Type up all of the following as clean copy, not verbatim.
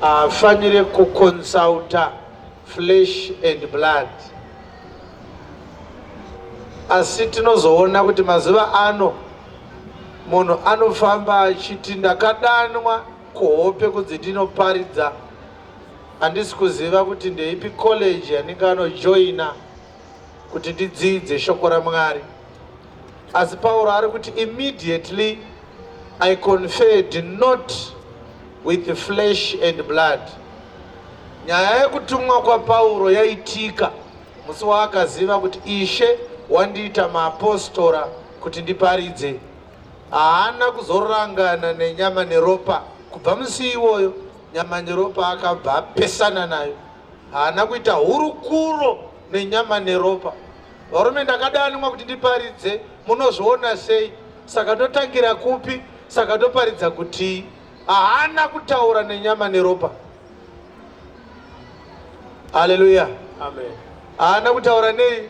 Haafanire kuconsulta flesh and blood. Asi tinozoona kuti mazuva ano munhu anofamba achiti ndakadanwa kuhope kunzi ndinoparidza, handisi kuziva kuti ndeipi college yandinganojoina kuti ndidzidze shoko raMwari. Asi Pauro ari kuti immediately I conferred not with flesh and blood. Nyaya yekutumwa kwaPauro yaitika musi waakaziva kuti Ishe wandiita maapostora kuti ndiparidze. Haana kuzorangana nenyama neropa. Kubva musi iwoyo nyama neropa akabva apesana nayo. Haana kuita hurukuro nenyama neropa. Varume ndakadanwa kuti ndiparidze, munozviona sei? Saka totangira kupi? Saka toparidza kutii? Haana kutaura nenyama neropa. Haleluya. Amen. Haana kutaura nei?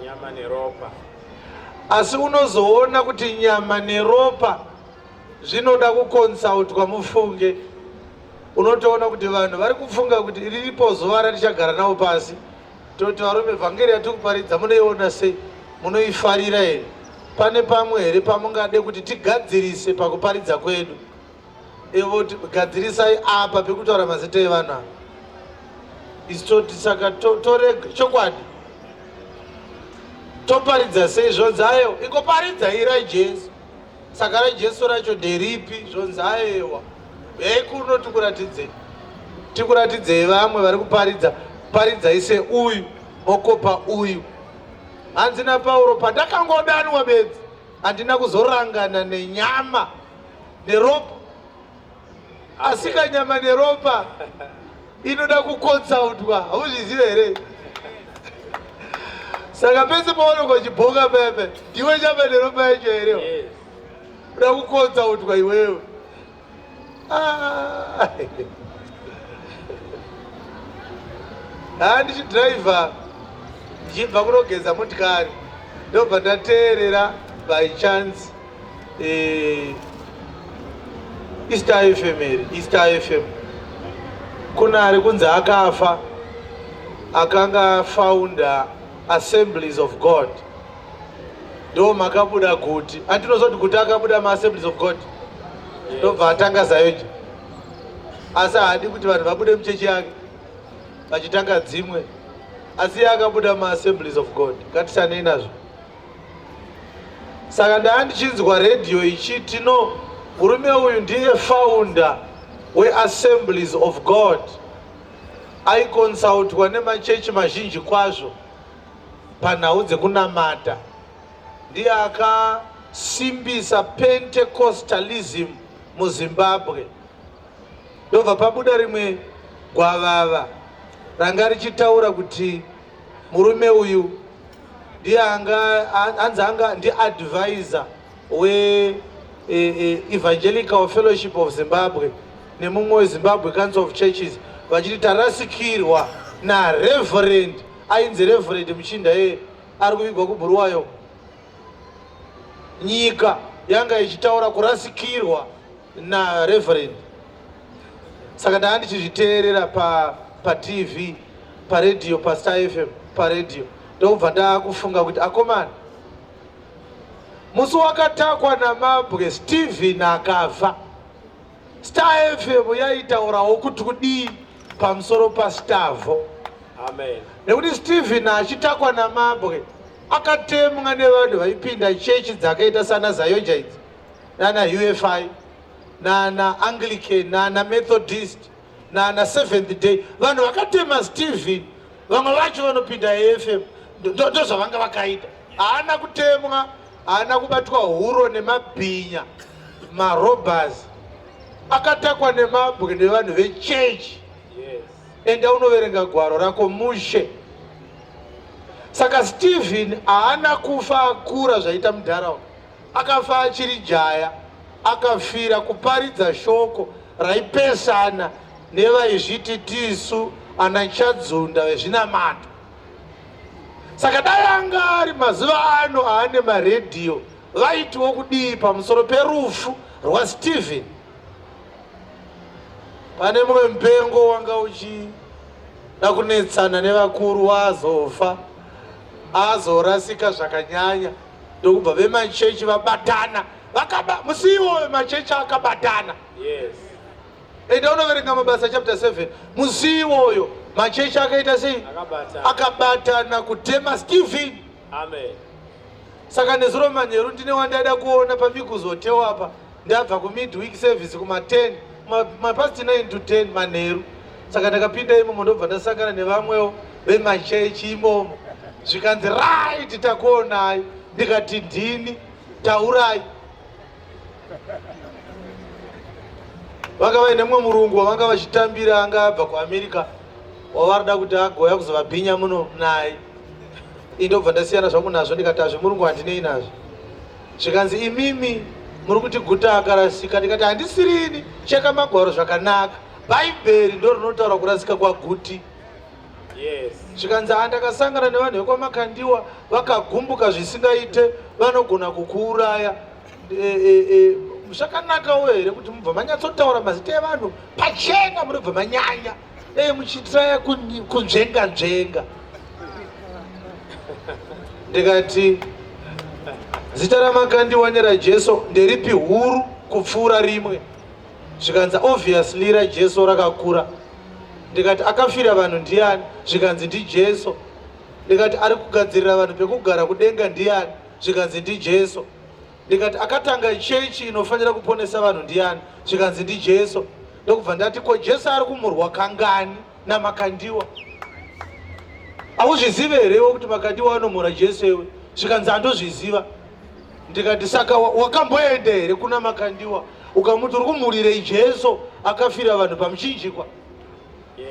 Nyama neropa. Asi unozoona kuti nyama neropa zvinoda kukonsautwa mufunge. Unotoona kuti vanhu vari kufunga kuti riripo zuva ratichagara navo pasi Toti varume vhangeri yatiri kuparidza munoiona sei? Munoifarira here? Pane pamwe here pamungade kuti tigadzirise pakuparidza kwedu? Ivo gadzirisai apa pekutaura mazita evanhu ava. Isu toti saka torega chokwadi. Toparidza sei zvonzi ayo ingoparidzai raJesu. Saka raJesu racho nderipi zvonzi ayewa. Uyai kuno tikuratidzei. Tikuratidzei vamwe vari kuparidza. Paridzai seuyu mokopa uyu. Hanzi naPauro pandakangodanwa bedzi handina kuzorangana nenyama neropa. Asika nyama neropa inoda kukonsautwa hauzvizive here? Saka pese paunenge uchibhoka pepe ndiwe nyama neropa yacho here? Uda kukonsautwa iwewe. Ah. Haa ndichidriver ndichibva kunogeza motikari ndobva ndateerera by chance eh, Easter FM here Easter FM kuna ari kunzi akafa akanga founder Assemblies of God ndo makabuda guti andinoziva kuti guti akabuda maassemblies of God ndobva atanga zayoji asi haadi kuti vanhu vabude muchechi yake vachitanga dzimwe asi iye akabuda maassemblies of God ngatisanei nazvo saka ndaa ndichinzwa redhiyo ichiti no murume uyu ndiye founder weassemblies of God aikonsautwa nemachechi mazhinji kwazvo panhau dzekunamata ndiye akasimbisa Pentecostalism muZimbabwe. Ndobva pabuda rimwe gwavava ranga richitaura kuti murume uyu ndiye anga anzi anga ndiadvisor weEvangelical Fellowship of Zimbabwe nemumwe weZimbabwe Council of Churches vachiti tarasikirwa naReverend ainzi Reverend Muchinda iye ari kuvigwa kuBhuruwayo. Nyika yanga ichitaura kurasikirwa naReverend. Saka ndanga ndichizviteerera pa patv paredhiyo paStar FM paredhiyo ndokubva ndakufunga kuti akomana musi wakatakwa namabwe Steven akafa Star FM yaitaurawo kuti kudii pamusoro paStavo. Amen. Nekuti Steven achitakwa namabwe akatemwa nevanhu vaipinda chechi dzakaita sana Zayoja idzi nana UFI nana Anglican nana Methodist nana Seventh Day vanhu vakatema Steven vamwe vacho vanopinda AFM ndozvavanga vakaita haana kutemwa haana kubatwa huro nemabhinya marobers akatakwa nemabwe nevanhu vechechi enda unoverenga gwaro rako mushe saka Steven haana kufa akura zvaita mudharaunda akafa achiri jaya akafira kuparidza shoko raipesana nevaizviti tisu ana Chadzunda vezvinamato Saka dai anga ari mazuva ano aane maredhiyo vaitiwo kudii pamusoro perufu rwaStephen? Pane mumwe mupengo wanga uchida kunetsana nevakuru wazofa azorasika zvakanyanya ndokubva vemachechi vabatana vakaba musi iwoyo machechi akabatana. Yes. Enda unoverenga Mabasa chapter 7 musi iwoyo machechi akaita sei? Akabatana. Akabatana kutema Stephen. Amen. Saka nezuro manheru ndine wandaida kuona paMiguzi Hotel apa ndabva kumidweek service kuma 10 mapast 9 to 10 manheru. Saka ndakapinda imomo ndobva ndasangana nevamwewo vemachechi imomo zvikanzi right takuonai ndikati ndini taurai. Vanga vaine mumwe murungu wavanga vachitambira anga abva kuAmerica wavarida kuti agouya kuzovabhinya muno naye. Indobva ndasiyana zvangu nazvo ndikati hazvemurungu handinei nazvo. Zvikanzi imimi muri kuti guta akarasika ndikati handisirini cheka magwaro zvakanaka. Bhaibheri ndo rinotaura kurasika kwaGuti. Yes. Zvikanzi ha ndakasangana nevanhu vekwaMakandiwa vakagumbuka zvisingaite vanogona kukuuraya. Zvakanakawo here kuti mubva manyatsotaura mazita evanhu pachena munobva manyanya muchitraya kunzvenga nzvenga. Ndikati zita raMakandiwa neraJesu nderipi huru kupfuura rimwe? Zvikanzi obviously raJesu rakakura. Ndikati akafira vanhu ndiani? Zvikanzi ndiJesu. Ndikati ari kugadzirira vanhu pekugara kudenga ndiani? Zvikanzi ndiJesu. Ndikati akatanga chechi inofanira kuponesa vanhu ndiani? Zvikanzi ndiJesu. Ndokubva ndati ko Jesu ari kumurwa kangani naMakandiwa? Hauzvizive here iwe kuti Makandiwa anomhura Jesu iwe? Zvikanzi handozviziva. Ndikati saka wakamboenda here kuna Makandiwa ukamuti uri kumhurirei Jesu akafira vanhu pamuchinjikwa? Yes.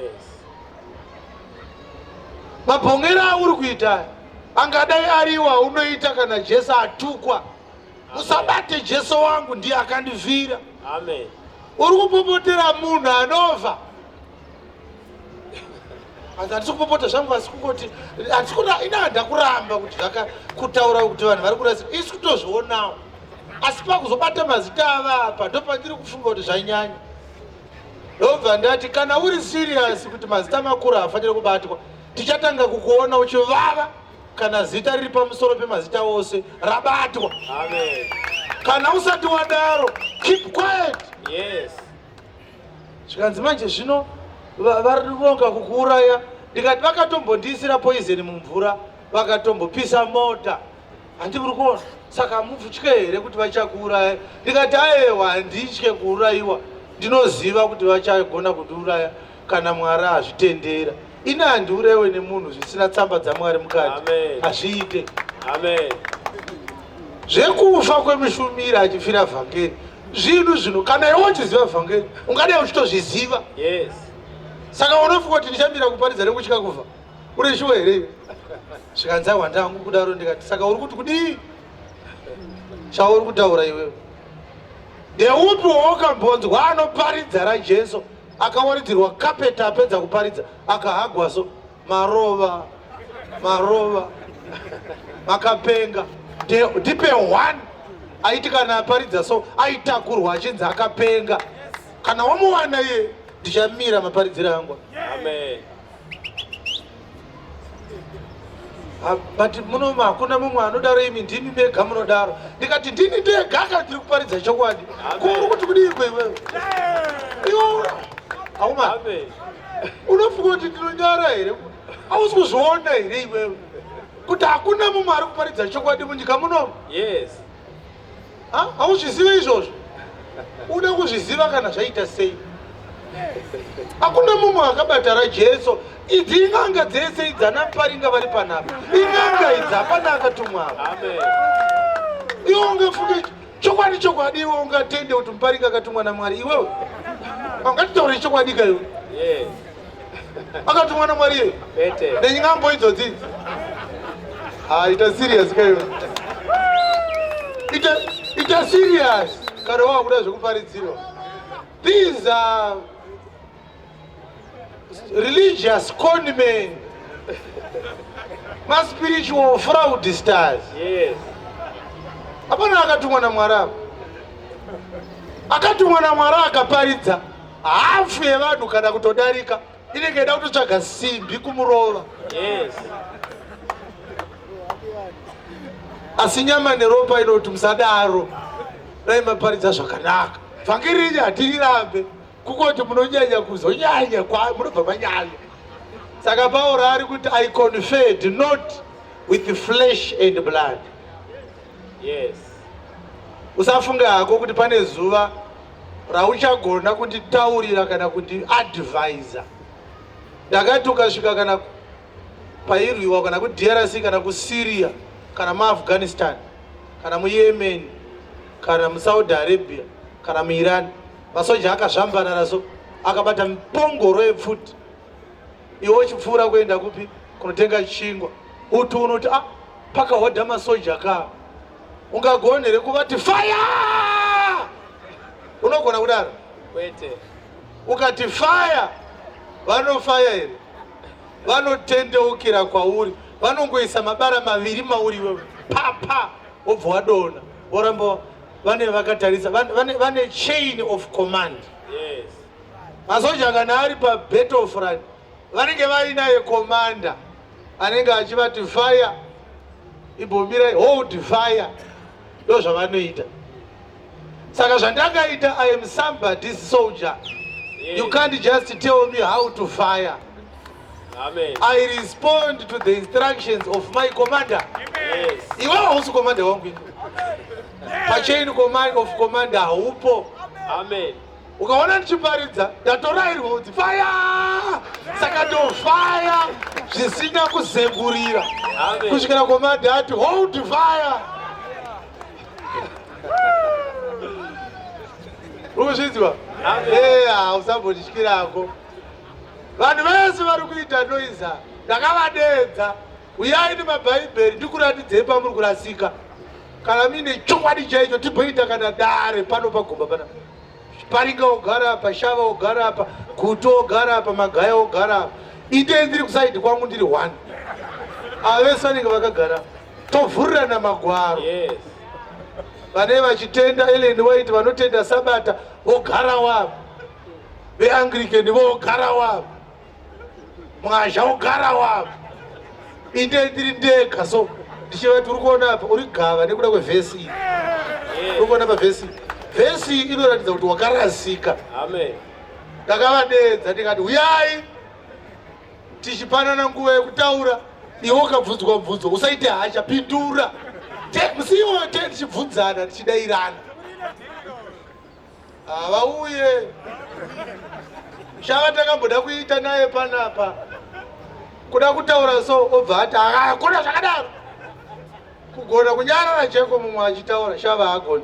Mabhongero auri kuita angadai ariwo aunoita kana Jesu atukwa. Usabate Jesu wangu ndiye akandifira. Amen. Uri kupopotera munhu anova. Handisi kupopota zvangu asi kungoti handisi kuda ina ndakuramba kuti zvaka kutaura kuti vanhu vari kurasika isi kutozvionawo. Asi pakuzobata mazita ava apa ndopandiri kufunga kuti zvanyanya. Ndobva ndati kana uri serious kuti mazita makuru haafaniri kubatwa tichatanga kukuona uchivava kana zita riri pamusoro pemazita ose rabatwa. Amen. Kana usati wadaro keep quiet. Yes. Zvikanzi manje zvino vari kuronga kukuuraya. Ndikati vakatombondiisira poison mumvura vakatombopisa mota. Handi muri kuona saka mutye here kuti vachakuuraya? Ndikati aewa handitye kuurayiwa ndinoziva kuti vachagona kundiuraya kana Mwari azvitendera. Ini handiurayiwe nemunhu zvisina tsamba dzaMwari mukati. Hazviite. Amen. Zvekufa kwemushumiri achifira vhangeri zvinhu zvino kana iwe uchiziva vhangeri ungadai uchitozviziva. Yes. Saka unofunga kuti ndichamira kuparidza nekutya kufa? Une shuwa here iwe? Zvikanzi aiwa ndangu kudaro ndikati saka uri kuti kudii? Chauri kutaura iwewe. Ndeupi wawakambonzwa anoparidza raJesu akawaridzirwa kapeti apedza kuparidza akahagwa so marova marova makapenga. Ndipe one aiti kana aparidza so aitakurwa achinzi akapenga. Kana wamuwana iye ndichamira maparidziro angu. Amen. But muno hakuna mumwe anodaro imi ndimi mega munodaro. Ndikati ndini ndega kana ndiri kuparidza chokwadi. Ko uri kuti kudii iwewe? Iwe hauma. Unofunga kuti ndinonyara here? Hausi kuzviona here iwewe? Kuti hakuna mumwe ari kuparidza chokwadi munyika muno? Yes. Hauzvizive izvozvo? Uda kuzviziva kana zvaita sei? Hakuna mumwe akabata raJesu. Idzi in'anga dzese idzi ana Muparinga vari panapa. In'anga idzi hapana akatumwa apa. Amen. Iwe ungafunge chokwadi chokwadi iwe ungatende kuti Muparinga akatumwa naMwari iwewe? Ungatitaure chokwadi ka iwe? Yes. Akatumwa naMwari iwe? Bete. Nenyingambo idzodzi idzi. Ita serious ka iwe. Ita serious kana wakuda zvekuparidzirwa. These are religious con men, ma spiritual fraudsters. Yes. Hapana akatumwa naMwari apa. Akatumwa naMwari akaparidza. Hafu yevanhu kana kutodarika inenge ida kutotsvaga simbi kumurova. Yes. Asi nyama neropa inoti musadaro, dai maparidza zvakanaka. Vhangeri iri hatirirambe, kungoti munonyanya kuzonyanya kwa munobva manyanya. Saka Pauro ari kuti I conferred not with flesh and blood. Yes. Usafunge hako kuti pane zuva rauchagona kunditaurira kana kundiadvisa. Ndakati ukasvika kana pairwiwa kana kuDRC kana kuSyria kana muAfghanistan kana muYemen kana muSaudi Arabia kana muIran, masoja akazvambarara so akabata mipongoro yepfuti, iwe uchipfuura kuenda kupi kunotenga chingwa, uti unoti ah, pakahodha masoja ka, ungagone here kuvati fire? Unogona kudaro? Kwete. Ukati fire, vanofaya here? Vanotendeukira kwauri, vanongoisa mabara maviri mauri iwewe, papa, wobva wadona, voramba vane vakatarisa, vane chain of command. Yes. Masoja kana ari pabattlefront vanenge vainaye commander anenge achivati fire, imbomirai, hold fire. Ndo zvavanoita. Saka zvandakaita, I am somebody's soldier. You can't just tell me how to fire. Amen. I respond to the instructions of my commander. Yes. Iwewe hausi commander wangu ini. Pachain command of commander haupo. Amen. Ukaona ndichiparidza ndatorairwa kuti fire, saka ndofaya zvisina kuzengurira Amen. kusvikira commander ati hold fire. Ukuzvinzwa? Amen. Eya, usambotityirako. Vanhu vese vari kuita noise ndakavadeedza, uyai nemabhaibheri ndikuratidzei pamuri kurasika. Kana muine chokwadi chaicho timboita kana dare pano pagomba pana Paringa ogara apa, Shava ogara apa, Guto ogara apa, Magaya ogara apa, inde ndiri kuside kwangu ndiri one, ava vese vanenge vakagara, tovhurirana magwaro. Yes. Vane vachitenda Ellen White, vanotenda Sabata vogara wavo, veAnglican vogara wavo, Mwazha ogara wavo, inde ndiri ndega. So ndichivati uri kuona apa uri gava nekuda kwevhesi iyi. Uri kuona pavhesi iyi, vhesi iyi inoratidza kuti wakarasika. Amen. Ndakavadeedza ndikati uyai tichipanana nguva yekutaura. Iwe ukabvunzwa mubvunzo usaite hasha, pindura. Musi iwoyo te tichibvunzana tichidairana, havauye. Shava takamboda kuita naye panapa, kuda kutaura so obva ati hakuna zvakadaro. Kugona kunyarara chaiko mumwe achitaura, Shava haagoni,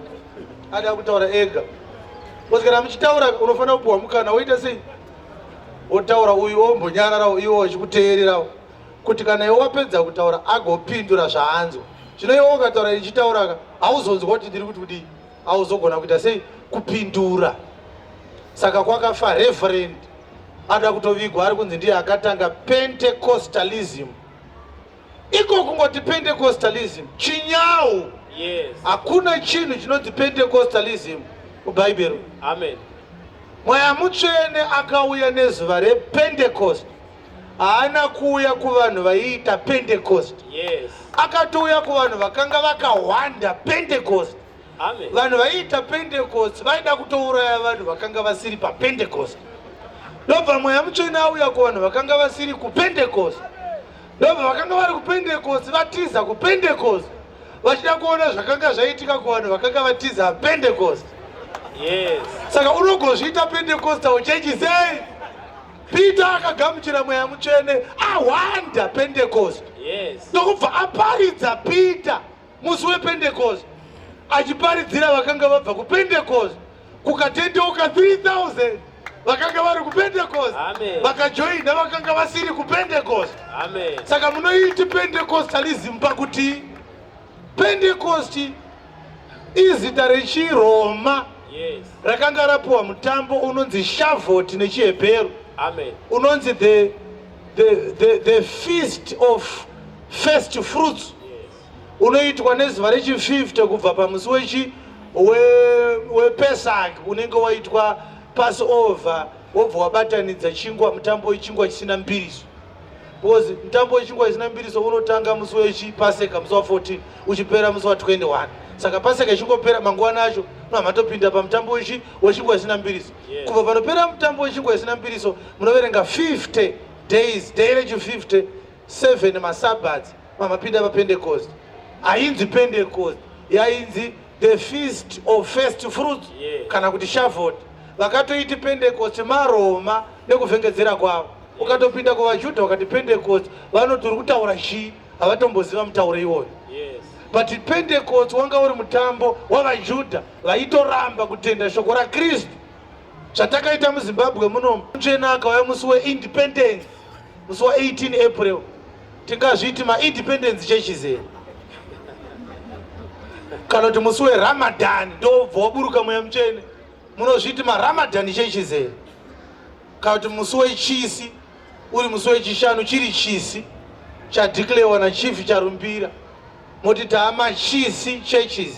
ada kutaura ega. Because kana muchitaura unofanira kupiwa mukana, woita sei, wotaura, uyu ombonyararawo, iwo achikuteererawo, kuti kana iwe wapedza kutaura agopindura zvaanzwa. Zvino iwe ukataura ichitaura ka, hauzonzwa kuti ndiri kuti kudii, hauzogona kuita sei kupindura. Saka kwakafa reverend ada kutovigwa ari kunzi ndiye akatanga Pentecostalism. Iko kungoti Pentecostalism chinyau. Yes. Hakuna chinhu chinonzi Pentecostalism mubhaibheri. Amen. Mweya Mutsvene akauya nezuva rePentecost, haana kuuya kuvanhu vaiita Pentecost. Yes. Akatouya kuvanhu vakanga vakahwanda Pentecost. Amen. Vanhu vaiita Pentecost vaida kutouraya vanhu vakanga vasiri paPentecost. Ndobva Mweya Mutsvene auya kuvanhu vakanga vasiri kuPentecost, ndobva vakanga vari kuPentecost vatiza kuPentecost vachida kuona zvakanga zvaitika kuvanhu vakanga vatiza Pentecost. Yes. Saka unogozviita Pentecostal church sei? Peter akagamuchira Mweya Mutsvene ahwanda Pentecost. Yes. Ndokubva aparidza Peter musi wePentecost, achiparidzira vakanga vabva kuPentecost, kukatendeuka 3000 vakanga vari kuPentecost, Amen. vakajoina vakanga vasiri kuPentecost. Amen. Saka munoiti Pentecostalism pakuti Pentecost izita rechiRoma Yes. rakanga rapiwa mutambo unonzi Shavuot nechiHebheru, Amen. unonzi the feast of first fruits, unoitwa nezuva rechi50 kubva pamusi wechi wePesach unenge waitwa. Passover wobva wabatanidza chingwa, mutambo wechingwa chisina mbiriso, because mutambo wechingwa chisina mbiriso unotanga musi wechipaseka, musi wa14, uchipera musi wa21. Saka Paseka ichingopera, mangwana acho munohamatopinda pamutambo wechingwa chisina mbiriso. Kubva panopera mutambo wechingwa chisina mbiriso, munoverenga 50 days, day rechi 50, 7 maSabbaths, mamapinda paPentecost. Hainzi Pentecost, yainzi the Feast of First Fruits kana kuti Shavuot. Vakatoiti Pentecost maRoma nekuvhengedzera kwavo. Ukatopinda kuvaJudha ukati Pentecost, vanoti uri kutaura chii? Havatomboziva mutauro iwoyo. But Pentecost wanga uri mutambo wavaJudha vaitoramba kutenda shoko raKristu. Zvatakaita muZimbabwe muno, mutsvene akauya musi weIndependence, musi wa18 April, tingazviti maIndependence churches here? Kana kuti musi weRamadan ndobva waburuka Mweya Mutsvene, munozviti maRamadan churches here? Kana kuti musi wechisi uri musi weChishanu, chiri chisi chadeclarewa naChief Charumbira, moti taamachisi churches?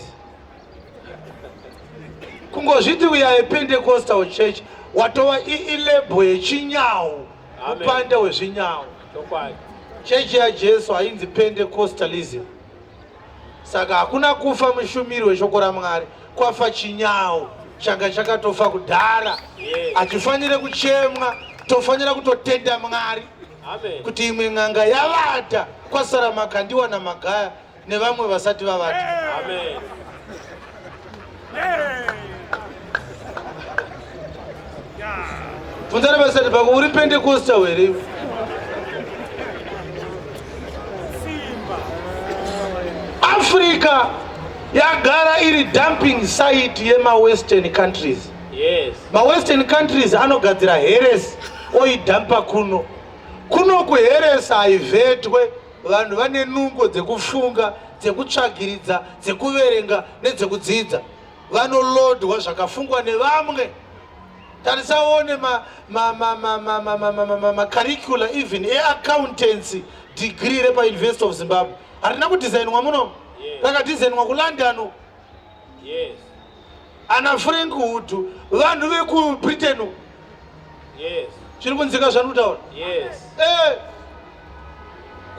Kungozviti we are a Pentecostal church, watova ilabel yechinyau. Amen. Mupanda wezvinyau. Chokwadi. Chechi yaJesu hainzi Pentecostalism. Saka hakuna kufa mushumiri weshoko raMwari, kwafa chinyau changa chakatofa kudhara. Hachifanire kuchemwa, tofanira kutotenda Mwari Amen. kuti imwe n'anga yavata, kwasara Makandiwa naMagaya nevamwe vasati vavata. Amen. Bvunzana vasati pako, uri Pentecostal here iwe? Africa yagara iri dumping site yemawestern countries. Mawestern countries anogadzira heresy, oidhampa kuno. Kuno kuheresy haivhetwe. Vanhu vane nungo dzekufunga, dzekutsvagiridza, dzekuverenga nedzekudzidza, vanoloadwa zvakafungwa nevamwe. Tarisaone macurricula even eaccountancy degree repaUniversity of Zimbabwe, harina kudhizainwa muno. Rakadhizainwa kuLondon. Ana Frank Wood, vanhu vekuBritain. Zviri kunzika zvandikutaura? Yes.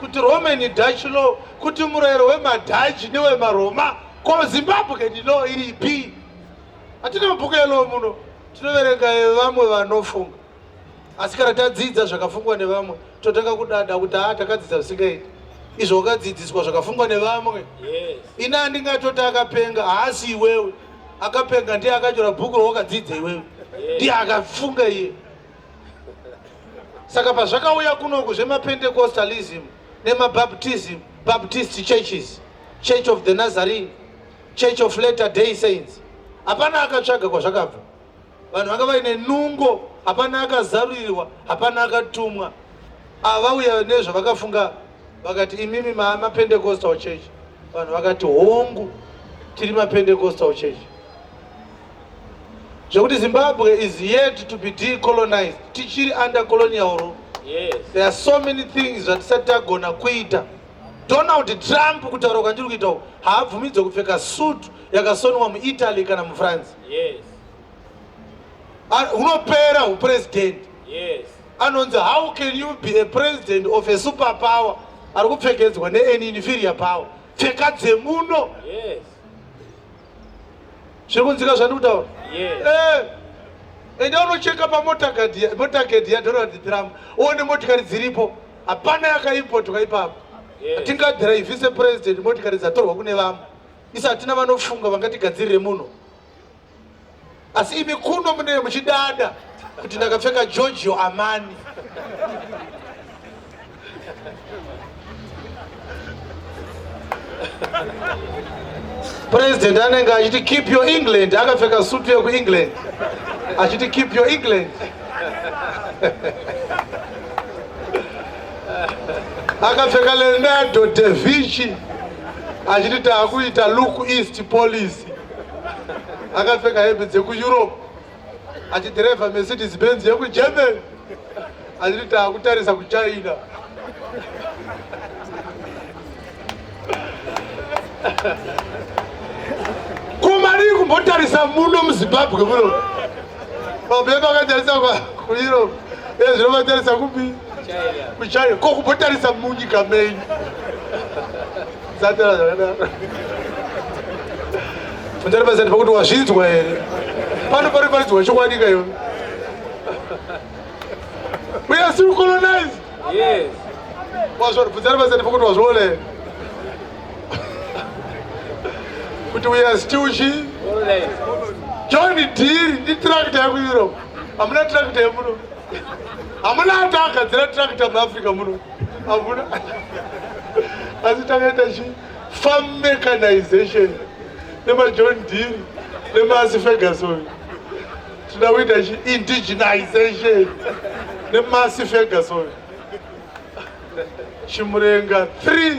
Kuti Roman Dutch law, kuti murayiro wemaDutch newemaroma. Ko Zimbabwe law iripi? Hatina mabhuku elaw muno, tinoverenga evamwe vanofunga. Asi kana tadzidza zvakafungwa nevamwe, totanga kudada kuti haa, takadzidza zvisingaiti. Izvo wakadzidziswa zvakafungwa nevamwe. Ini handingatoti akapenga haasi iwewe. Akapenga ndiye akanyora bhuku rawakadzidza iwewe. Ndiye akafunga iye. Saka pazvakauya kunoku zvemapentecostalism nemabaptism, Baptist churches, Church of the Nazarene, Church of Latter Day Saints, hapana akatsvaga kwazvakabva. Vanhu vanga vaine nungo, hapana akazarurirwa, hapana akatumwa. Ava vauya nezvavakafunga, vakati, "Imimi maPentecostal church." Vanhu vakati, "Hongu, tiri maPentecostal church." Zvekuti Zimbabwe is yet to be decolonized, tichiri under colonial rule. There are so many things zvatisati tagona kuita. Donald Trump, kutaura kwandiri kuita uku, haabvumidzwe kupfeka suit yakasonwa muItaly kana muFrance. Hunopera upresident. Anonzi, "How can you be a president of a super power ari kupfekedzwa nean inferior power? Pfeka dzemuno." Zviri kunzika zvandiri kutaura? Yes. Enda unocheka pamotorcade yaDonald Trump, uone motikari dziripo. Hapana yakaimportwa ipapo. Tingadhiraivhise president motikari dzatorwa kune vamwe? Isi hatina vanofunga vangatigadzirire muno. Asi imi kuno munee muchidada kuti ndakapfeka Giorgio Armani. President anenge achiti, "Keep your England," akapfeka sutu yekuEngland achiti, "Keep your England," akapfeka Leonardo da Vinci achiti, "Taakuita Look East policy," akapfeka hembe dzekuEurope, achidhiraivha Mercedes Benz yekuGermany achiti, "Taakutarisa kuChina." Kumadii kumbotarisa muno muZimbabwe muno? Vamwe vakatarisa kuEurope, ezvino vatarisa kupi? KuChina. Ko kumbotarisa munyika menyu? Satara zvakadaro. Fundari pasati pakuti wazvinzwa here? Pano pari paridzwa chokwadi ka iwe. We are still colonized. Yes. Wazviona, bvunzani pasati pakuti wazviona here? Kuti we are still chi? Colonized. John Deere ndi tractor yeku Europe. Hamuna tractor yemuno. Hamuna ati agadzira tractor muAfrica muno. Hamuna. Asi takaita chi farm mechanization nema John Deere nemaAssey Ferguson. Tinoda kuita chi indigenization nemaAssey Ferguson. Chimurenga 3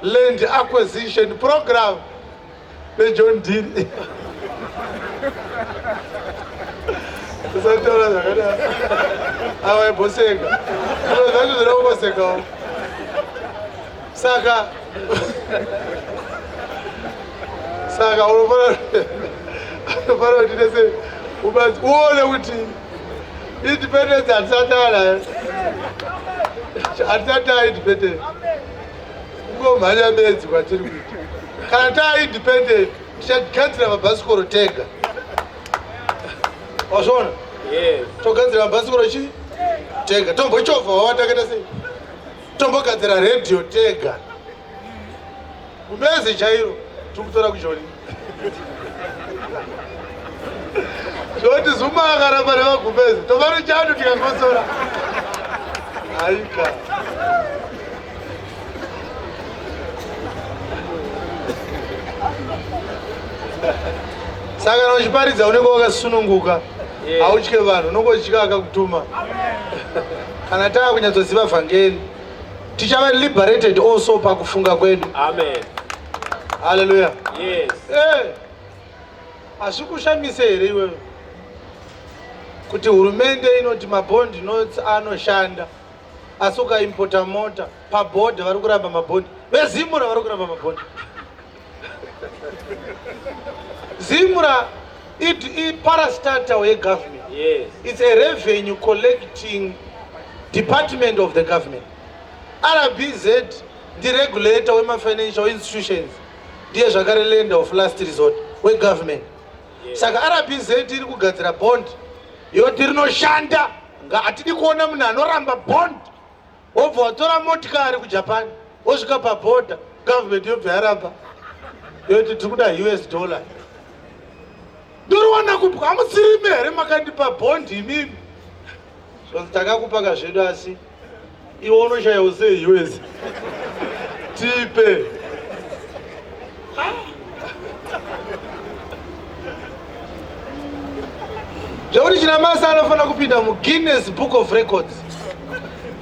land acquisition program neJohn Deere. Usataura zvakadaro. Ava imboseka. Zviro zvacho zvinoda kungosekawo. Saka saka unofanira kuti nese ubatsi uone kuti independence hatisati anayo. Hatisati taa independent. Kungomhanya bedzi kwatiri kuita. Kana taa independent tichagadzira mabhasikoro tega. Wazviona? Yes. Togadzira mabhasikoro chi? Tega. Tombochovha wawa takaita sei? Tombogadzira radio tega. Gumbezi chairo tiri kutora kuJoni. Zvoti Zuma akaramba nemagumbezi. Tobaro chando tikakosora. Aika. Saka kana uchiparidza unenge wakasununguka. Hautye vanhu, unongotya akakutuma. Kana tava kunyatsoziva vhangeri, tichava liberated also pakufunga kwedu. Amen. Hallelujah. Yes. Hazvikushamise here iwewe kuti hurumende inoti mabond notes anoshanda, asi ukaimpota mota pabhodha vari kuramba mabhondi, veZimura vari kuramba mabhondi. Zimura iparastatal yegovernment. Yes. It's a revenue collecting department of the government. RBZ ndiregulator wemafinancial institutions, ndiye zvakare lender of last resort wegovernment. Yes. Saka RBZ iri kugadzira bond yoti rinoshanda, hatidi kuona munhu anoramba bond wobva watora motikari kuJapan wosvika pabhodha government yobva yaramba yoti tiri kuda US dollar. Ndoriwana kupi? Hamusirimi here makandipa bond imimi? Zvonzi takakupa kazvedu, asi iwe unoshayawo sei US? Tipe. Zvekuti Chinamasa anofanira kupinda muGuinness Book of Records,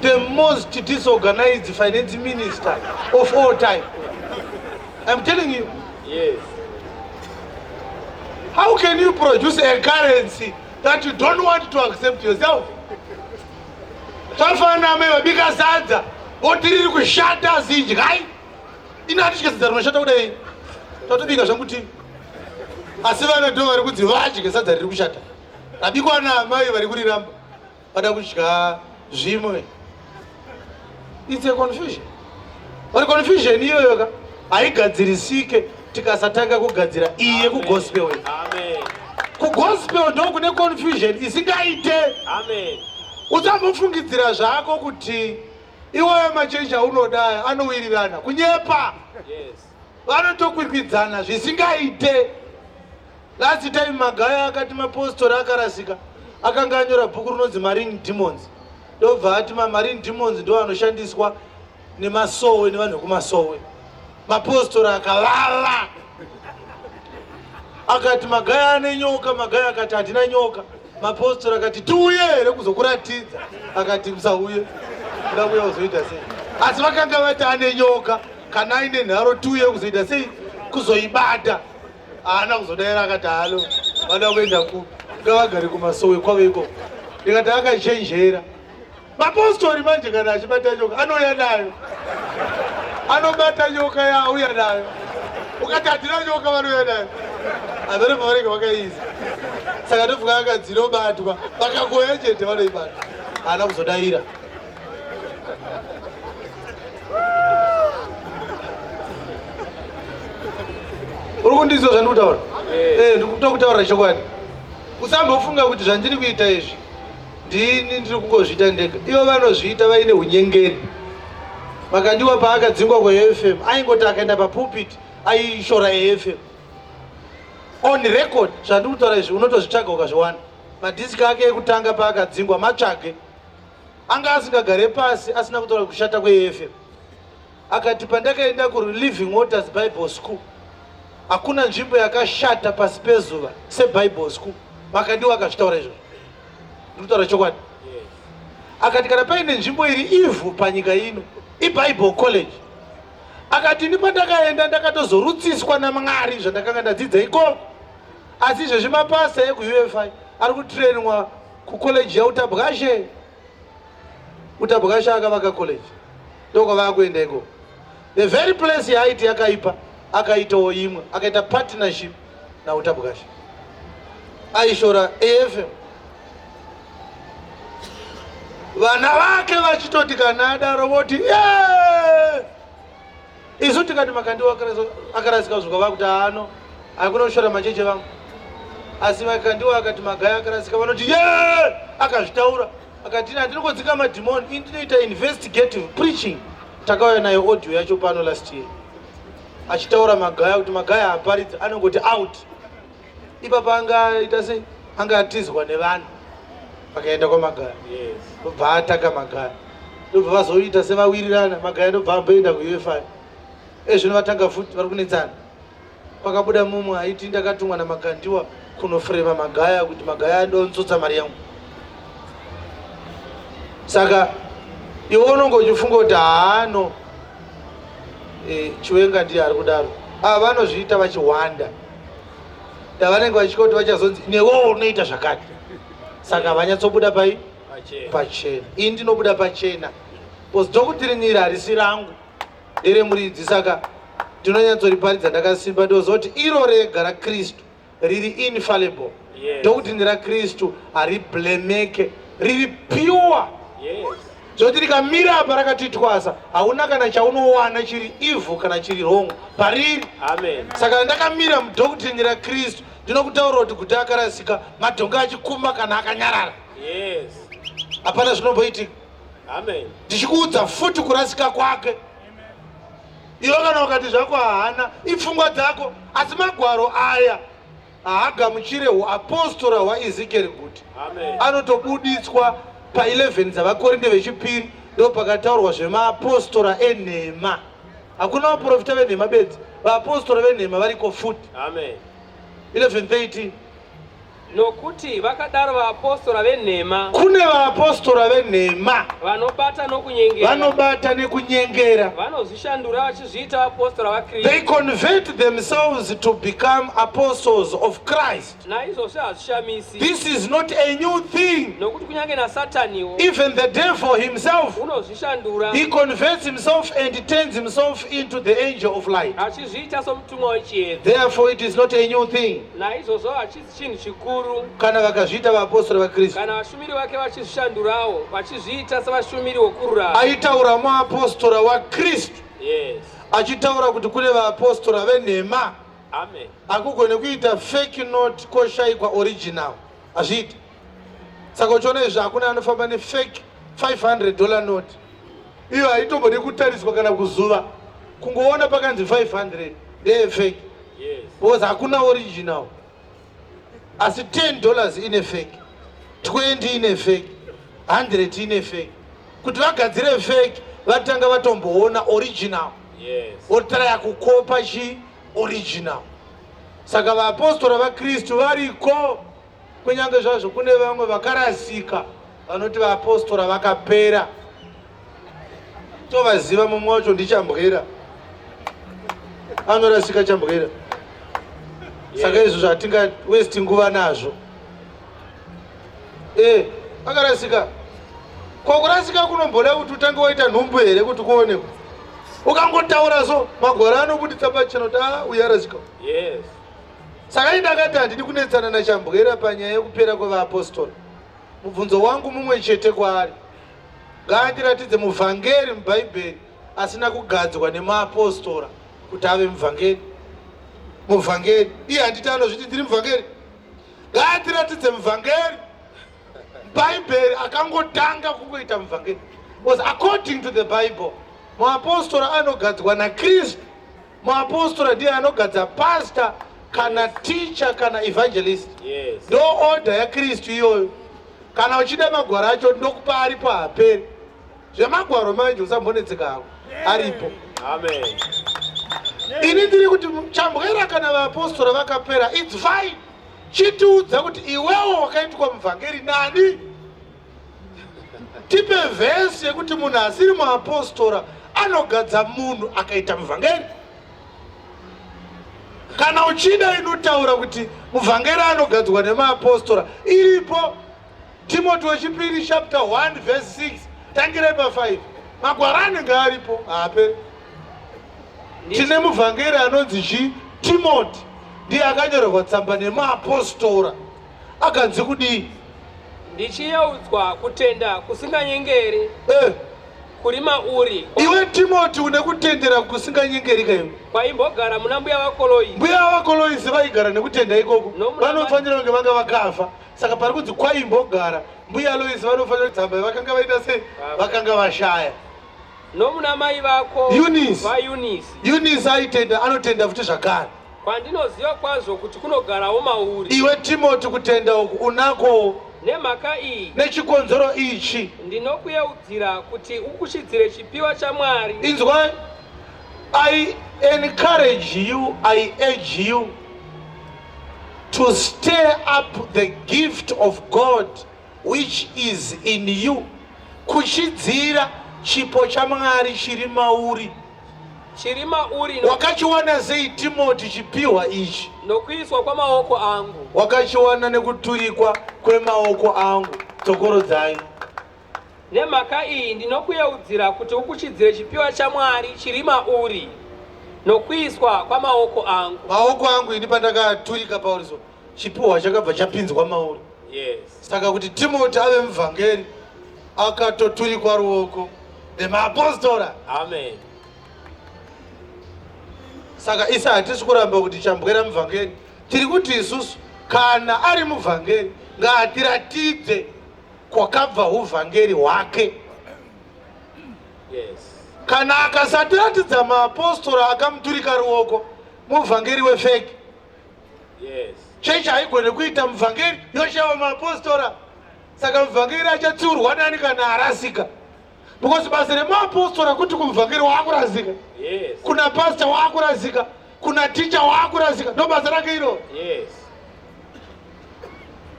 the most disorganized finance minister of all time. I'm telling you. Yes. How can you produce a currency that you don't want to accept yourself? Zvafanana amai vabika sadza voti riri kushata, zidyai. Ini handitye sadza rinoshata kudai, tatobika zvangu ti, asi vana ndo vari kunzi vadye sadza riri kushata rabikwa naamai vari kuriramba, vada kudya zvimwe. It's a confusion. But confusion iyoyo ka haigadzirisike tikasatanga kugadzira iyi yekugospel. Amen. Kugospel ndo kune confusion isingaite. Amen. Usambofungidzira zvako kuti iwayo machechi aunodaya anowirirana, kunyepa. Yes. Vanotokwikwidzana zvisingaite. Last time Magaya akati mapostori akarasika, akanga anyora bhuku rinonzi Marine Demons, ndobva ati mamarine demons ndo anoshandiswa nemasowe nevanhu vekumasowe. Mapostori akavava, akati Magaya ane nyoka. Magaya akati handina nyoka. Mapostori akati tiuye here kuzokuratidza? Akati musauye, kuda kuuya kuzoita sei? Asi vakanga vati ane nyoka, kana aine nharo tiuye kuzoita sei? Kuzoibata. Haana kuzodaira, akati halo, vada kuenda kupi? Ngavagare kumasowe kwavo ikoko. Ndikati akachenjera. Mapostori manje kana achibata nyoka anouya nayo, anobata nyoka yaauya nayo. Ukati hatina nyoka vanouya nayo. Havere pavanenge vakaiisa. Saka ndofunga akanzi inobatwa. Vakagoya chete vanoibata. Haana kuzodaira. Uri kundinzwa zvandiri kutaura? Eh, ndiri kutokutaurira chokwadi. Usambofunga kuti zvandiri kuita izvi ndini ndiri kungozviita ndega. Ivo vanozviita vaine unyengeri. Makandiwa paakadzingwa kuAFM aingoti akaenda papulpit aishora AFM. On record zvandiri kutaura izvi unotozvitsvaga ukazviwana. Madisiki ake ekutanga paakadzingwa matsvage. Anga asingagare pasi asina kutaura kushata kweAFM. Akati pandakaenda kuLiving Waters Bible School hakuna nzvimbo yakashata pasi pezuva seBible School. Makandiwa akazvitaura izvozvo. Ndikutaura chokwadi. Akati kana paine nzvimbo iri ivhu panyika ino iBible College. Akati ini pandakaenda ndakatozorutsiswa naMwari zvandakanga ndadzidza ikoko. Asi izvezvi mapasa ekuUFI ari kutrainwa kucollege yaUtabwashe. Utabwashe akavaka college ndokwavaa kuenda ikoko. The very place yaaiti yakaipa akaitawo imwe, akaita partnership naUtabwashe. Aishora AFM. Vana vake vachitoti kana adaro voti yeah! Isu tikati Makandiwa akarasika kusvika vakuti haano hakuna kushora macheche vangu. Asi Makandiwa akati Magaya akarasika vanoti ye akazvitaura akati ini handiri kodzinga madhimoni ini ndinoita investigative preaching. Takauya nayo audio yacho pano last year achitaura Magaya kuti Magaya haaparidzi anongoti out. Ipapa anga aita sei? Anga atizwa nevanhu vakaenda kwaMagaya ndobva ataka Magaya ndobva vazoita sevawirirana Magaya ndobva amboenda kuUFI ezvino vatanga futi vari kunetsana pakabuda mumwe aiti ndakatumwa naMakandiwa kunofrema Magaya kuti Magaya andonzotsa mari yangu saka iwe unonge uchifunga kuti haano e, Chiwenga ndiye ari kudaro ava vanozviita vachihwanda davanenge vachitya kuti vachazonzi newewo unoita zvakati saka vanyatsobuda pai pachena ini ndinobuda pachena bcause doctrine iri harisi rangu nderemuridzi saka ndinonyatsoriparidza ndakasimba ndoziva kuti iro rega rakristu riri infallible yes. Doctrine rakristu hariblemeke riri pure yes. Zvoti rikamira apa rakatitwasa hauna kana chaunowana chiri evil kana chiri wrong pariri. Amen. Saka ndakamira mudoctrine raKristu ndinokutaura kuti kuti akarasika madhongi achikuma kana akanyarara. Yes. Hapana zvinomboitika. Amen. Ndichikuudza futi kurasika kwake. Iwe kana ukati zvako haana ipfungwa dzako asi magwaro aya haagamuchire huapostora hwaEzekieri Guti. Anotobuditswa pa 11 dzavaKorinde vechipiri ndopakataurwa zvemaapostora enhema. Hakuna vaprofita venhema bedzi, vaapostora venhema variko futi. Amen. 11:13 Nokuti vakadaro vaapostora venhema. Kune vaapostora venhema vanobata nokunyengera. Vanobata nekunyengera. Vanozvishandura vachizviita vaapostora vaKristu. They convert themselves to become apostles of Christ. Naizvozvo hazvishamisi. This is not a new thing. Nokuti kunyange naSataniwo. Even the devil himself. Unozvishandura. He converts himself and turns himself into the angel of light. Achizviita somutumwa wechiedza. Therefore it is not a new thing. Naizvozvo hachisi chinhu chikuru. Kana vakazviita vaapostora vaKristu. Kana vashumiri vake vachizvishandurawo, vachizviita sevashumiri vokururama. Aitaura muapostora waKristu. Yes. Achitaura kuti kune vaapostora venhema. Amen. Hakugone kuita fake note koshaikwa original. Hazviiti. Saka uchiona izvi hakuna anofamba nefake 500 dollar note. Iyo haitombodi kutariswa kana kuzuva. Kungoona pakanzi 500 ndeye fake. Yes. Because hakuna original. Asi 10 dollars ine fake, 20 ine fake, 100 ine fake. Kuti vagadzire fake vatanga vatomboona original. Yes. Votraya kukopa chi original. Saka vaapostora vaKristu variko kunyange zvazvo kune vamwe vakarasika vanoti vaapostora vakapera. Tovaziva mumwe wacho ndiChambwera. Anorasika Chambwera. Saka izvo zvatinga waste nguva nazvo. Eh, akarasika. Ko kurasika kunomboda kuti utange waita nhumbu here kuti kuonekwe? Ukangotaura so magwaro anobuditsa pachena kuti a uyu arasika. Yes. Saka ini ndakati handidi kunetsana naChambwera panyaya yekupera kwevaapostora. Mubvunzo wangu mumwe chete kwaari. Ngaandiratidze muvhangeri muBhaibheri asina kugadzwa nemuapostora kuti ave muvhangeri. Muvhangeri. Iye handiti anozviti ndiri muvhangeri. Ngaatiratidze muvhangeri. Bhaibheri akangotanga kungoita muvhangeri. Because according to the Bible, muapostora anogadzwa naKristu. Muapostora ndiye anogadza pastor kana teacher kana evangelist. Yes. Ndo order yaKristu iyoyo. Kana uchida magwaro acho ndokupa aripo haaperi. Zvemagwaro manje usambonetseka hako. Aripo. Amen. Ini ndiri kuti chambwera kana vaapostora vakapera it's fine. Chitiudza kuti iwewo wakaitwa muvhangeri nani? Tipe vhesi yekuti munhu asiri muapostora anogadza munhu akaita muvhangeri. Kana uchida inotaura kuti muvhangeri anogadzwa nemaapostora iripo. Timoti wechipiri chapter 1 verse 6 tangirai pa 5. Magwaro anenge aripo haaperi. Tine muvhangeri anonzi chi Timoti ndiye akanyorerwa tsamba nemaapostora akanzi kudii? Ndichiyeudzwa kutenda kusinganyengeri kuri mauri. Iwe Timoti une kutendera kusinganyengeri kaiwe. Kwaimbogara muna mbuya vaKoloisi. Mbuya vaKoloisi vaigara nekutenda ikoko. Vanofanira kunge vanga vakafa. Saka pari kunzi kwaimbogara mbuya Loisi vanofanira tsamba vakanga vaita sei? Vakanga vashaya. Nomuna mai vako Eunice. VaEunice. Eunice aitenda, anotenda futi zvakare. Kwandinoziva kwazvo kuti kunogarawo mauri. Iwe Timoti, kutenda uku unakowo. Nemhaka iyi. Nechikonzero ichi. Ndinokuyeudzira kuti ukushidzire chipiwa chaMwari. Inzwai, I encourage you, I urge you to stir up the gift of God which is in you, kuchidzira chipo chaMwari chiri mauri. Chiri mauri. Wakachiwana sei Timoti chipiwa ichi? Nokuiswa kwamaoko angu. Wakachiwana nekuturikwa kwemaoko angu. Dzokorodzai. Nemhaka iyi ndinokuyeudzira kuti ukuchidzire chipiwa chaMwari chiri mauri nokuiswa kwamaoko angu. Maoko angu ini pandakaturika pauri so chipiwa chakabva chapinzwa mauri. Yes. Saka kuti Timoti ave muvhangeri akatoturikwa ruoko nemaapostora. Amen. Saka isa hatisi kuramba kuti chambwera muvhangeri, tiri kuti isusu kana ari muvhangeri ngaatiratidze kwakabva huvhangeri hwake. Yes. Kana akasatiratidza maapostora akamuturika ruoko, muvhangeri wefeki. Yes. Chechi haigone kuita muvhangeri yoshaiwa maapostora. Saka muvhangeri achatsiurwa nani kana arasika? Because basa remaapostora kuti kumuvhangeri waakurasika. Yes. Kuna pastor waakurasika, kuna teacher waakurasika, ndo basa rake iro. Yes.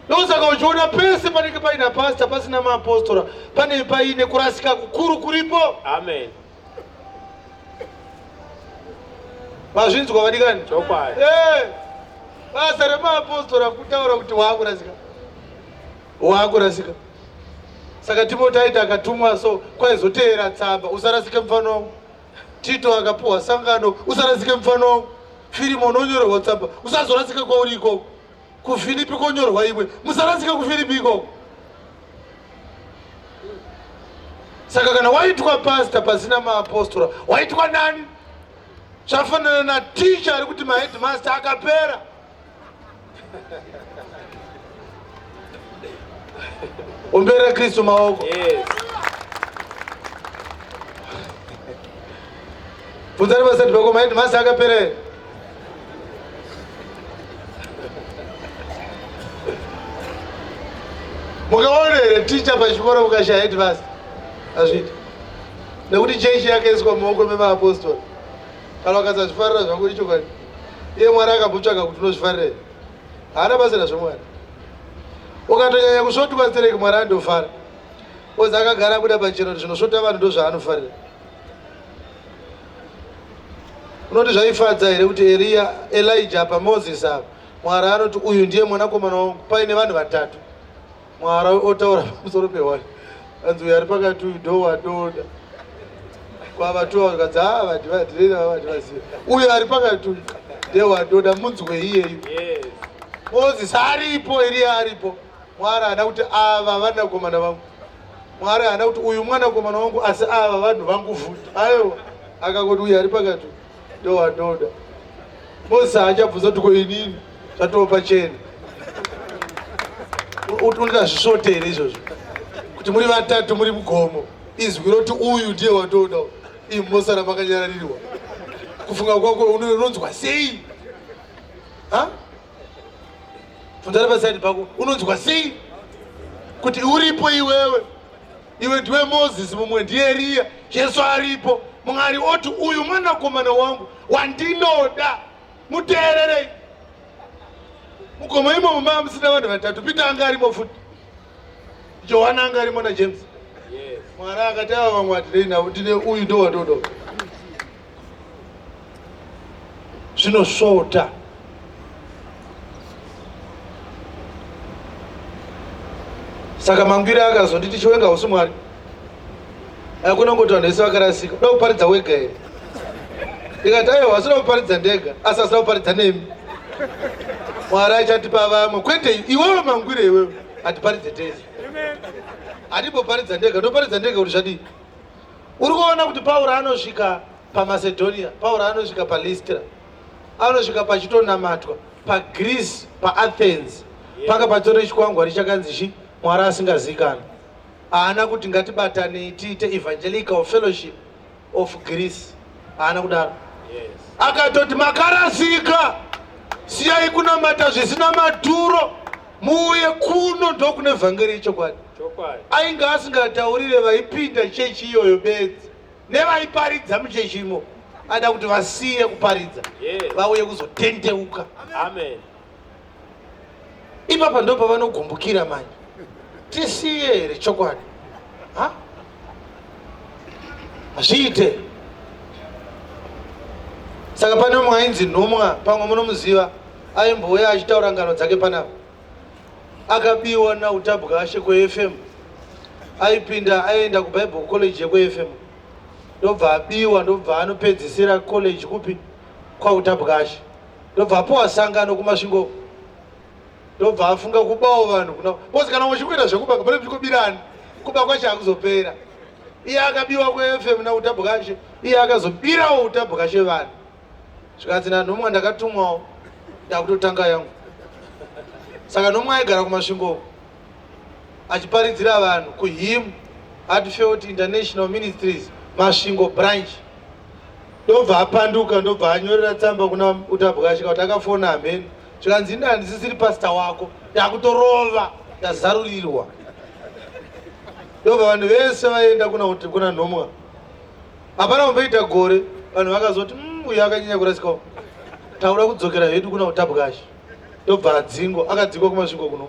Ndosaka uchiona pese panenge paina pastor pasina maapostora, pane paine kurasika kukuru kuripo. Amen. Mazvinzwa vadikani? Chokwadi. Basa remaapostora kutaura kuti waakurasika. Waakurasika. Saka Timoti aiti akatumwa so kwaizoteera tsamba, usarasike mufano wangu. Tito akapuhwa sangano, usarasike mufano wangu. Firimoni onyorerwa tsamba, usazorasika kwauri ikoko. KuFilipi konyorwa imwe, musarasika kuFilipi ikoko. Saka kana waitwa pastor pasina maapostora, waitwa nani? Zvafanana naticha ari kuti maheadmaster akapera. Ombera Kristu maoko. Yes. Bvunzani vasati vako maheadmaster akapera here? Mukaona here ticha pachikoro mukashaya headmaster? Hazviiti. Nekuti chechi yakaiswa mumaoko memaapostora. Kana ukasazvifarira zvako ichokwadi. Iye Mwari akambotsvaga kuti unozvifarira here? Haana basa nazvo Mwari. Ukatonyanya kusvotwa stereki Mwari andofara. Ozi akagara abuda pachena kuti zvinosvota vanhu ndozvaanofarira. Unoti zvaifadza here kuti Eria, Elijah apa Moses apa Mwari anoti uyu ndiye mwanakomana wangu paine vanhu vatatu. Mwari otaura pamusoro pehwari. Anzi uyu ari pakati uyu ndo wadoda. Kwavatuwa vakadzi haa vati vatirena vati vaziva. Uyo ari pakati uyu ndiye wandoda munzwe iyeyu. Yes. Moses aripo, Eriya aripo. Mwari haana kuti ava vanakomana vangu. Mwari haana kuti uyu mwanakomana wangu asi ava vanhu vangu futi. Aiwa, akangoti uyu ari pakati uyu ndiye wandoda. Moses haachabvunza kuti ko inini zvatova pachena. Unoda zvisvote here izvozvo? Kuti muri vatatu muri mugomo. Izwi roti uyu ndiye wandoda. Imi mosara makanyararirwa. Kufunga kwako unonzwa sei? Ha? Bvunzana pasaidi pako unonzwa sei kuti uripo iwewe? Iwe ndiwe Moses, mumwe ndiye Eriya, Jesu aripo. Mwari oti uyu mwanakomana wangu wandinoda, muteererei. Mugomo imomo mava musina vanhu vatatu, Peter anga arimo futi, Johana anga arimo naJames. Yes. Mwari akati ava vamwe hatinei navo, ndine uyu ndo wandoda. Zvinosvota. Saka Mangwira akazonditi Chiwenga hausi Mwari. Hakuna kungoti vanhu vese vakarasika. Uda kuparidza wega here? Ndikati aiwa asina kuparidza ndega, asi asina kuparidza nemi. Mwari achatipa vamwe, kwete iwewe Mangwira iwewe, hatiparidze tese. Handimboparidza ndega, ndoparidza ndega kuti zvadii? Uri kuona kuti Pauro anosvika paMacedonia, Pauro anosvika paLystra, anosvika pachitonamatwa paGreece, paAthens, panga patori chikwangwari chakanzi chi Mwari asingazikanwi. Haana kuti ngatibatanei tiite Evangelical Fellowship of Greece. Haana kudaro. Yes. Akatoti makarasika, siyai kunamata zvisina maturo, muuye kuno ndokune vhangeri yechokwadi. Chokwadi. Ainge asingataurire vaipinda chechi iyoyo bedzi nevaiparidza muchechi imo, ada kuti vasiye kuparidza Yes. vauye kuzotendeuka. Amen. Ipapa ndo pavanogumbukira manje, tisiye here chokwadi? Ha? Hazviite. Saka pane mumwe ainzi Nhumwa, pamwe munomuziva, aimbouya achitaura ngano dzake panapa. Akabiwa naUtabwashe kweFM, aipinda aienda kuBible College yekweFM, ndobva abiwa, ndobva anopedzisira college kupi? KwaUtabwashe, ndobva apuwa sangano kuMasvingo, ndobva afunga kubawo vanhu kuna because kana uchikuita zvekuba pane muchikubirani, kuba kwacho hakuzopera. Iye akabiwa kweFM naUtabwashe, iye akazobirawo Utabwashe vanhu. Zvikanzi naNhumwa ndakatumwawo, ndakutotanga yangu. Saka Nhumwa aigara kuMasvingo achiparidzira vanhu kuHim Heartfelt International Ministries Masvingo branch. Ndobva apanduka, ndobva anyorera tsamba kuna Utabwashe kuti akafona hameno. Zvikanzi ini handisisiri pastor wako, ndakutorova, ndazarurirwa. Ndobva vanhu vese vaenda kuna Nhumwa. Hapana kumboita gore vanhu vakazoti uyu akanyanya kurasikawo, taura kudzokera hedu kuna Utabwashe. Ndobva adzingwa, akadzingwa kuMasvingo kuno.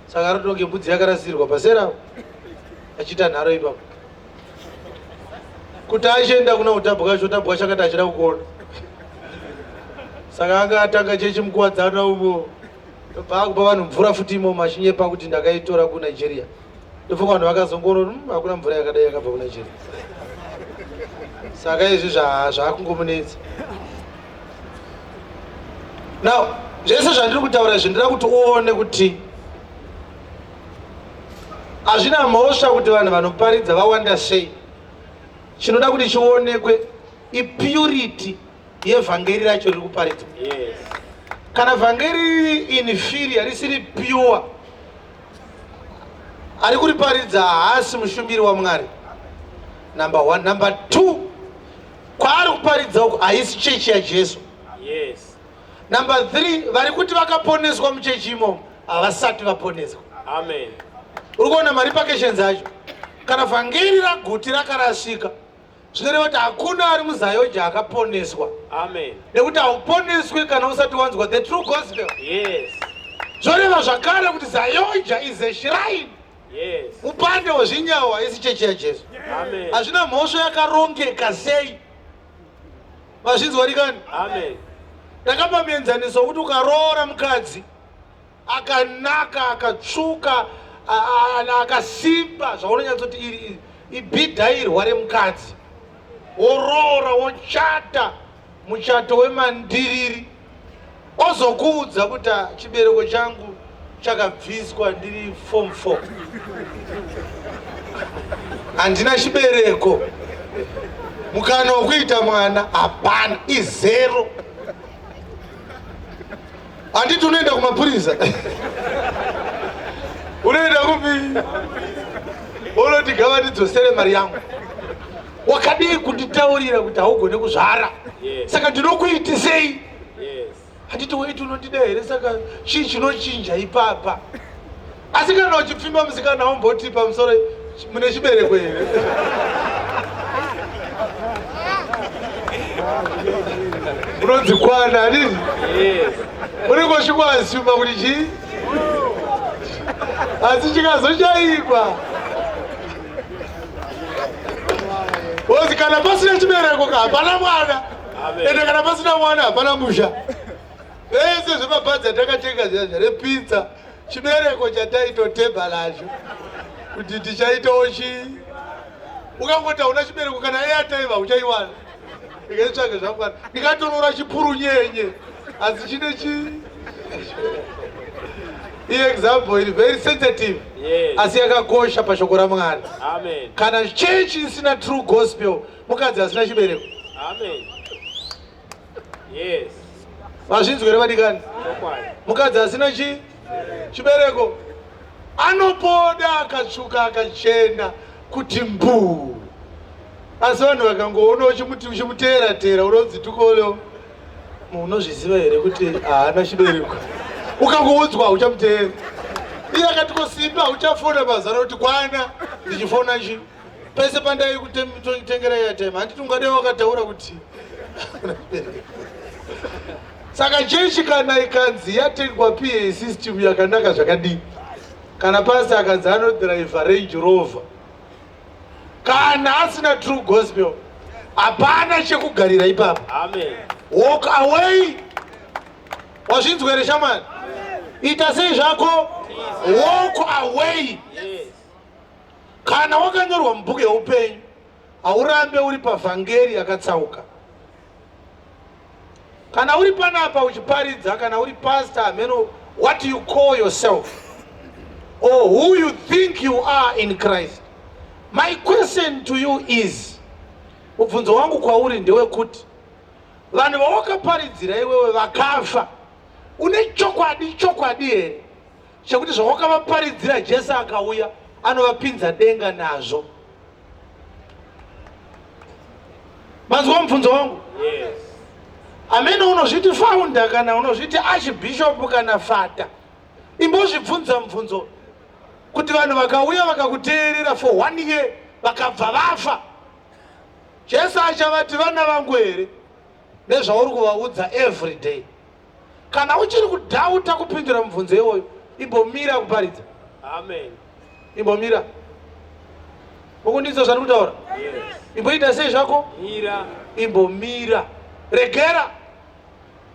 Saka arotonge mbudzi yakarasirwa pasera achiita nharo ipapo. Kuti achienda kuna Utabwashe, Utabwashe akati achida kukuona. Saka anga atanga chechi mukuwadzana umo. Ndobva akupa vanhu mvura futi imomo achinyepa kuti ndakaitora kuNigeria. Ndofunga vanhu vakazongorora, hakuna mvura yakadai yakabva kuNigeria. Saka izvi zvakungomunetsa. Now, zvese zvandiri kutaura izvi ndira kuti uone kuti hazvina mhosva kuti vanhu vanoparidza vawanda sei. Chinoda kuti chionekwe ipurity yevhangeri racho riri kuparidzwa. Yes. Kana vhangeri riri inferior, risiri pure, ari kuriparidza haasi mushumiri waMwari. Number 1. Number 2, kwaari kuparidza uku haisi chechi yaJesu. Yes. Number 3, vari kuti vakaponeswa muchechi imomo havasati vaponeswa. Amen. Uri kuona marepercussions acho. Kana vhangeri raGuti rakarasika, zvinoreva kuti hakuna ari muZayoja akaponeswa. Amen. Nekuti hauponeswi kana usati wanzwa the true gospel. Yes. Zvoreva zvakare kuti Zayoja is a shrine. Yes. Mupande wezvinyawa isi chechi yaJesu. Amen. Hazvina mhosva yakarongeka sei. Vazvinzwa rikani? Amen. Ndakapa muenzaniso wekuti ukaroora mukadzi akanaka, akatsvuka, akasimba, zvaunonyatsoti iri ibhidhairwa remukadzi. Woroora wochata muchato wemandiriri ozokuudza kuti ah, chibereko changu chakabviswa ndiri form 4 handina chibereko mukana wekuita mwana hapana izero handiti unoenda kumapurisa unoenda kupi unoti gava ndidzosere mari yangu wakadii kunditaurira kuti haugone kuzvara saka ndinokuitisei handiti waiti unondida here saka chii chinochinja ipapa asi kana uchipfimba musikana aumboti pamusoro mune chibereko here unonzi kwana handiti unenge uchingoasuma kuti chii asi chikazochaikwa ozi kana pasina chibereko ka hapana mwana ende kana pasina mwana hapana musha vese zvemabhadzi atakatenga zviya zvarepizza chibereko chataitotebha nacho kuti tichaitawo chii ukangoti hauna chibereko kana airtime hauchaiwana ndikaitsvage zvakwana ndikatorora chipurunyenye asi chine chi iexample iri very sensitive yes. asi yakakosha pashoko ramwari kana chechi isina true gospel mukadzi asina chibereko Yes. Vazvinzwa here vadikani? Mukadzi asina chi chibereko anopoda akatsvuka akachena kuti mbuu. Asi vanhu vakangoona uchimuti uchimuteera teera unonzi tukolo. Unozviziva here kuti haana chibereko? Ukangoudzwa hauchamuteera. Iye akati kosimba hauchafona mazana kuti kwana ndichifona chi pese pandai kutengera airtime handiti ungadai wakataura kuti saka chechi kana ikanzi yatengwa pa system yakanaka zvakadii kana pasi akanzi anodhiraivha range rover kana asina true gospel hapana chekugarira ipapo walk away wazvinzwa here shamwari ita sei zvako walk away yes. Kana wakanyorwa mubhuku yeupenyu, haurambe uri pavhangeri yakatsauka. Kana uri panapa uchiparidza, kana uri pastor, hameno what you call yourself or who you think you are in Christ. My question to you is, mubvunzo wangu kwauri ndewekuti vanhu vawakaparidzira iwewe vakafa, une chokwadi chokwadi here chekuti zvawakavaparidzira Jesu akauya anovapinza denga nazvo. Manzwa mubvunzo wangu? Yes. Amene unozviti founder kana unozviti archbishop kana fata, imbozvibvunza mubvunzo kuti vanhu vakauya vakakuteerera for one year vakabva vafa, Jesu achavati vana vangu here nezvauri kuvaudza every day? Kana uchiri kudhauta kupindura mubvunzo iwoyo, imbomira kuparidza. Amen. Imbomira. Mukundinzwa zvandiri kutaura? Yes. Imboita sei zvako? Mira. Imbomira. Regera.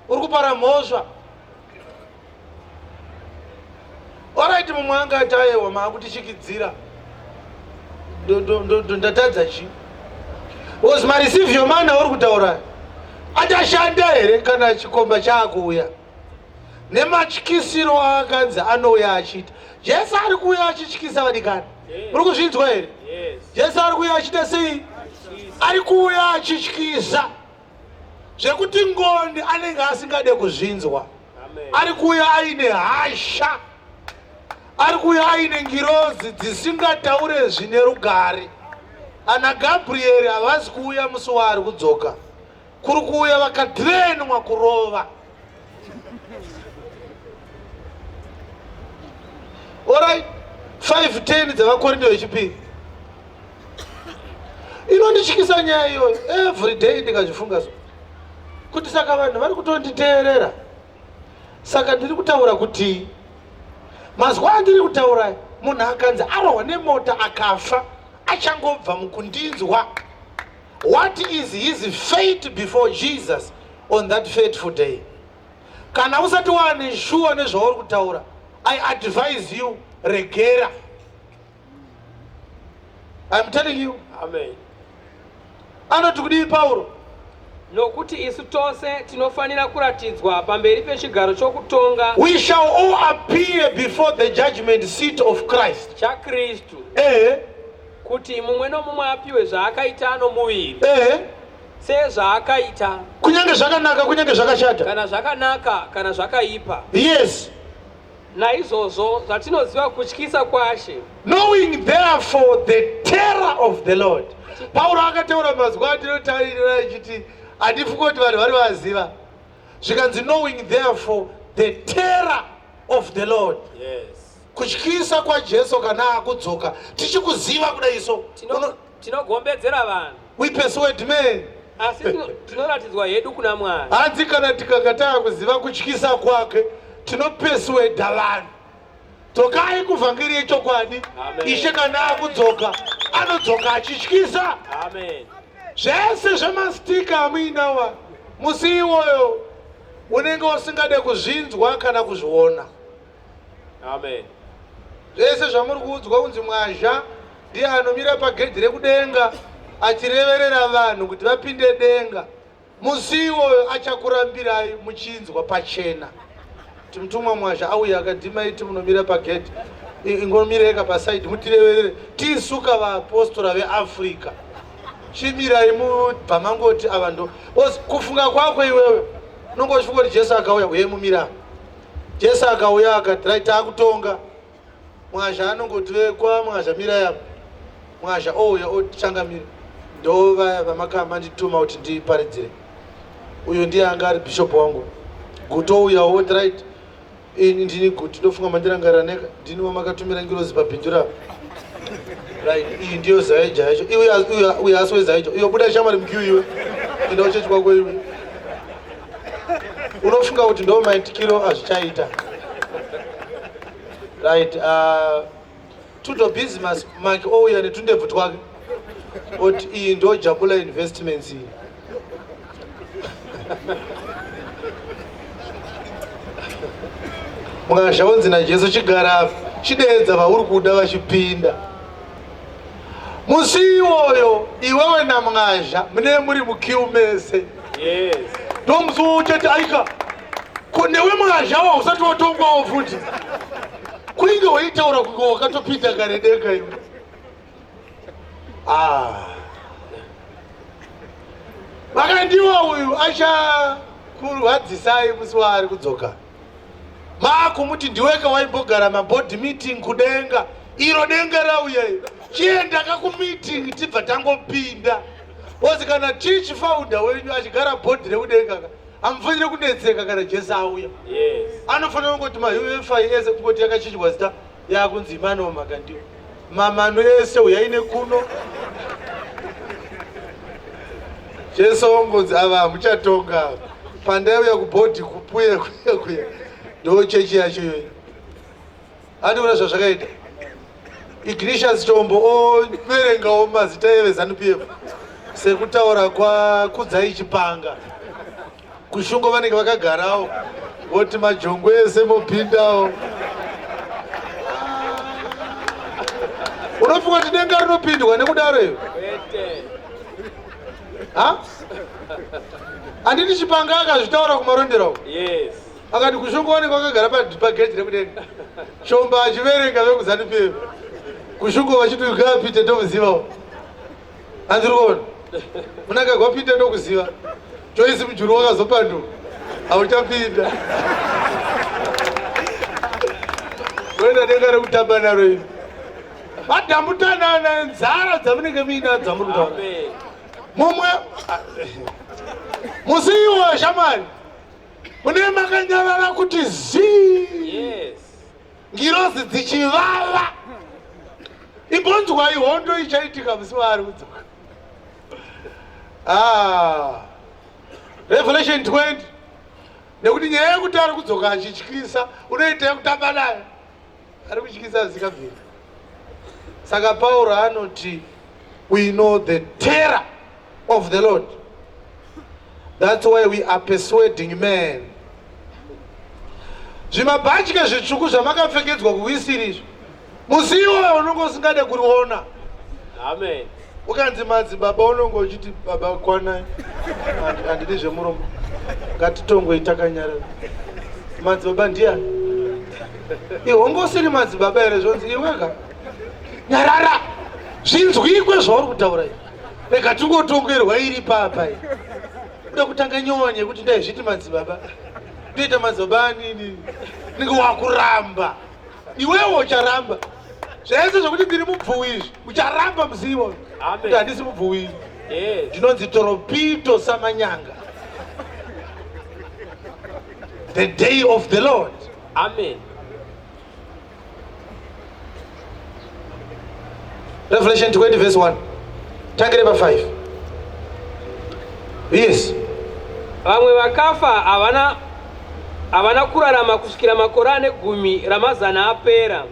Uri kupara mhosva. Alright, mumwe anga ati ayewa maakutishikidzira. Ndatadza chii? Because mareceive your money auri kutaura achashanda here kana chikomba chaakuuya nematyisiro aakanzi anouya achiita. Jesu ari kuuya achityisa vadikani. Muri kuzvinzwa here? Jesu ari kuuya achiita sei? Ari kuuya achityisa zvekuti ngoni anenge asingade kuzvinzwa. Ari kuuya aine hasha. Ari kuuya aine ngirozi dzisingataure zvine rugare. Ana Gabrieri havasi kuuya musi waari kudzoka. Kuri kuuya vakadrenwa kurova. Alright, 5:10 dzavaKorinto vechipiri. Inondityisa nyaya iyoyo every day ndikazvifunga so. Kuti saka vanhu vari kutonditeerera. Saka ndiri kutaura kuti mazwa andiri kutaura munhu akanzi arohwa nemota akafa achangobva mukundinzwa what is his fate before Jesus on that fateful day kana usati waane shuwa nezvauri kutaura i advise you regera I'm telling you Amen. Anoti kudii Pauro? Nokuti isu tose tinofanira kuratidzwa pamberi pechigaro chokutonga. We shall all appear before the judgment seat of Christ. ChaKristu. Ehe. Kuti mumwe nomumwe apiwe zvaakaita nomuviri. Ehe. Sezvaakaita. Kunyange zvakanaka, kunyange zvakashata. Kana zvakanaka, kana zvakaipa. Yes. Naizvozvo zvatinoziva kutyisa kwaShe. Knowing therefore the terror of the Lord. Pauro akataura mazwi atinotarira achiti handifungi kuti vanhu vari vaziva. Zvikanzi knowing therefore the terror of the Lord. Yes. Kutyisa kwaJesu kana akudzoka tichikuziva kudai so. Tinogombedzera vanhu. We persuade men. Asi tinoratidzwa hedu kuna Mwari. Hanzi kana tikanga taakuziva kutyisa kwake tinopersuada vanhu. Dzokai kuvhangeri yechokwadi. Ishe kana akudzoka anodzoka achityisa. Amen. Zvese zvemastika amuinawa musi iwoyo unenge usingade kuzvinzwa kana kuzviona. Amen. Zvese zvamuri kuudzwa kunzi mwazha ndiye anomira pagedhi rekudenga achireverera vanhu kuti vapinde denga. Musi iwoyo achakurambirai muchinzwa pachena kuti mutumwa mwazha auya akadhima iti munomira pagedhi ingomireka pasaidi mutireverere tisuka vaapostora veAfrica chimirai mubva mangoti ava ndo kufunga kwako iwewe unonge uchifunga kuti Jesu akauya uye mumira Jesu akauya akati right takutonga. Mwazha anongoti vekwa Mwazha mirai apa. Mwazha ouya otichangamira. Ndo vaya vamakamba ndituma kuti ndiparidzire. Uyu ndiye anga ari bishop wangu. Guto ouya oti right ini ndini Guti ndofunga mandirangarira neka ndini wamakatumira ngirozi pabindu ravo. Right iyi ndiyo Zaija yacho. Iwe uyu asi weZaija. Uyo buda shamwari mukiu iwe. Enda uchechi kwako iwe. Unofunga kuti ndo maitikiro azvichaita. Right, Tudor Business Mark ouya netundebvu twake oti iyi ndo Jabula Investments iyi. Mwazha wonzi naJesu chigara chideedza vauri kuda vachipinda. Musi iwoyo iwewe naMwazha mune muri mukiu mese. Yes. Ndomusi uchati aika ko newe Mwazha wa usati watongwawo futi. Kuinge waitaura kunge wakatopinda kare denga iwe. Ah. Makandiwa uyu achakurwadzisai musi waari kudzoka. Makumuti ndiweka waimbogara maboard meeting kudenga. Iro denga rauya iro. Chienda ka kumeeting tibva tangopinda. Ozi kana church founder wenyu achigara board rekudenga ka hamufanire kunetseka kana Jesu auya. Yes. Anofanira kungoti maUFI ese kungoti yakachinjwa zita yakunzi Emmanuel Makandiwa. Mamano ese uyai nekuno. Jesu ongonzi ava hamuchatonga. Pandaiuya kubhodhi kupuye kuya kuya. Ndo chechi yacho iyoyo. Andiona zvazvakaita. Ignatius Chombo overengawo mazita eveZanu PF sekutaura kwaKudzai Chipanga. Kushungo vanenge vakagarawo voti majongwe ese mopindawo. Unofunga kuti denga rinopindwa nekudaro iwe? Ha? Handiti Chipanga akazvitaura kumarondera uko? Yes. Akati kushungo vanenge vakagara pagedhi rekudenga. Chombo achiverenga vekuZanu PF. Kushungo vachiti ngapite tomuzivawo. Handiri kuona. Mnangagwa pinda ndokuziva. Joyce Mujuru wakazopanduka. Hauchapinda. Kuenda denga rekutamba naro iri. Madhamutanana nzara dzamunenge muinadzo dzamuri kutaura. Mumwe musi iwoyo shamwari mune makanyarara kuti zii. Yes. Ngirozi dzichivava. Imbonzwai hondo ichaitika musi waari kudzoka. Ah. Revelation 20. Nekuti nyaya yekuti ari kudzoka achityisa unoita yekutamba nayo. Ari kutyisa zvikabvira. Saka Pauro anoti we know the terror of the Lord. That's why we are persuading men. Zvimabhatye zvitsvuku zvamakapfekedzwa kuwisiri izvi, musi iwoyo unonge usingade kuriona. Amen. Ukanzi madzibaba unonge uchiti baba kwanai, handidi zvemuromo, ngatitongwei takanyarara. Madzibaba ndiyani? Ihongo usiri madzibaba here? Zvonzi iweka nyarara, zvinzwikwe zvauri kutaura izvi. Rega tingotongerwa iri papa iyi. Kuda kutanga nyowani yekuti ndaizviti madzibaba, ndoita madzibaba anini? Nenge wakuramba iwewe, ucharamba zvese zvokuti ndiri mubvuwi izvi, ucharamba musi iwoyo kuti handisi mubvuwi, ndinonzi Toropito Samanyanga. The day of the Lord. Amen. Revelation 20 verse 1. Tangire pa 5. Yes. Vamwe vakafa havana kurarama kusvikira makore ane gumi ramazana apera.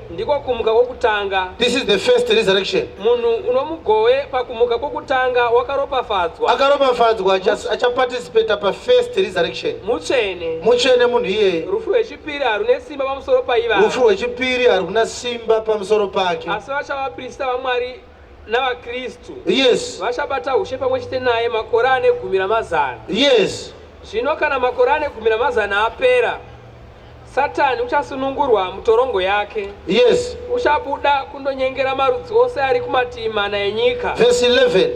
Ndiko kumuka kwokutanga. This is the first resurrection. Munhu unomugove pakumuka kwokutanga wakaropafadzwa. Akaropafadzwa achaparticipata pa first resurrection. Mutsvene. Mutsvene munhu iyeye. Rufu rwechipiri harune simba pamusoro paivava. Rufu rwechipiri haruna simba pamusoro pake. Asi vachava vaprista vaMwari navaKristu. Vachabata ushe pamwe chete naye makore ane gumi ramazana. Zvino kana makore ane gumi ramazana apera, Satani uchasunungurwa mutorongo yake. Uchabuda kundonyengera marudzi ose ari kumativi mana enyika. Verse 11.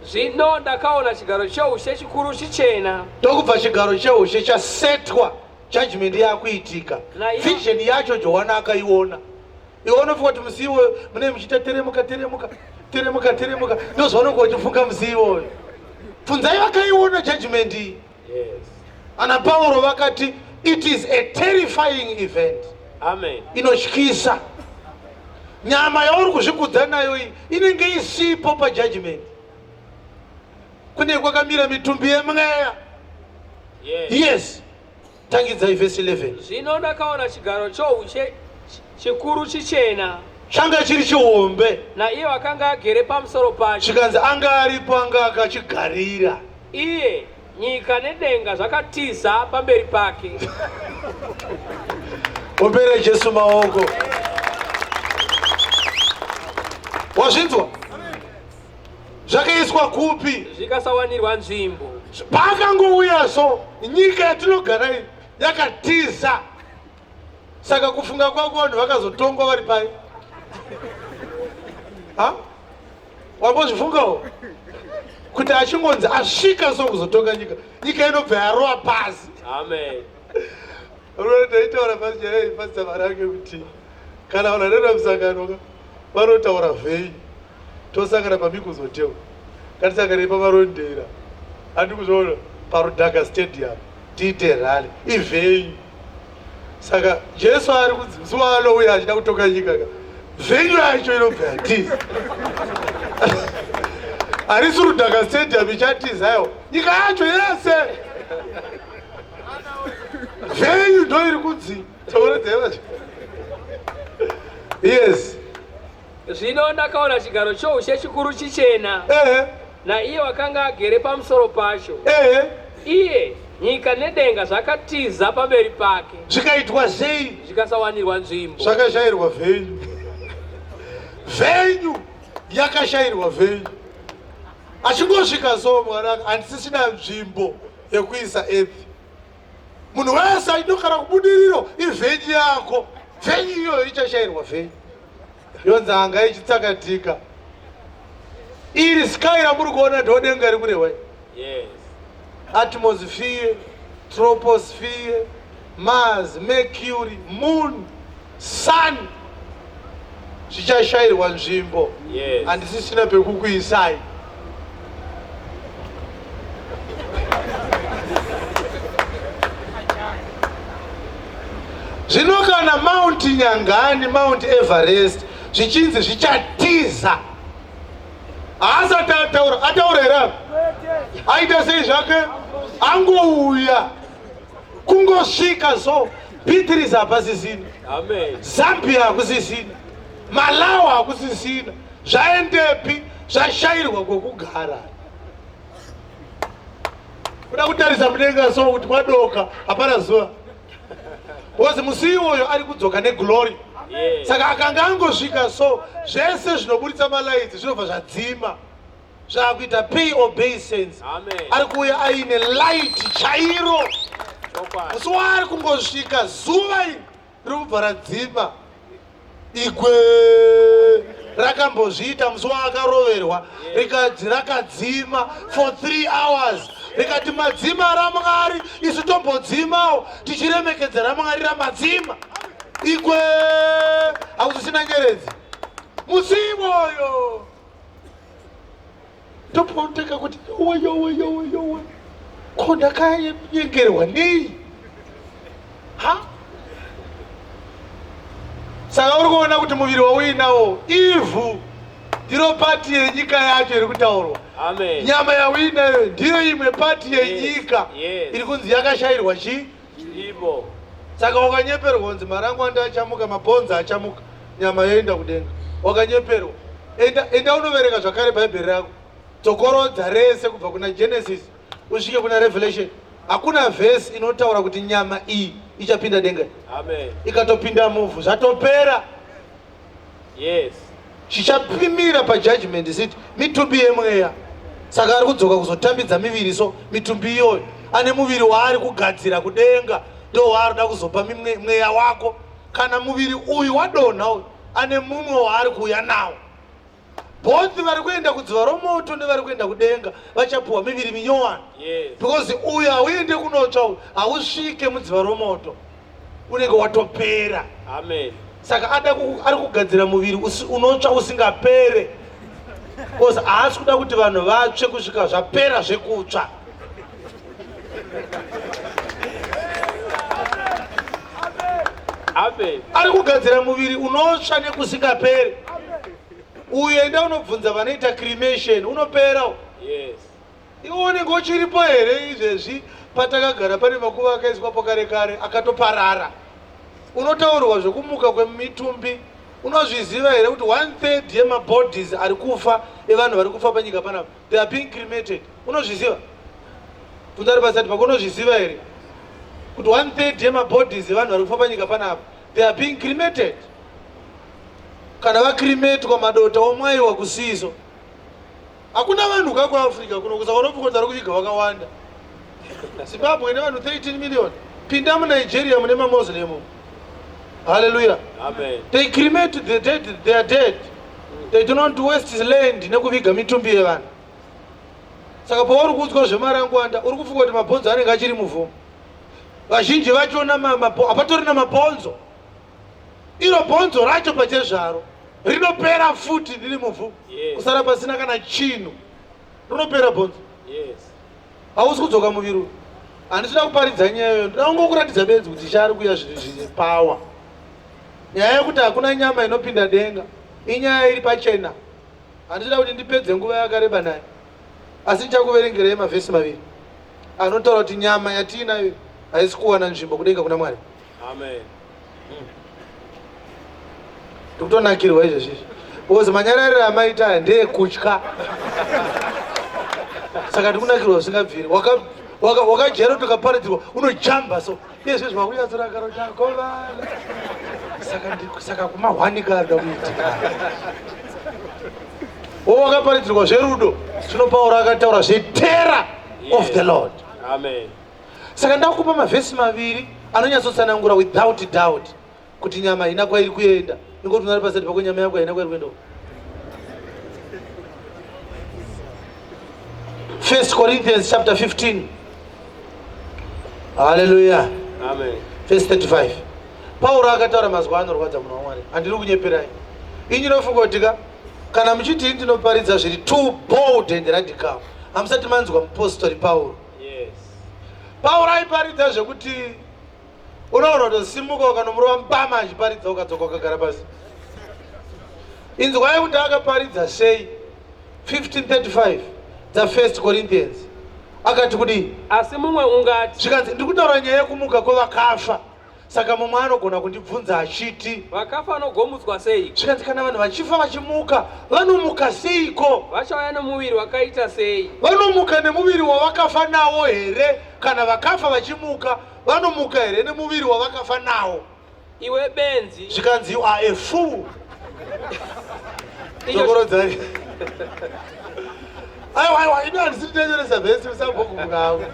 Zvino ndakaona chigaro cheushe chikuru chichena. Ndokubva chigaro cheushe chasetwa, judgment yakuitika. Vision yacho Johana akaiona. Iwe unofunga kuti musi iwoyo mune muchiita teremuka teremuka teremuka teremuka, ndozvaunonge uchifunga musi iwoyo. Pfunzai vakaiona judgment iyi. Ana Pauro vakati it is a terrifying event. Amen. Inotyisa. Nyama yauri kuzvikudza nayo iyi inenge isipo pajudgment. Kune kwakamira mitumbi yemweya. Yes. Tangidzai verse 11. Zvino ndakaona chigaro choushe chikuru chichena. Changa chiri chihombe. Naiye wakanga agere pamusoro pacho. Chikanzi anga aripo, anga akachigarira. Iye, nyika nedenga zvakatiza pamberi pake. Ombere Jesu maoko. Wazvinzwa? Zvakaiswa kupi? Zvikasawanirwa nzvimbo. Paakangouya so, nyika yatinogara iyi yakatiza. Saka kufunga kwako vanhu vakazotongwa vari pai? Ha? Wambozvifungawo kuti achingonzi asvika so kuzotonga nyika, nyika inobva yarova pasi? Amen. Ndaitaura pastor Marange kuti kana vanhu vanoenda musangano ka vanotaura vhei, tosangana paMeikles Hotel, ngatisanganei paMarondera, handi kuzviona, paRudhaka Stadium tiite rally, ivhenyu. Saka Jesu ari kunzi musi waanouya achida kutonga nyika ka, venue yacho inobva yatiza. Harisi Rudhaka Stadium ichatizayo, nyika yacho yese venue ndo iri kunzi tauradzevacho. Yes. Zvino ndakaona chigaro choushe chikuru chichena. Naiye wakanga agere pamusoro pacho. Iye, nyika nedenga zvakatiza pamberi pake. Zvikaitwa sei? Zvikasawanirwa nzvimbo. Zvakashayirwa venue. Venue yakashayirwa venue. Achingosvika so, Mwari handisisina nzvimbo yekuisa earth. Munhu wese ainokara kubudiriro ivenue yako, venue iyoyo ichashayirwa venue, yonzi anga ichitsakatika. Iri sky ramuri kuona ndo denga ri kurehwa. Atmosphere, troposphere, Mars, Mercury, Moon, Sun zvichashayirwa nzvimbo. Handisisina pekukuisai. Zvino kana Mount Nyangani, Mount Everest zvichinzi zvichatiza, haasati ataura, ataura here apa? Aita sei zvake? Angouya kungosvika so, Beatrice hapasisina. Amen. Zambia hakusisina, Malawi hakusisina. Zvaendepi? Zvashayirwa kwekugara. Kuda kutarisa mudenga so kuti kwadoka, hapana zuva, because musi iwoyo ari kudzoka neglory. Saka akanga angosvika so zvese zvinoburitsa malights zvinobva zvadzima, zvakuita pay obeisance. Ari kuuya aine light chairo. Musi waari kungosvika, zuva iri riri kubva radzima. Igwe rakambozviita musi waakaroverwa, rikadzi rakadzima for 3 hours, rikati madzima raMwari, isu tombodzimawo tichiremekedza raMwari ramadzima. Igwe hakusisina nyeredzi musi iwoyo. Topoteka kuti yowe, yowe, yowe, yowe, ko ndakanyengerwa nei? Ha, saka uri kuona kuti muviri wauinawo ivhu, ndiro part yenyika yacho iri kutaurwa. Amen. Nyama yauinayo ndiyo imwe part yenyika iri kunzi yakashayirwa chii? Ibo. Saka wakanyeperwa kunzi marangwanda achamuka, mabhonzo achamuka, nyama yoenda kudenga. Wakanyeperwa. Enda, enda unoverenga zvakare Bhaibheri rako, dzokorodza rese kubva kuna Genesis usvike kuna Revelation. Hakuna vhesi inotaura kuti nyama iyi ichapinda denga. Amen. Ikatopinda muvhu zvatopera. Chichapimira pajudgment seat mitumbi yemweya. Saka ari kudzoka kuzotambidza miviri, so mitumbi iyoyo, ane muviri waari kugadzira kudenga, ndo waari kuzopa mweya wako. Kana muviri uyu wadonha uyu, ane mumwe waari kuuya nawo. Both vari kuenda kudziva romoto nevari kuenda kudenga vachapiwa miviri minyowani. Because uyu hauende kunotsva, uyu hausvike mudziva romoto, unenge watopera. Amen. Saka ada ari kugadzira muviri unotsva usingapere, because haasi kuda kuti vanhu vatsve kusvika zvapera zvekutsva. Amen. Ari kugadzira muviri unotsva nekusingaperi. Uyu, enda unobvunza vanoita cremation, unopera. Iwe unenge uchiripo here izvezvi? Patakagara pane makuva akaiswapo kare kare akatoparara. Unotaurwa zvekumuka kwemitumbi, unozviziva here kuti one third yemabodies ari kufa, evanhu vari kufa panyika panapa, they are being cremated? Unozviziva? Bvunza ari pasati pako, unozviziva here kuti one third yemabodies evanhu vari kufa panyika panapa, they are being cremated? Kana vacrematwa, madota omwayiwa kusiso. Hakuna vanhu ka kuAfrica kuno, kusaka unofunga kuti vari kuviga vakawanda. Zimbabwe ine vanhu 13 million. Pinda muNigeria mune maMuslim. Hallelujah. Amen. They cremate the dead. They are dead. They do not waste land nekuviga mitumbi yevanhu. Saka pauri kuudzwa zvemarangwanda, uri kufunga kuti mabhonzo anenge achiri muvhu. Vazhinji vachona hapatorina mabhonzo. Iro bhonzo racho pachezvaro rinopera futi riri muvhu. Kusara pasina kana chinhu, rinopera bhonzo. Hausi kudzoka muviri uyu. Handisida kuparidza nyaya iyoyo, ndoda kungokuratidza bedzi kuti chaari kuuya zvinhu zvine power. Nyaya yekuti hakuna nyama inopinda denga inyaya iri pachena. Handisida kuti ndipedze nguva yakareba nayo, asi ndichakuverengerai mavhesi maviri anotaura kuti nyama yatiinayo haisi kuwana nzvimbo kudenga kuna Mwari. Amen. Ndikutonakirwa izvezvizvi because manyarariro amaita aya ndeyekutya, saka ndikunakirwa zvisingabviri. Wakajaira kuti ukaparidzirwa unojamba, so izvezvi wakunyatsorakaro chakovana. Saka kumahwanika arida kuitika wo wakaparidzirwa zverudo. Zvino Pauro akataura zveterror of the Lord. Amen. Saka ndakupa mavhesi maviri anonyatsotsanangura without doubt kuti nyama haina kwairi kuenda. Ingoti unari pasati pako, nyama yako haina kwairi kuenda. First Corinthians chapter 15, haleluya. Amen. Verse 35, Pauro akataura mazwi anorwadza, munhu waMwari. Handiri kunyeperai. Ini ndinofunga kuti ka kana muchiti ini ndinoparidza zviri too bold and radical, hamusati manzwa mupostori Pauro. Pauro aiparidza zvekuti unoona kutosimuka ukanomurova mbama achiparidza, ukadzoka ukagara pasi. Inzwai kuti akaparidza sei. 1535 dza1 Corinthians, akati kudii? Asi mumwe ungati, Zvikanzi, ndiri kutaura nyaya yekumuka kwevakafa, saka mumwe anogona kundibvunza achiti, Vakafa vanogomutswa sei? Zvikanzi, kana vanhu vachifa vachimuka, vanomuka seiko? Vachauya nomuviri wakaita sei? Vanomuka nemuviri wavakafa nawo here? Kana vakafa vachimuka, vanomuka here nemuviri wavakafa nawo? Iwe benzi. Zvikanzi you are a fool. Dzokorodzai. Aiwa aiwa ini handisi ndinyanyoresa vhesi musambogumukavo.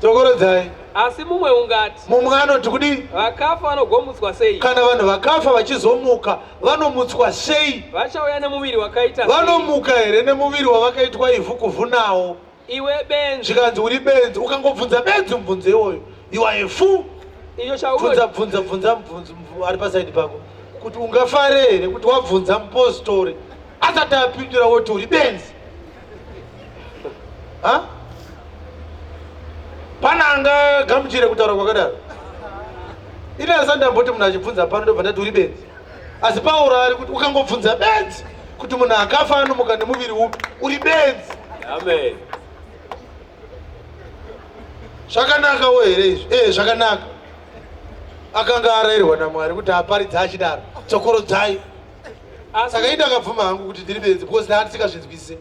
Dzokorodzai. Asi mumwe ungati. Mumwe anoti kudii? Vakafa vanogomutswa sei? Kana vanhu vakafa vachizomuka vanomutswa sei? Vachauya nemuviri wakaita sei? Vanomuka here nemuviri wavakaitwa ivhu kuvhu nawo? Iwe benzi. Zvikanzi uri benzi, ukangobvunza benzi mubvunzo iwoyo. You are a fool. Iyo chauno. Bvunza bvunza bvunza mubvunzo ari pasaidi pako kuti ungafare here kuti wabvunza mupostori asati apindura woti uri benzi. Ha? Pana angagamuchire kutaura kwakadaro? Ini asati ndamboti munhu achibvunza pano ndobva ndati uri benzi. Asi Pauro ari kuti ukangobvunza benzi kuti munhu akafa anomuka nemuviri upi, uri benzi. Amen. Zvakanakawo here izvi? Eh, zvakanaka. Akanga arayirwa naMwari kuti aparidze achidaro. Tsokorodzai. Saka ini ndakabvuma hangu kuti ndiri benzi because ndandisingazvinzwisise.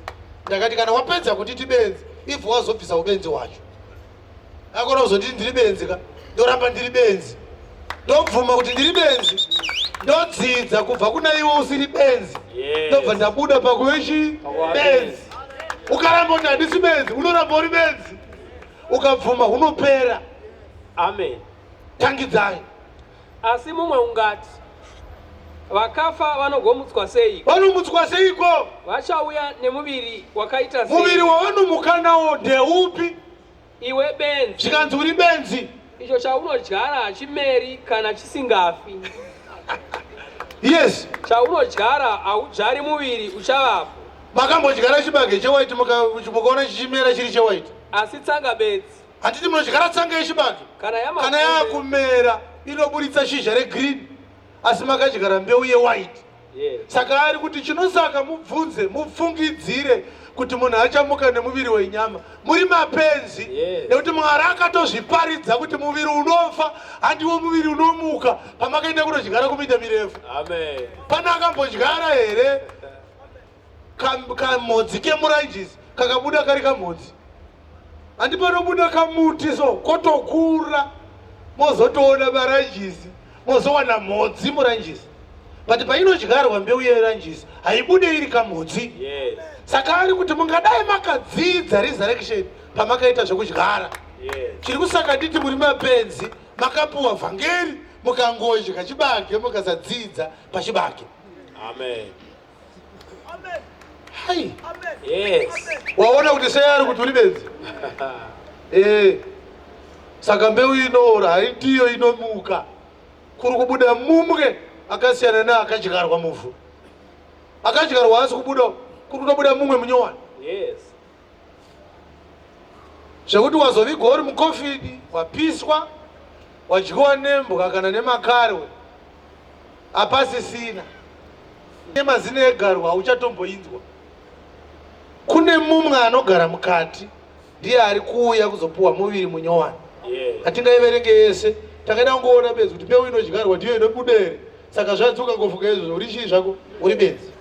Ndakati kana wapedza kunditi benzi, ibva wazobvisa ubenzi hwacho. Akona kuzonditi ndiri benzi ka, ndoramba ndiri benzi. Ndobvuma kuti ndiri benzi. Ndodzidza kubva kuna iwe usiri benzi. Ndobva ndabuda pakuve chi benzi. Ukaramba kuti handisi benzi, unoramba uri benzi. Ukabvuma unopera. Amen. Tangidzai. Asi mumwe ungati, Vakafa vanogomutswa seiko? Vanomutswa seiko? Vachauya nemuviri wakaita sei? Muviri wavanomuka nawo ndeupi? Iwe benzi. Zvikanzi uri benzi. Icho chaunodyara hachimeri kana chisingafi. Yes. Chaunodyara haudyari muviri uchavapo. Makambodyara chibage chewaiti mukaona chichimera chiri chewaiti? Asi tsanga bedzi. Handiti munodyara tsanga yechibage? Kana yakumera inoburitsa shizha regreen asi makadyara mbeu yewhite. Yes. Saka ari kuti chinosaka mubvunze mupfungidzire kuti munhu achamuka nemuviri wenyama muri mapenzi. Yes. Nekuti Mwari akatozviparidza kuti muviri unofa handiwo muviri unomuka pamakaenda kunodyara kuminda mirefu. Amen. Pane akambodyara here kamhodzi kemuranjisi kakabuda kari kamhodzi? Handi panobuda kamuti so kotokura mozotoona maranjisi mozowana mhodzi muranjisi, but painodyarwa mbeu yeranjisi haibude iri kamhodzi. Yes. Saka ari kuti mungadai makadzidza resurrection pamakaita zvekudyara. Yes. Chiri kusaka nditi muri mapenzi, makapuwa vhangeri mukangodya chibage mukasadzidza pachibage. Amen. Hai. Yes. Waona kuti sei ari kuti uri benzi? Eh. Saka mbeu inoora haindiyo inomuka. Kuri kubuda mumwe akasiyana neakadyarwa muvhu. Akadyarwa haasi kubuda, kuri kutobuda mumwe munyowani. Yes. Zvekuti wazovigwa uri mukofini, wapiswa, wadyiwa nembwa kana nemakarwe, hapasisina. Nemazino egarwa hauchatomboinzwa. Kune mumwe anogara mukati, ndiye ari kuuya kuzopuwa muviri munyowani. Yes. Hatingaiverenge yese, takaida kungoona bedzi kuti mbeu inodyarwa ndiyo inobuda here. Saka zvanzi ukangofunga izvozvo uri chii zvako, uri benzi.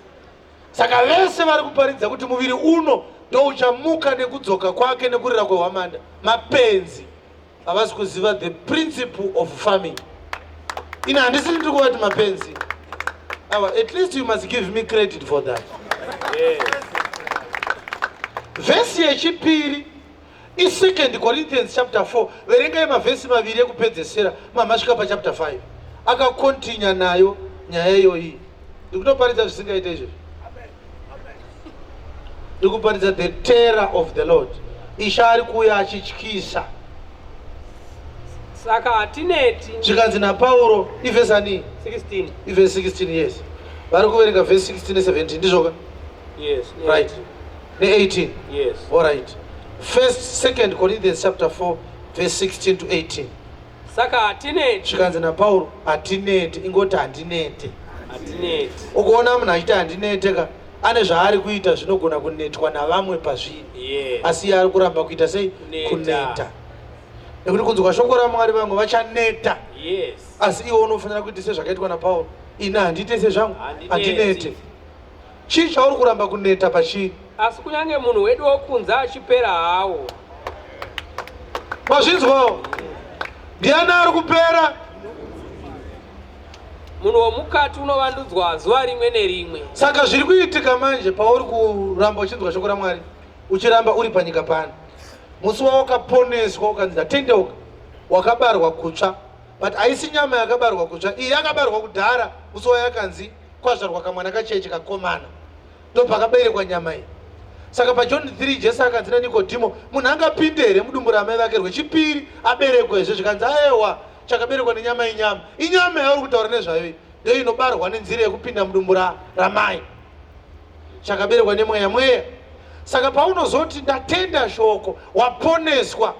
Saka vese vari kuparidza kuti muviri uno ndouchamuka nekudzoka kwake nekurira kwehwamanda, mapenzi. Havasi kuziva the principle of farming. Ini handisiri ndiri kuvati mapenzi. Awa, at least you must give me credit for that. Yes. Vhesi yechipiri i2 Corinthians chapter 4. Verengai mavhesi maviri ekupedzesera mamasvika pachapter 5. Akakontinya nayo nyaya iyoyi. Ndikutoparidza zvisingaite izvozvo. Ndikuparidza the terror of the Lord. Ishe ari kuuya achityisa. Saka hatineti. Zvikanzi naPauro, ivhesi ani? 16. Ivhesi 16, yes. Vari kuverenga vhesi 16 ne 17, ndizvoka? Yes. Right. Ne 18. Yes. All right. First, 2 Corinthians chapter 4, verse 16 to 18. Saka hatineti. Zvikanzi naPauro, hatineti, ingoti handinete. Hatineti. Ukuona munhu achiti handinete ka, ane zvaari kuita zvinogona kunetwa navamwe pazviri. Yes. Asi iye ari kuramba kuita sei? Kuneta. Kuneta. Nekuti kunzwa shoko raMwari vamwe vachaneta. Yes. Asi iwe unofanira kuita sezvakaitwa naPauro. Ini handiite sezvangu, Handineti. handinete. Chii chauri kuramba kuneta pachiri? Asi kunyange munhu wedu wokunze achipera hawo. Mazvinzwawo? Ndiani ari kupera? Munhu womukati unovandudzwa zuva rimwe nerimwe. Saka zviri kuitika manje pauri kuramba uchinzwa shoko raMwari, uchiramba uri panyika pano, musi wawakaponeswa ukanzi ndatendeuka, wakabarwa kutsva, but haisi nyama yakabarwa kutsva iyi, yakabarwa kudhara musi wayakanzi kwazvarwa kamwana kacheche kakomana, ndopakaberekwa nyama iyi. Saka paJohn 3 Jesu akanzi naNikodhimo, munhu angapinde here mudumbu ramai vake rwechipiri aberekwe izvo? Zvikanzi aewa, chakaberekwa nenyama inyama. Inyama yauri kutaura nezvayo iyi ndo inobarwa nenzira yekupinda mudumbu ramai. Chakaberekwa nemweya mweya. Saka paunozoti ndatenda shoko, waponeswa,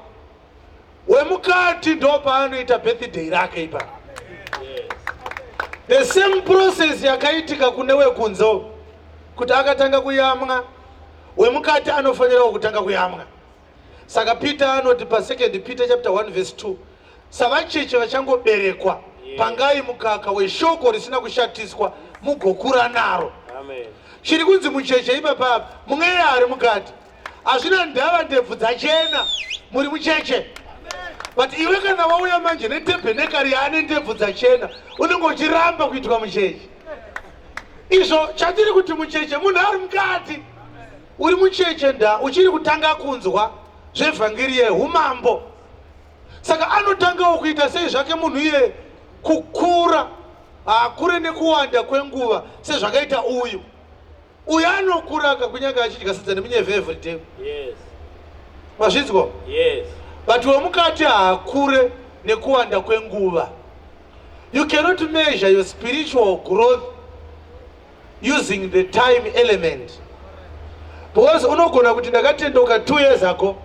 wemukati ndo paanoita birthday rake ipa. The same process yakaitika kune wekunze, kuti akatanga kuyamwa, wemukati anofanirawo kutanga kuyamwa. Saka Peter anoti pasecond Peter chapter 1 verse 2, savacheche vachangoberekwa, pangai mukaka weshoko risina kushatiswa, mugokura naro. Amen. Chiri kunzi mucheche ipapapa mweya ari mukati. Hazvina ndava ndebvu dzachena, muri mucheche. But iwe kana wauya manje netebhenekari yaane ndebvu dzachena, unenge uchiramba kuitwa mucheche. Izvo chatiri kuti mucheche munhu ari mukati. Uri mucheche nda uchiri kutanga kunzwa zvevhangeri yeumambo. Saka anotangawo kuita sei zvake munhu iye kukura, haakure nekuwanda kwenguva sezvakaita uyu. Uyu anokura kunyange achidya sadza nemunyevhe every day. Mazvinzwa? Yes. But wemukati haakure nekuwanda kwenguva. You cannot measure your spiritual growth using the time element, because unogona kuti ndakatendeuka 2 years ago,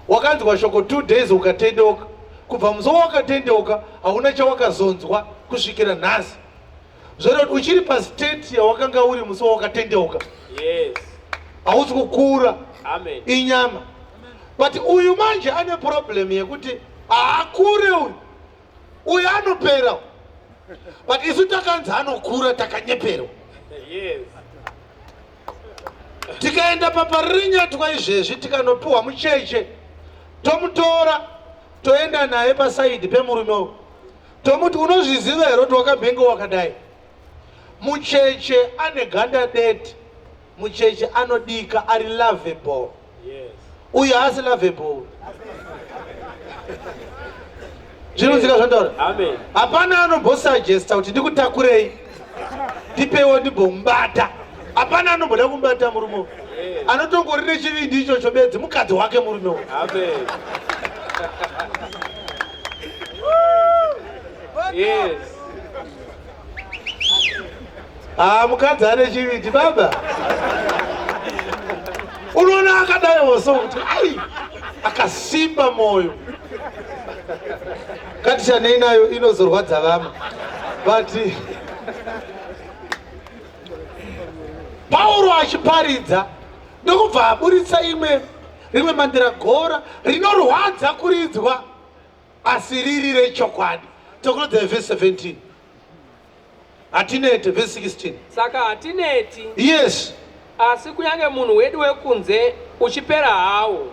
wakanzwa shoko 2 days ukatendeuka. Kubva musi wawakatendeuka hauna chawakazonzwa kusvikira nhasi. Zvoreva kuti uchiri pastate yawakanga uri musi wawakatendeuka. Hausi kukura. Amen. Inyama. But uyu manje ane problem yekuti haakure uyu. Uyu anopera, but isu takanzi anokura, takanyeperwa. Tikaenda paparinyatwa izvezvi, tikanopiwa mucheche, tomutora toenda naye pasaidi pemurume uyu, tomuti unozviziva here kuti wakambenge wakadai? Mucheche ane ganda dete, mucheche anodika, ari lovable. Uyu haasi lovable. Zvinonzika zvandaura? Amen. Hapana anombosugesta kuti ndikutakurei, ndipewo ndimbomubata. Hapana anomboda kumubata murume uyu. Anotongori nechivindi ichocho bedzi mukadzi wake murume uyu. Amen. Yes. Ah, mukadzi ane chivindi baba. Unoona akadaiwo so kuti ai akasimba moyo. Ngatishanei nayo, inozorwadza vamwe. But Pauro achiparidza ndokubva aburitsa imwe rimwe mandiragora rinorwadza kuridzwa, asi riri rechokwadi. Tokurodza vhesi 17, hatinete, vhesi 16. Saka hatineti, asi kunyange munhu wedu wekunze uchipera hawo,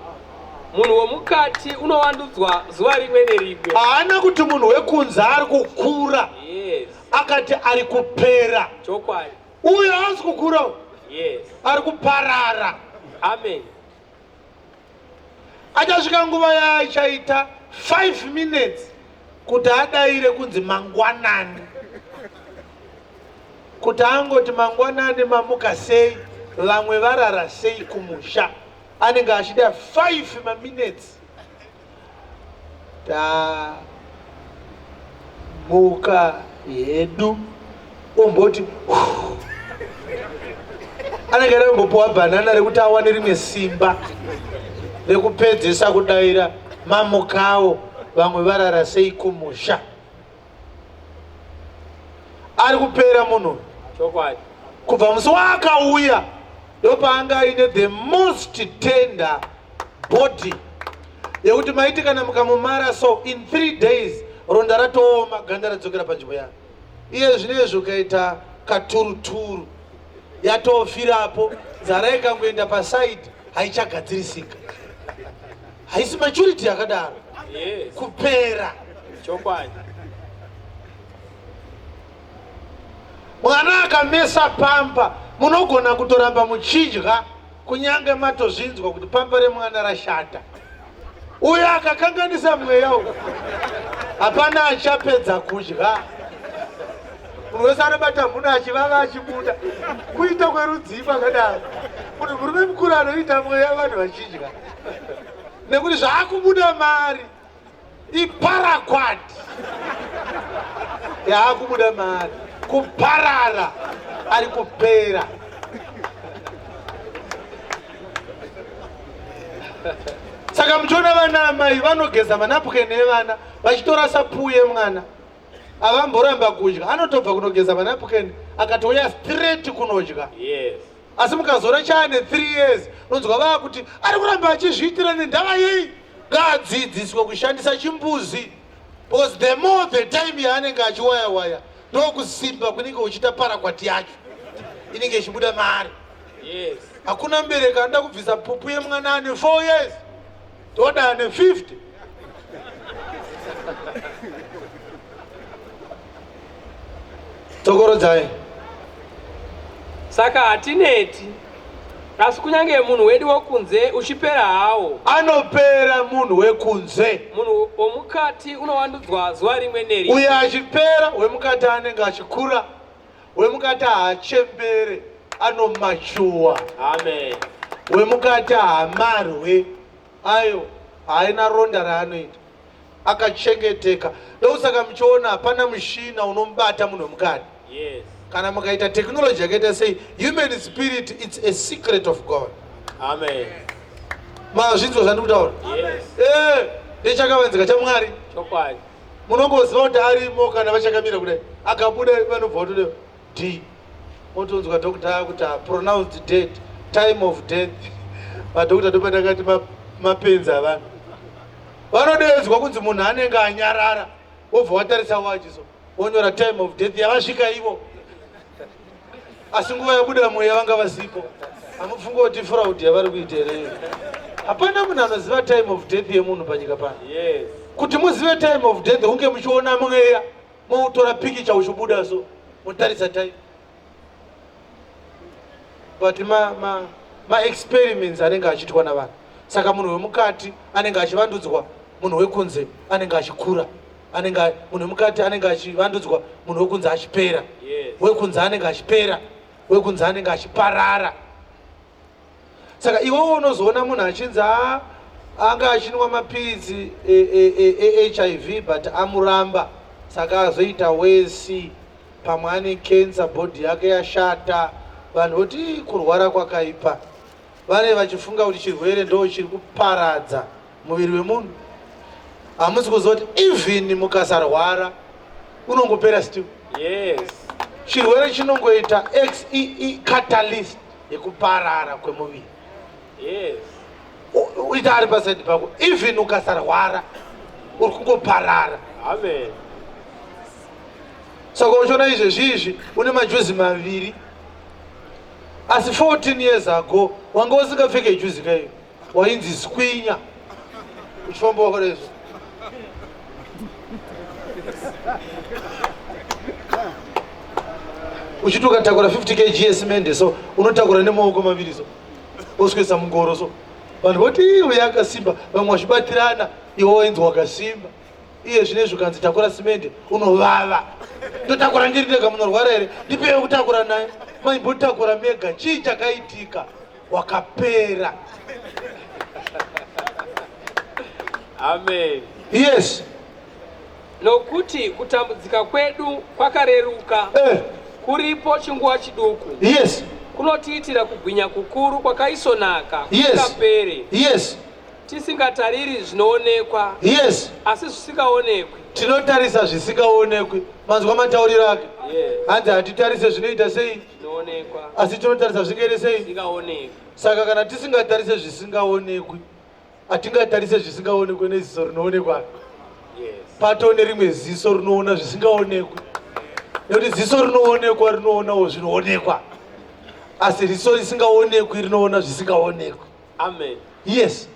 munhu womukati unovandudzwa zuva rimwe nerimwe. Haana kuti munhu wekunze ari kukura. Akati ari kupera. Chokwadi. Uyo haasi kukura, ari kuparara. Amen. Achasvika nguva yaachaita 5 minutes kuti adayire kunzi mangwanani, kuti angoti mangwanani, mamuka sei, vamwe varara sei kumusha, anenge achida 5 maminutes. Tamuka hedu, omboti anenge ada kumbopiwa bhanana rekuti awane rimwe simba rekupedzisa kudayira mamukawo, vamwe varara sei kumusha. Ari kupera munhu. Chokwadi. Kubva musi waakauya ndopaanga aine the most tender body yekuti maiti kana mukamumara so, in 3 days ronda ratooma, ganda radzokera panzvimbo yaro. Iye zvinezvi ukaita katuruturu yatofirapo, nzara ikangoenda pasaidi haichagadzirisika. Haisi maturity yakadaro. Kupera. Chokwadi. Mwana akamesa pamper, munogona kutoramba muchidya kunyange matozvinzwa kuti pamper remwana rashata. Uyo akakanganisa mweya uyu, hapana achapedza kudya. Munhu wese anobata mhuno achivava achibuda. Kuita kwerudzii kwakadaro? Munhu murume mukuru anoita mweya vanhu vachidya, nekuti zvaakubuda mari iparaquat yaakubuda mari, kuparara ari kupera. Saka muchiona vana amai vanogeza manapukeni evana vachitorasa puu yemwana, avamboramba kudya, anotobva kunogeza manapukeni akatouya straight kunodya. Asi mukazora chaane 3 years, unonzwa vaa kuti ari kuramba achizviitira nendava yei. Ngaadzidziswe kushandisa chimbuzi, because the more the time yaanenge achiwaya waya, ndokusimba kunenge uchiita paraquat yacho inenge ichibuda mari. Hakuna mubereki anoda kubvisa pupu yemwana ane 4 years, toda ane 50. Tsokorodzai. Saka hatineti, asi kunyange munhu wedu wokunze uchipera hawo. Anopera munhu wekunze. Munhu womukati unowandudzwa zuva rimwe nerimwe. Uyo achipera, wemukati anenge achikura. Wemukati haachembere, anomachuwa. Amen. Wemukati haamarwe, ayo haina ronda raanoita, akachengeteka. Ndokusaka muchiona hapana mushina unomubata munhu wemukati. Kana mukaita technology yakaita sei, human spirit, it's a secret of God. Amen. Mazvinzwa zvandiri kutaura? Yes. Ndechakavanzika chaMwari. Chokwadi. Munongoziva kuti arimo kana vachakamira kudai, akabuda vanobva vatode d motonzwa doctor akuti pronounced dead, time of death. Madoctor ndopandakati mapenzi avanhu vanodeedzwa kunzi munhu anenge anyarara, wobva watarisa wachiso wonyora time of death yavasvika ivo, asi nguva yabuda mweya vanga vasipo. Hamufunga kuti fraud yavari kuita here? Hapana munhu anoziva time of death yemunhu panyika pano. Kuti muzive time of death, hunge muchiona mweya, moutora pikicha uchibuda so, motarisa time. But maexperiments anenge achiitwa navanhu. Saka munhu wemukati anenge achivandudzwa, munhu wekunze anenge achikura. Anenge munhu wemukati anenge achivandudzwa, munhu wekunze achipera. Wekunze anenge achipera, wekunze anenge achiparara. Saka iwewe unozoona munhu achinzi anga achinwa mapiritsi eHIV but amuramba, saka azoita wesi, pamwe ane cancer, body yake yashata. Vanhu voti kurwara kwakaipa, vane vachifunga kuti chirwere ndo chiri kuparadza muviri wemunhu. Hamusi kuziva kuti even mukasarwara unongopera still. Chirwere chinongoita xee catalyst yekuparara kwemuviri. Uita ari paside pako, even ukasarwara uri kungoparara. Amen. Saka uchiona izvezvi izvi une majuzi maviri, asi 14 years ago wanga usingapfeke juzi kaiyo, wainzi skwinya uchifamba wakarezo. Uchiti ukatakura 50 kg yesimende so, unotakura nemaoko maviri so, oswesa mungoro so, vanhu voti uyu akasimba, vamwe vachibatirana, iwe wainzi wakasimba. Iye zvinezvi ukanzi takura simende unovava. Ndotakura ndiri ndega, munorwara here? Ndipewe kutakura naye, maimbotakura mega. Chii chakaitika? Wakapera. Amen. Yes. Nokuti kutambudzika kwedu kwakareruka, kuripo chinguva chiduku, kunotiitira kugwinya kukuru kwakaisonaka kusingaperi, tisingatariri zvinoonekwa, asi zvisingaonekwi. Tinotarisa zvisingaonekwi. Manzwa matauriro ake? Yes. Hanzi hatitarise zvinoita sei, zvinoonekwa, asi tinotarisa zvingaite sei, zvisingaonekwi. Saka kana tisingatarise zvisingaonekwi, hatingatarise zvisingaonekwi neziso rinoonekwa. Pato nerimwe ziso rinoona zvisingaonekwi, nekuti ziso rinoonekwa rinoonawo zvinoonekwa, asi ziso risingaonekwi rinoona zvisingaonekwi. Amen. Yes.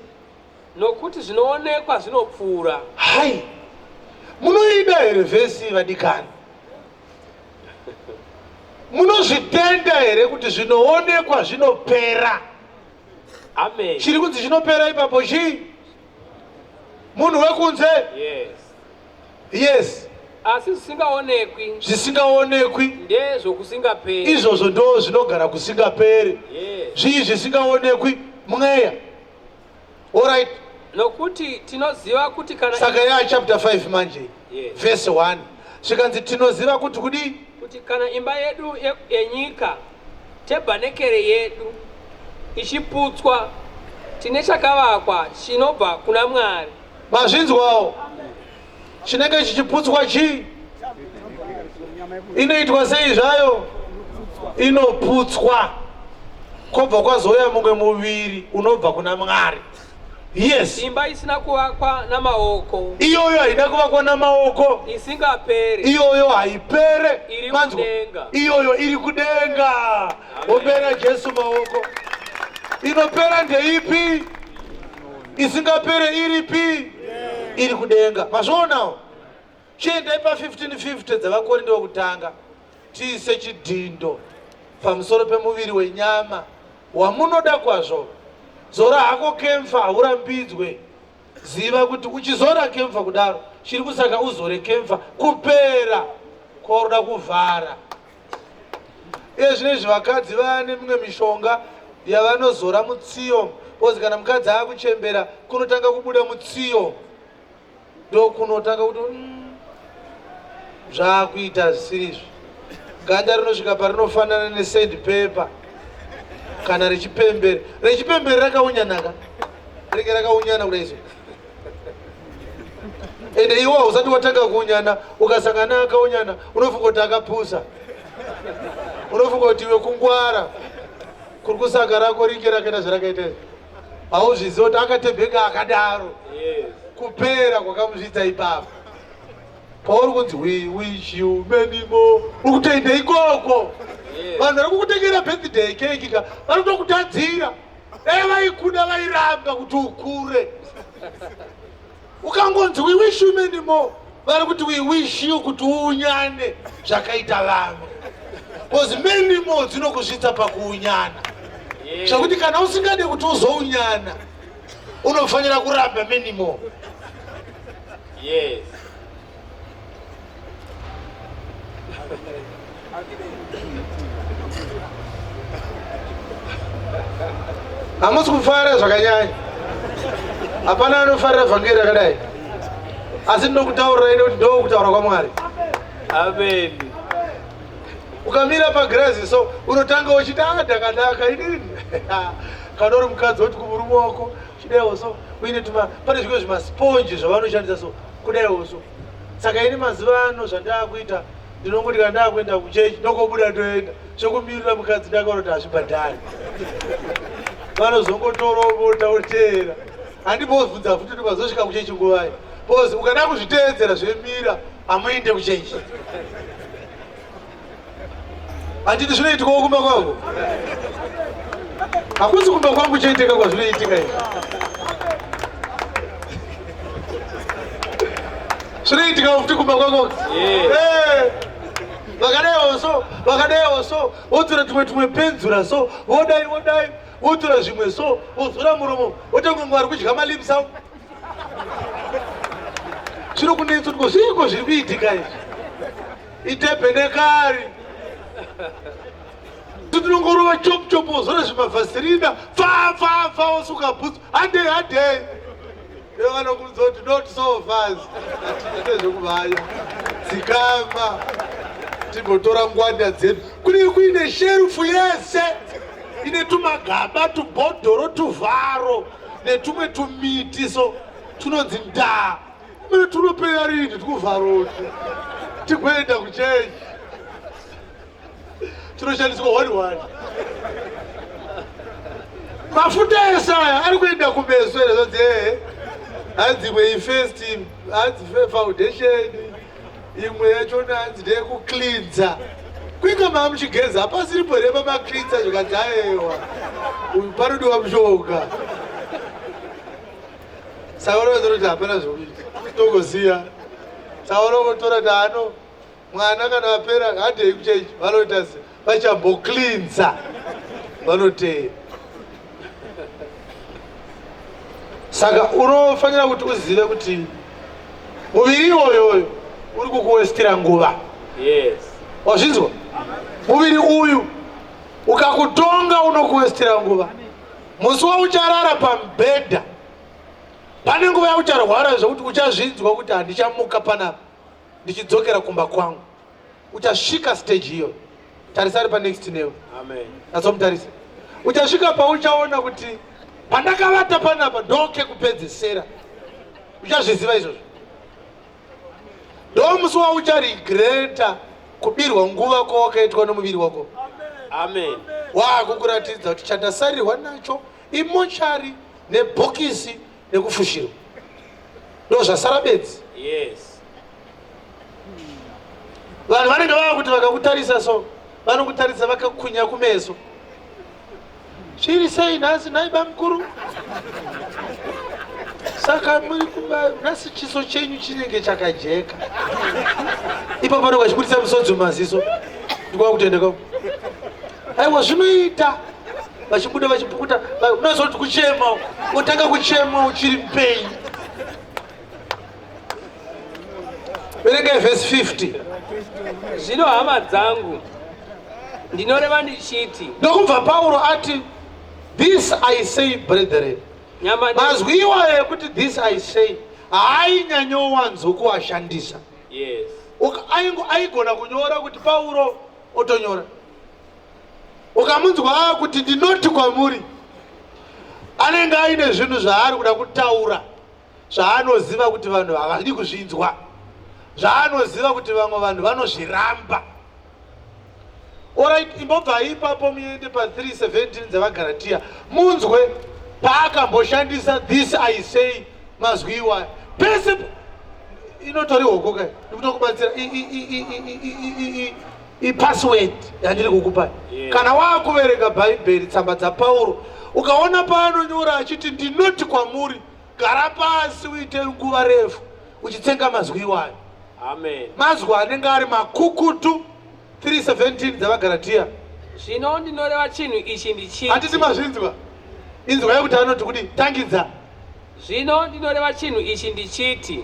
Nokuti zvinoonekwa zvinopfuura. Munozvitenda here kuti zvinoonekwa zvinopera? Amen. Chiri kunzi chinopera ipapo chii? Munhu wekunze? Yes. Yes. Asi zvisingaonekwi, zvisingaonekwi ndezvokusingaperi. Izvozvo ndo zvinogara kusingaperi. Yes. Zvii zvisingaonekwi? Mweya. Alright. Nokuti tinoziva kuti kana Saka ya chapter 5 manje. Yes. Verse 1. Zvikanzi tinoziva kuti kudii? Kuti kana imba yedu yenyika, tebhanekere yedu, ichiputswa, tine chakavakwa chinobva kuna Mwari. Mazvinzwawo? Chinenge chichiputswa chii? Inoitwa sei zvayo? Inoputswa, kwobva kwazouya mumwe muviri unobva kuna Mwari. Yes. Imba isina kuvakwa namaoko. Iyoyo haina kuvakwa namaoko. Isingapere. Iyoyo haipere. Iri Manzwa? kudenga. Iyoyo iri kudenga. Ombera Jesu maoko. Inopera ndeipi? Isingapere iripi? Iri kudenga. Mazvionawo? Chiendai pa 1550 dzavaKorinde wekutanga, tiise chidhindo pamusoro pemuviri wenyama wamunoda kwazvo. Zora hako kemfa, haurambidzwe. Ziva kuti uchizora kemfa kudaro, chiri kusaka uzore kemfa kupera kwauri kuvhara. Iye zvino izvi vakadzi vane mimwe mishonga yavanozora mutsiyo, because kana mukadzi akuchembera kunotanga kubuda mutsiyo, ndokunotanga kuti zvakuita zvisiri izvi. Ganda rinosvika parinofanana nesand paper kana rechipembere. Rechipembere rakaunyanaka, ringe rakaunyana kudai so, ende iwo hausati watanga kuunyana. Ukasangana akaunyana unofunga kuti akapusa, unofunga kuti iwe kungwara kuri kusaka rako ringe rakaita zvarakaita izvi. Hauzviziva kuti akatebheka akadaro. Kupera kwakamusvitsa ipapo pauri kunzi we wish you many more, uri kutoenda ikoko. Vanhu vari kukutengera birthday cake ka, vari kutokutadzira. Dai vaikuda vairamba kuti ukure. Ukangonzi we wish you many more, vari kuti we wish you kuti uunyane zvakaita vamwe, because many more dzinokusvitsa pakuunyana. Zvekuti kana usingade kuti uzounyana, unofanira kuramba many more. Hamusi kufara zvakanyanya. Hapana anofarira vhangeri rakadai, asi ndinokutaurirai nekuti ndo kutaura kwaMwari. Amen. Ukamira pagirazi so, unotanga uchiti a ndakanaka inini. Kana uri mukadzi, woti kumurume wako chidaiwo so, uine tuma, pane zvimwe zvimasponji zvavanoshandisa so, kudaiwo so. Saka ini mazuva ano zvandaakuita, ndinongoti kana ndaakuenda kuchechi ndokobuda ndoenda. Zvekumirira mukadzi ndakaona kuti hazvibhadhari, vanozongotoromota oteera. Handibovhunza futi kuti mazosvika kuchechi nguvai, because ukada kuzviteedzera zvemira hamuende kuchechi. Handiti zvinoitikawo kumba kwako? Hakusi kumba kwangu chete kwazvinoitika izvi, zvinoitikawo futi kumba kwako. Vakadaiwo so, vakadaiwo so, votora tumwe tumwe penzura so, vodai vodai, votora zvimwe so, vozora muromo, votongonga vari kudya malips avo. Zvinokunetsa kuti zviiko zviri kuitika izvi. Itebhenekari tinongorova chop chop, wozora zvimavhasirina, pfa pfa pfa, wosuka bhutsu, handei handei. Vanokuudza kuti not so fast, atiite zvekumhanya, dzikama timbotora ngwanda dzedu. Kune kuine sherufu yese ine tumagaba, tubhodhoro, tuvharo netumwe tumiti so tunonzi ndaa mune tunopera rini tukuvharotu tikuenda kuchechi. Tinoshandiswa one one. Mafuta ese aya ari kuenda kumeso ere? Zvanzi ehe, hanzi imwe ifirst, hanzi foundation, imwe yachona hanzi ndeyekucleansa. Kuinga maa muchigeza hapasiripo here mamacleansa? Zvikanzi aewa, uyu panodiwa mushonga. Saka unozoona kuti hapana zvokuita, tongoziya. Saka unongotora kuti ano Mwana kana apera handei kuchechi vanoita se vachambocleansa vanoteera. Saka unofanira kuti uzive kuti muviri iwoyoyo uri kukuwestira nguva. Yes. Wazvinzwa? Muviri uyu ukakutonga unokuwestira nguva. Musi waucharara pamubhedha pane nguva yaucharwara zvekuti uchazvinzwa kuti handichamuka panapa ndichidzokera kumba kwangu. Uchasvika stage iyoyo. Tarisa ari panext newe. Amen. Natsomutarisa. Uchasvika pauchaona kuti pandakavata panapa ndoke kupedzesera. Uchazviziva izvozvo. Ndomusi waucharegreta kubirwa nguva kwawakaitwa nomuviri wako. Amen. Waakukuratidza kuti chandasarirwa nacho imochari nebhokisi nekufushirwa. Ndozvasara bedzi. Yes. Vanhu vanenge vava kuti vakakutarisa so vanokutarisa vakakunya kumeso. Zviri sei nhasi nhai bamukuru? Saka muri kuba nhasi chiso chenyu chinenge chakajeka. Ipapo panenge vachibudisa misodzi mumaziso. Ndikwa kutendeka. Aiwa zvinoita vachibuda vachipukuta unozoti kuchema wotanga kuchema uchiri mupenyu. Verengai vhesi 50. Zvino hama dzangu, ndinoreva ndichiti. Ndokubva Pauro ati, This I say brethren. Mazwi iwayo ekuti this I say haainyanyowanzo kuashandisa. Yes. Aigona kunyora kuti Pauro otonyora. Ukamunzwa akuti ndinoti kwamuri, anenge aine zvinhu zvaari kuda kutaura zvaanoziva kuti vanhu havadi kuzvinzwa, zvaanoziva kuti vamwe vanhu vanozviramba. Orit, imbobvai ipapo muende pa 317 dzevaGaratiya munzwe paakamboshandisa this I say mazwi iwaya pese inotori hoko kai ndikutokubatsira ipassword yandiri kukupai. Kana waakuverenga Bhaibheri tsamba dzaPauro ukaona paanonyora achiti ndinoti kwamuri, gara pasi uite nguva refu uchitsenga mazwi iwayo. Amen. Mazwi anenge ari makukutu. 3:17 dzavaGaratia. Zvino ndinoreva chinhu ichi ndichiti. Hatisi mazvinzwa. Inzwai kuti anoti kudi tangidza. Zvino ndinoreva chinhu ichi ndichiti.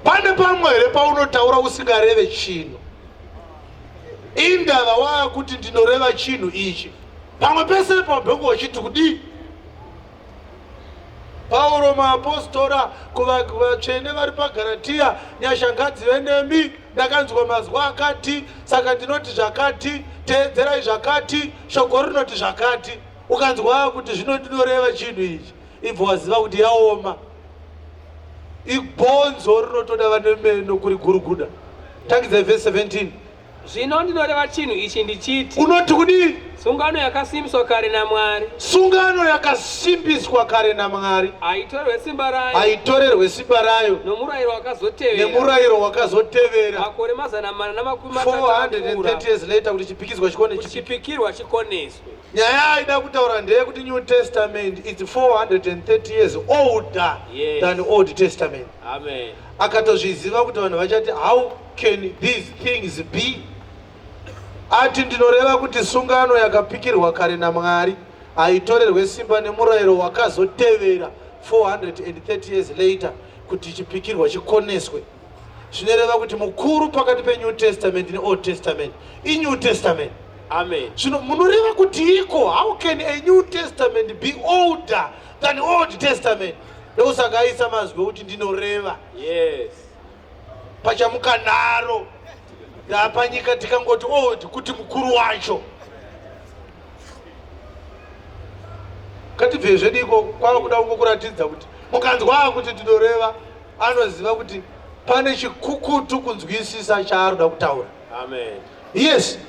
Pane pamwe here paunotaura usingareve chinhu? Indava waakuti ndinoreva chinhu ichi. Pamwe pese pabheko uchiti kudii? Pauro muapostora kuvatsvene vari paGaratia, nyasha ngadzive nemi. Ndakanzwa mazwi akati, saka ndinoti zvakati, teedzerai zvakati, shoko rinoti zvakati. Ukanzwa kuti zvino ndinoreva chinhu ichi, ibva waziva kuti yaoma. Ibhonzo rinotoda vane meno kuri guruguda. Tangidzai vhesi 17. Zvino ndinoreva chinhu ichi ndichiti. Unoti kudii? Sungano yakasimbiswa kare naMwari. Sungano yakasimbiswa kare naMwari. Haitorerwe simba rayo. Haitorerwe simba rayo. Nomurayiro wakazotevera. Nemurayiro wakazotevera. Makore 430 430 years later kuti chipikirwa chikone chipikirwa chikoneswe. Nyaya aida kutaura ndeyekuti New Testament is 430 years older Yes. than Old Testament. Amen. Akatozviziva kuti vanhu vachati how can these things be? Ati ndinoreva kuti sungano yakapikirwa kare naMwari haitorerwe simba nemurayiro wakazotevera 430 years later kuti chipikirwa chikoneswe. Zvinoreva kuti mukuru pakati peNew Testament neOld Testament iNew Testament. Amen. Zvino munoreva kuti iko how can a New Testament be older than Old Testament? Ndosaka aisa mazwi ekuti ndinoreva. Yes. Pachamuka nharo ndapanyika tikangoti old kuti mukuru wacho. Ngatibvei zvedu iko kwava kuda kungokuratidza kuti mukanzwa kuti ndinoreva anoziva kuti pane chikukutu kunzwisisa chaari kuda kutaura. Amen. Yes.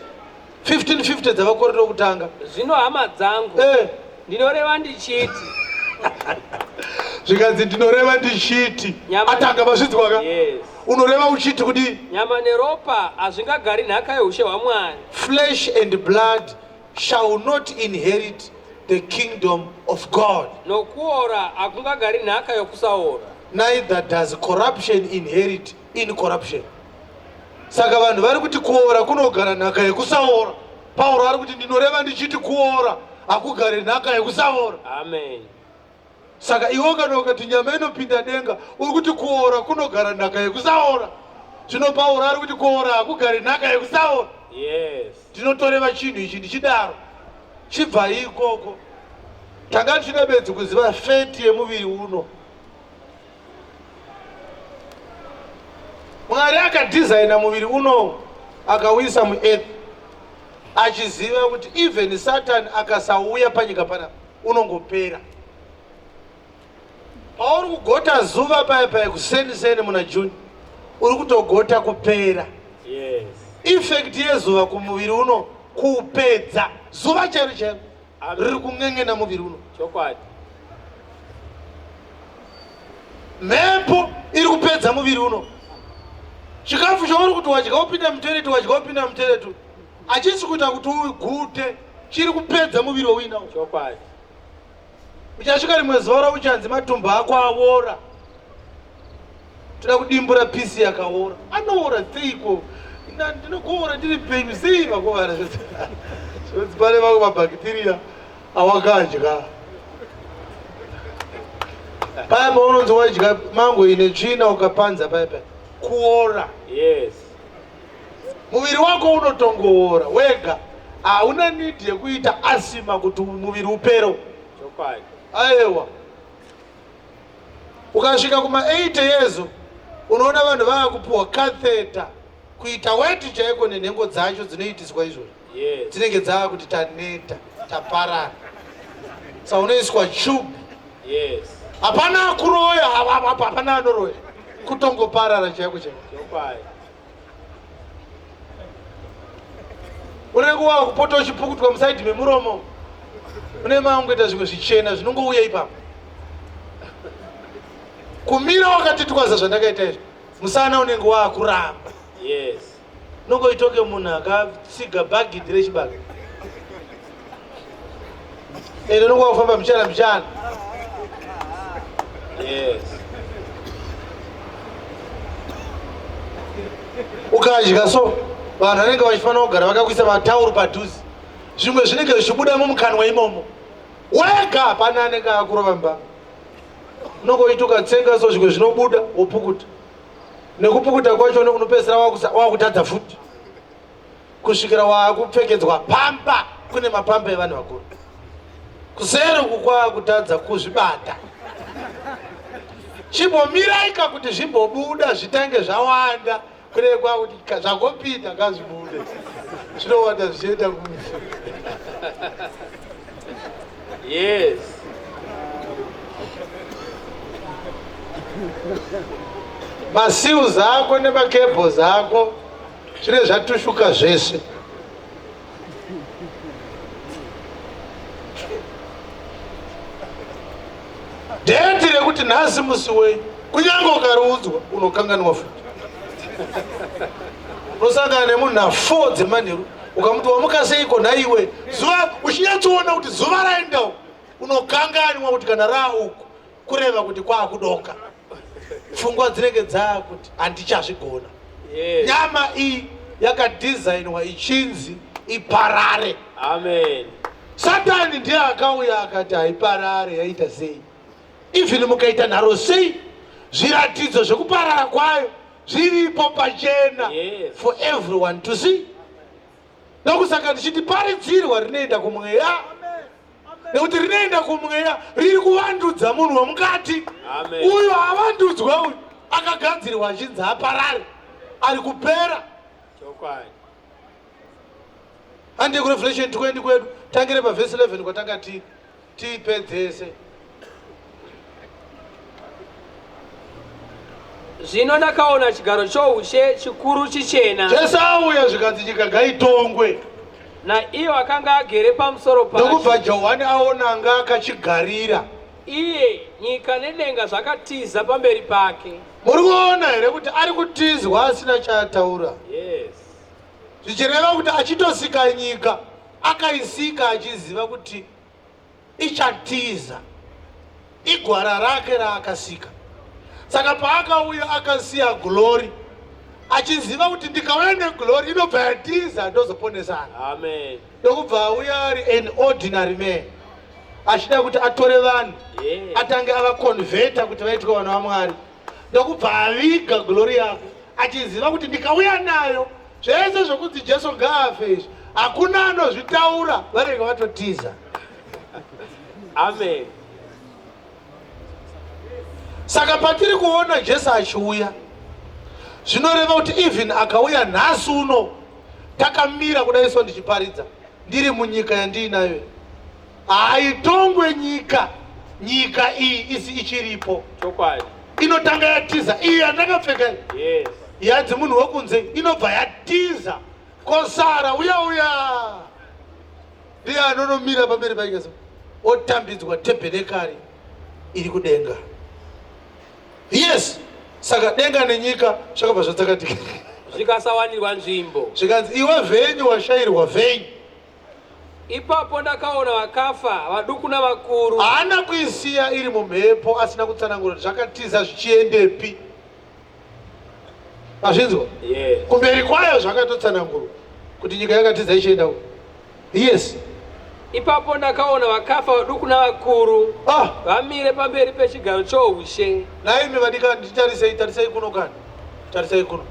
1550 dzavaKorinto vokutanga. Zvino hama dzangu, ndinoreva ndichiti. Zvikanzi ndinoreva ndichiti. Atanga mazvinzwa ka? Yes. Unoreva uchiti kudii? Nyama neropa hazvingagari nhaka yeushe hwaMwari. Flesh and blood shall not inherit the kingdom of God. Nokuora hakungagari nhaka yokusaora. Neither does corruption inherit incorruption. Saka vanhu vari kuti kuora kunogara nhaka yekusaora. Pauro ari kuti ndinoreva ndichiti kuora hakugare nhaka yekusaora. Amen. Saka iwe kana ukati nyama inopinda denga, uri kuti kuora kunogara nhaka yekusaora. Zvino Pauro ari kuti kuora hakugare nhaka yekusaora. Yes. Ndinotoreva chinhu ichi ndichidaro. Chibvai ikoko. Tanga tichida bedzi kuziva feti yemuviri uno. Mwari akadhizaina muviri uno akauisa muearth achiziva kuti even Satan akasauya panyika panapa unongopera. Pauri kugota zuva paya paya kuseni seni muna June uri kutogota kupera. Yes. Effect yezuva kumuviri uno kupedza zuva chairo chairo riri kun'en'ena muviri uno. Chokwadi. Mhepo iri kupedza muviri uno. Chikafu chauri kuti wadya wopinda mutoilet wadya wopinda mutoilet hachisi kuita kuti ugute, chiri kupedza muviri wauinawo. Chokwadi. Uchasvika rimwe zuva rauchanzi matumbu ako awora, toda kudimbura pisi yakaora. Anoora seiko? Ndinokuora ndiri penyu sei vakovara? Zvinonzi pane vamwe mabhakitiriya awakadya paya paunonzi wadya mango ine tsvina ukapanza paya paya kuora. Yes. Muviri wako unotongoora wega, hauna need yekuita asima kuti muviri upero. Chokwadi. Aiwa, ukasvika kuma 80 years unoona vanhu vava kupiwa catheter kuita weti chaiko nenhengo dzacho dzinoitiswa izvozvo. Yes. Dzinenge dzava kuti taneta, taparara. Sa unoiswa tube. Yes. Hapana akuroya, hapana anoroya, kutongoparara chaiko chaiko. Chokwadi. Unenge wava kupota uchipukutwa musaidhi memuromo, une maangoita zvimwe zvichena zvinongouya ipapo. Kumira wakati twaza zvandakaita izvi, musana unenge waakuramba. Yes. Unongoitoke munhu akatsiga bhagidhi rechibage, ende unonge wakufamba mbichana mbichana. Yes. Ukadya so vanhu vanenge vachifanira kugara vakakuisa matauro padhuze, zvimwe zvinenge zvichibuda mumukanwa imomo wega, hapana anenge akurova mba. Unongoita ukatsenga so zvimwe zvinobuda, wopukuta. Nekupukuta kwacho unopedzisira wakutadza futi kusvikira wakupfekedzwa pamba. Kune mapamba evanhu vakuru kuseri uku kwakutadza kuzvibata. Chimbomiraika kuti zvimbobuda zvitange zvawanda, kune kwakuti zvangopinda ngazvibude, zvinowanda zvichienda kufi. Yes. Maseals ako nemacables ako zvine zvatushuka zvese. Date rekuti nhasi musi wei, kunyange ukariudzwa unokanganwa futi. Unosangana nemunhu na 4 dzemanheru, ukamuti wamuka seiko nhaiwe, zuva uchinyatsoona kuti zuva raenda, unokanganwa kuti kana raa uku kureva kuti kwaakudoka. Pfungwa dzinenge dzaakuti handichazvigona. Yes. Nyama iyi yakadhizainwa ichinzi iparare. Amen. Satani ndiye akauya akati haiparare, yaita sei? Even mukaita nharo sei, zviratidzo zvekuparara kwayo zviripo pachena. Yes. For everyone to see. Ndokusaka ndichiti paridzirwa rinoenda kumweya, nekuti rinoenda kumweya riri kuvandudza munhu wemukati. Amen. Uyo avandudzwa, uyu akagadzirwa achinzi aparare, ari kupera. Chokwadi. Handi kuRevelation 20 kwedu, tangire pavhesi 11 kwatanga tiri, tiipedzese. Zvino ndakaona chigaro choushe chikuru chichena, Jesu auya, zvikanzi nyika ngaitongwe. Naiye akanga agere pamusoro Ndokubva pacho. Johani aona anga akachigarira. Iye, nyika nedenga zvakatiza pamberi pake. Muri kuona here kuti ari kutizwa asina chaataura? Yes. Zvichireva kuti achitosika nyika akaisika achiziva kuti ichatiza. Igwara rake raakasika. Saka paakauya akasiya glory. Achiziva kuti ndikauya neglory inobva yatiza, ndozoponesana. Amen. Ndokubva auya ari an ordinary man, achida kuti atore vanhu, atange avaconverta kuti vaitwe vana vaMwari. Ndokubva aviga glory yake, achiziva kuti ndikauya nayo, zvese zvokunzi Jesu ngaafe izvi hakuna anozvitaura, vanenge vatotiza. Amen. Saka patiri kuona Jesu achiuya, zvinoreva kuti even akauya nhasi uno, takamira kudai so ndichiparidza, ndiri munyika yandiinayo, haitongwe nyika. Nyika iyi isi ichiripo. Chokwadi. Inotanga yatiza iyi yandakapfeka iyi. Yanzi munhu wekunze, inobva yatiza, kosara uya uya ndiye anonomira pamberi pake so, otambidzwa tebhenekari iri kudenga. Yes, saka denga nenyika zvakabva zvatsakatika. Zvikasawanirwa nzvimbo. Zvikanzi, "Iwe venue, washayirwa venue." Ipapo ndakaona vakafa, vaduku navakuru. Haana kuisiya iri mumhepo asina kutsanangura kuti zvakatiza zvichiendepi. Azvinzwa? Yes. Kumberi kwayo zvakatotsanangurwa kuti nyika yakatiza ichienda uko. Yes. Ipapo ndakaona vakafa, vaduku navakuru, vamire pamberi pechigaro choushe. Naimi vadikani, titarisei, tarisai kuno kani, tarisai kuno,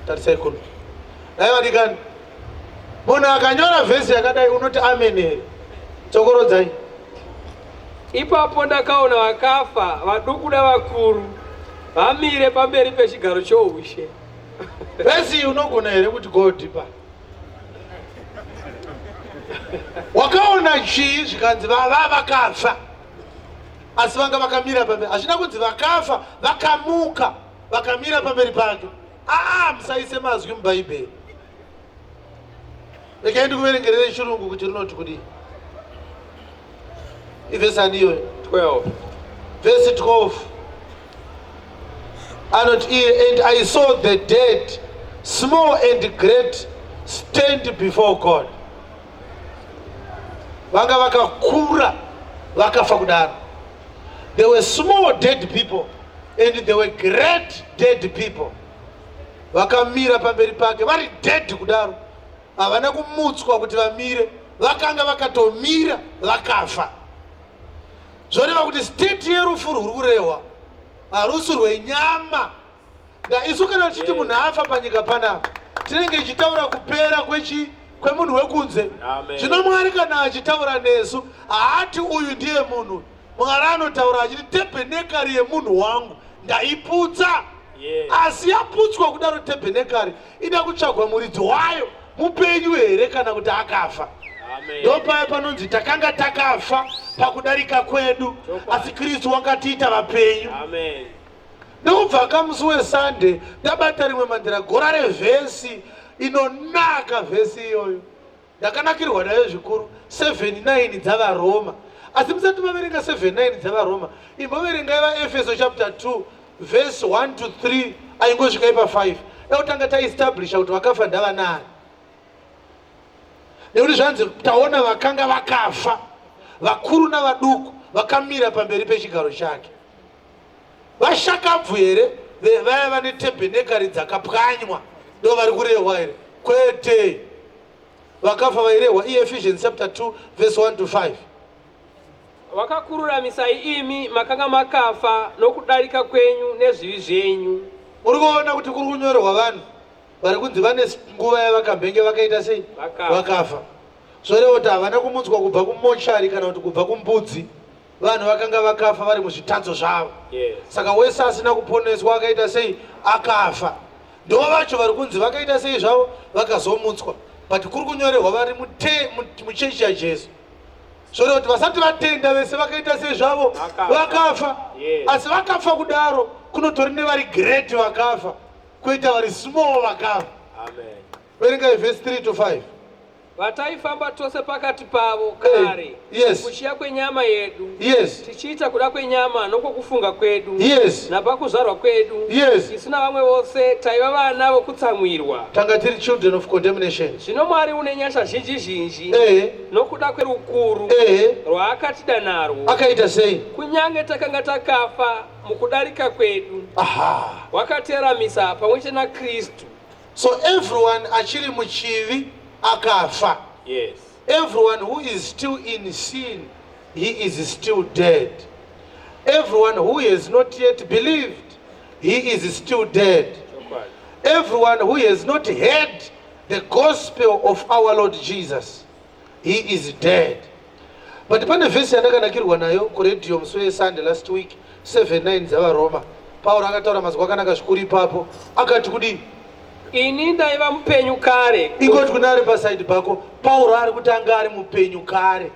tarisai kuno. Nai vadikani, munhu akanyora vhesi yakadai, unoti amen here? Tsokorodzai. Ipapo ndakaona vakafa, vaduku navakuru, vamire pamberi pechigaro choushe. Vhesi iyi unogona here kuti go deeper? Wakaona chii? Zvikanzi vava vakafa, asi vanga vakamira pamberi. Hazvina kunzi vakafa vakamuka vakamira pamberi pake. Aa, musaise mazwi muBhaibheri. Regai ndikuverengerere Chirungu kuti rinoti kudii. Ivhesi ani iyoyo? 12. Verse 12 anoti iye, "And I saw the dead, small and great, stand before God." Vanga vakakura vakafa kudaro. There were small dead people and there were great dead people vakamira pamberi pake vari dead kudaro. Havana kumutswa kuti vamire, vakanga vakatomira vakafa. Zvoreva kuti state yerufu rwuri kurehwa harusi rwenyama. Nda isu kana tichiti munhu afa panyika panapa, tinenge ichitaura kupera kwechi kwemunhu wekunze. Amen. Zvino Mwari kana achitaura nesu, haati uyu ndiye munhu. Mwari anotaura achiti, "Tebhenekari yemunhu wangu ndaiputsa." Asi yaputswa kudaro tebhenekari, ida kutsvagwa muridzi wayo, mupenyu here kana kuti akafa. Amen. Ndopaya panonzi takanga takafa pakudarika kwedu, asi Kristu wakatiita vapenyu. Amen. Ndokubva kamusi weSunday ndabata rimwe mandira gora revhesi inonaka. Vhesi iyoyo ndakanakirwa nayo zvikuru, 79 dzavaRoma. Asi musati maverenga 79 dzavaRoma, imboverengai vaEfeso chapter 2 verse 1 to 3, aingosvikai pa5. Da kutanga taestablisha kuti vakafa ndavanani, nekuti zvanzi taona vakanga vakafa, vakuru navaduku, vakamira pamberi pechigaro chake. Vashakabvu here, vaya vane tebhenekari dzakapwanywa, ndo vari kurehwa here? Kwete. Vakafa vairehwa iEphesians chapter 2 verse 1 to 5. Wakakururamisai imi makanga makafa nokudarika kwenyu nezvivi zvenyu. Uri kuona kuti kuri kunyorerwa vanhu vari kunzi vane nguva yavakambenge vakaita sei? Vakafa. Vakafa. Zvoreva kuti havana kumutswa kubva kumochari kana kuti kubva kumbudzi. Vanhu vakanga vakafa vari muzvitadzo zvavo. Saka wese asina kuponeswa akaita sei? Akafa. Ndo vacho vari kunzi vakaita sei zvavo? Vakazomutswa. But kuri kunyorerwa vari muchechi yaJesu. Zvoreva kuti vasati vatenda vese vakaita sei zvavo? Vakafa. Vakafa. Asi vakafa kudaro, kunotori nevari great vakafa, kwoita vari small vakafa. Amen. Verengai vhesi 3 to 5. Vataifamba tose pakati pavo kare kuchiya kwenyama yedu, tichiita kuda kwenyama nokwokufunga kwedu. Napakuzvarwa kwedu, isu navamwe vose taiva vana vokutsamwirwa. Tanga tiri children of condemnation. Zvino Mwari une nyasha zhinji zhinji, nokuda kwerukuru rwaakatida narwo, Akaita sei? Kunyange takanga takafa mukudarika kwedu, wakateramisa pamwe chete naKristu. So everyone achiri muchivi akafa. Yes. Everyone who is still in sin, he is still dead. Everyone who has not yet believed, he is still dead. Chokwadi. Everyone who has not heard the gospel of our Lord Jesus, he is dead. But pane vhesi yandakanakirwa nayo kuredhiyo musi weSunday last week, 7:9 dzaVaRoma. Pauro akataura mazwi akanaka zvikuru ipapo. Akati kudii? Ini ndaiva mupenyu kare. Ingoti kune ari pasaidi pako, Pauro ari kuti anga ari mupenyu kare.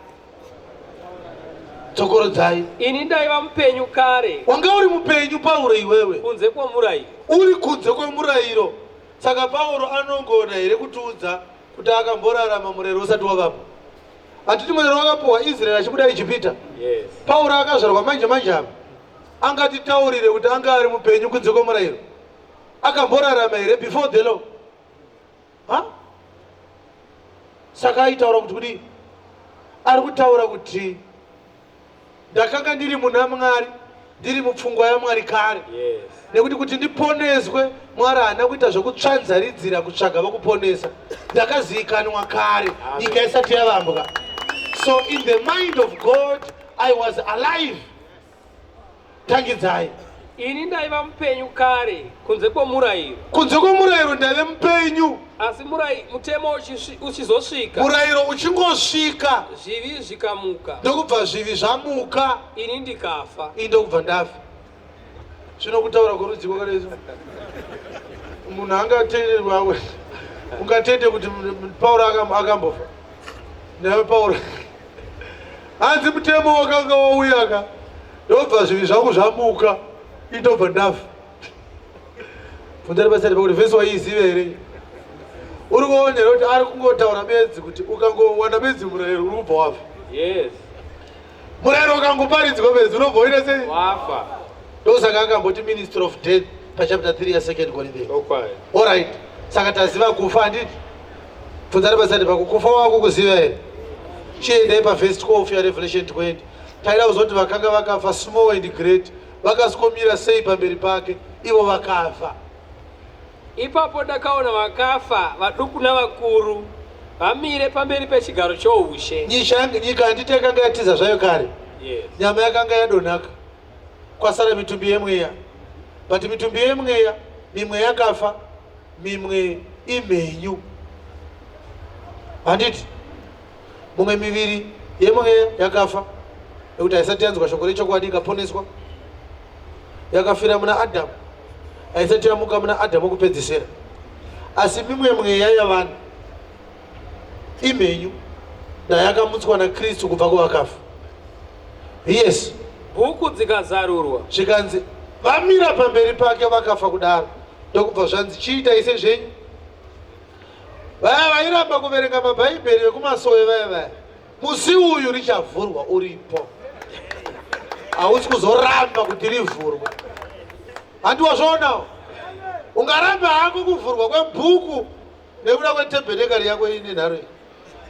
Dzokorodzai. Ini ndaiva mupenyu kare. Wanga uri mupenyu Pauro iwewe. Kunze kwomurayiro. Uri kunze kwomurayiro. Saka Pauro anongona here kutiudza kuti akamborarama murayiro usati wavapo? Hatiti murayiro wakapuhwa Israeri achibuda Ijipita? Yes. Pauro akazvarwa manje manje apa. Angatitaurire kuti anga ari mupenyu kunze kwomurayiro? Akamborarama here before the law? Ha? Saka aitaura kuti kudii? Ari kutaura kuti ndakanga ndiri muna Mwari, ndiri mupfungwa yaMwari kare. Yes. Nekuti kuti ndiponeswe, Mwari haana kuita zvekutsvanzaridzira kutsvaga vokuponesa. Ndakazivikanwa kare, nyika isati yavambwa. So in the mind of God, I was alive. Tangidzai. Ini ndaiva mupenyu kare kunze kwomurayiro. Kunze kwomurayiro ndaive mupenyu. Asi mutemo uchizosvika. Murayiro uchingosvika. Zvivi zvikamuka. Ndokubva zvivi zvamuka. Ini ndikafa. Ini ndokubva ndafa. Zvino kutaura kworudzi kwakadai munhu angatenderwa ungatende kuti Pauro akambofa. Naye Pauro hanzi mutemo wakanga wauya ka ndobva zvivi zvangu zvamuka indobva ndafa. Bvunzani pasati pakuti vhesi waiiziva here? Uri kuona here kuti ari kungotaura bedzi kuti ukangowana bedzi murayiro uri kubva wafa? Yes. Murayiro ukangoparidzwa bedzi unobva waita sei? Wafa. Ndosaka akamboti minister of death pachapter 3 yasecond Corinthians. Chokwadi. Alright. Saka taziva kufa handiti? Bvunzani pasati pako kufa wako kuziva here? Chiendai pavhesi 12 yaRevelation 20. Taida kuzoti vakanga vakafa small and great vakaskomira sei pamberi pake ivo vakafa. Ipapo ndakaona vakafa vaduku navakuru vamire pamberi pechigaro choushe. Nyika handiti yakanga yatiza zvayo kare. Yes. Nyama yakanga yadonhaka. Kwasara mitumbi yemweya. But mitumbi yemweya mimwe yakafa, mimwe imhenyu. Handiti mumwe miviri yemweya yakafa nekuti haisati yanzwa shoko rechokwadi ikaponeswa. Yakafira muna Adhamu, haisati yamuka muna Adhamu wokupedzisira. Asi mimwe mweya yavanhu imhenyu ndayakamutswa naKristu kubva kuvakafa. Yes. Bhuku dzikazarurwa. Zvikanzi vamira pamberi pake vakafa kudaro, ndokubva zvanzi chiitai sezvenyu. Vaya vairamba kuverenga mabhaibheri vekumasowe vaya vaya, musi uyu richavhurwa uripo. Hausi kuzoramba kuti rivhurwe. Handi wazvionawo? Ungaramba hako kuvhurwa kwebhuku nekuda kwetebhenekari yako ine nharo iyi.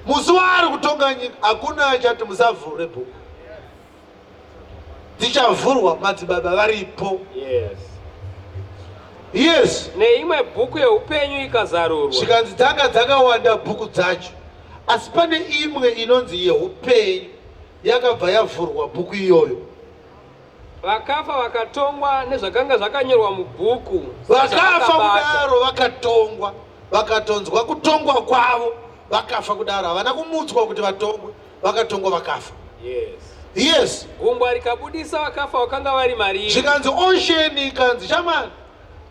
Musi waari kutonga nyika hakuna achati musavhure bhuku. Dzichavhurwa madzibaba varipo. Yes. Yes. Neimwe bhuku yeupenyu ikazarurwa. Zvikanzi dzanga dzakawanda bhuku dzacho, asi pane imwe inonzi yeupenyu yakabva yavhurwa bhuku iyoyo. Vakafa vakatongwa nezvakanga zvakanyorwa mubhuku. Vakafa kudaro vakatongwa, vakatonzwa kutongwa kwavo, vakafa kudaro havana kumutswa kuti vatongwe, vakatongwa vakafa. Yes. Yes. Gungwa rikabudisa vakafa vakanga vari mariri. Zvikanzi ocean ikanzi shamani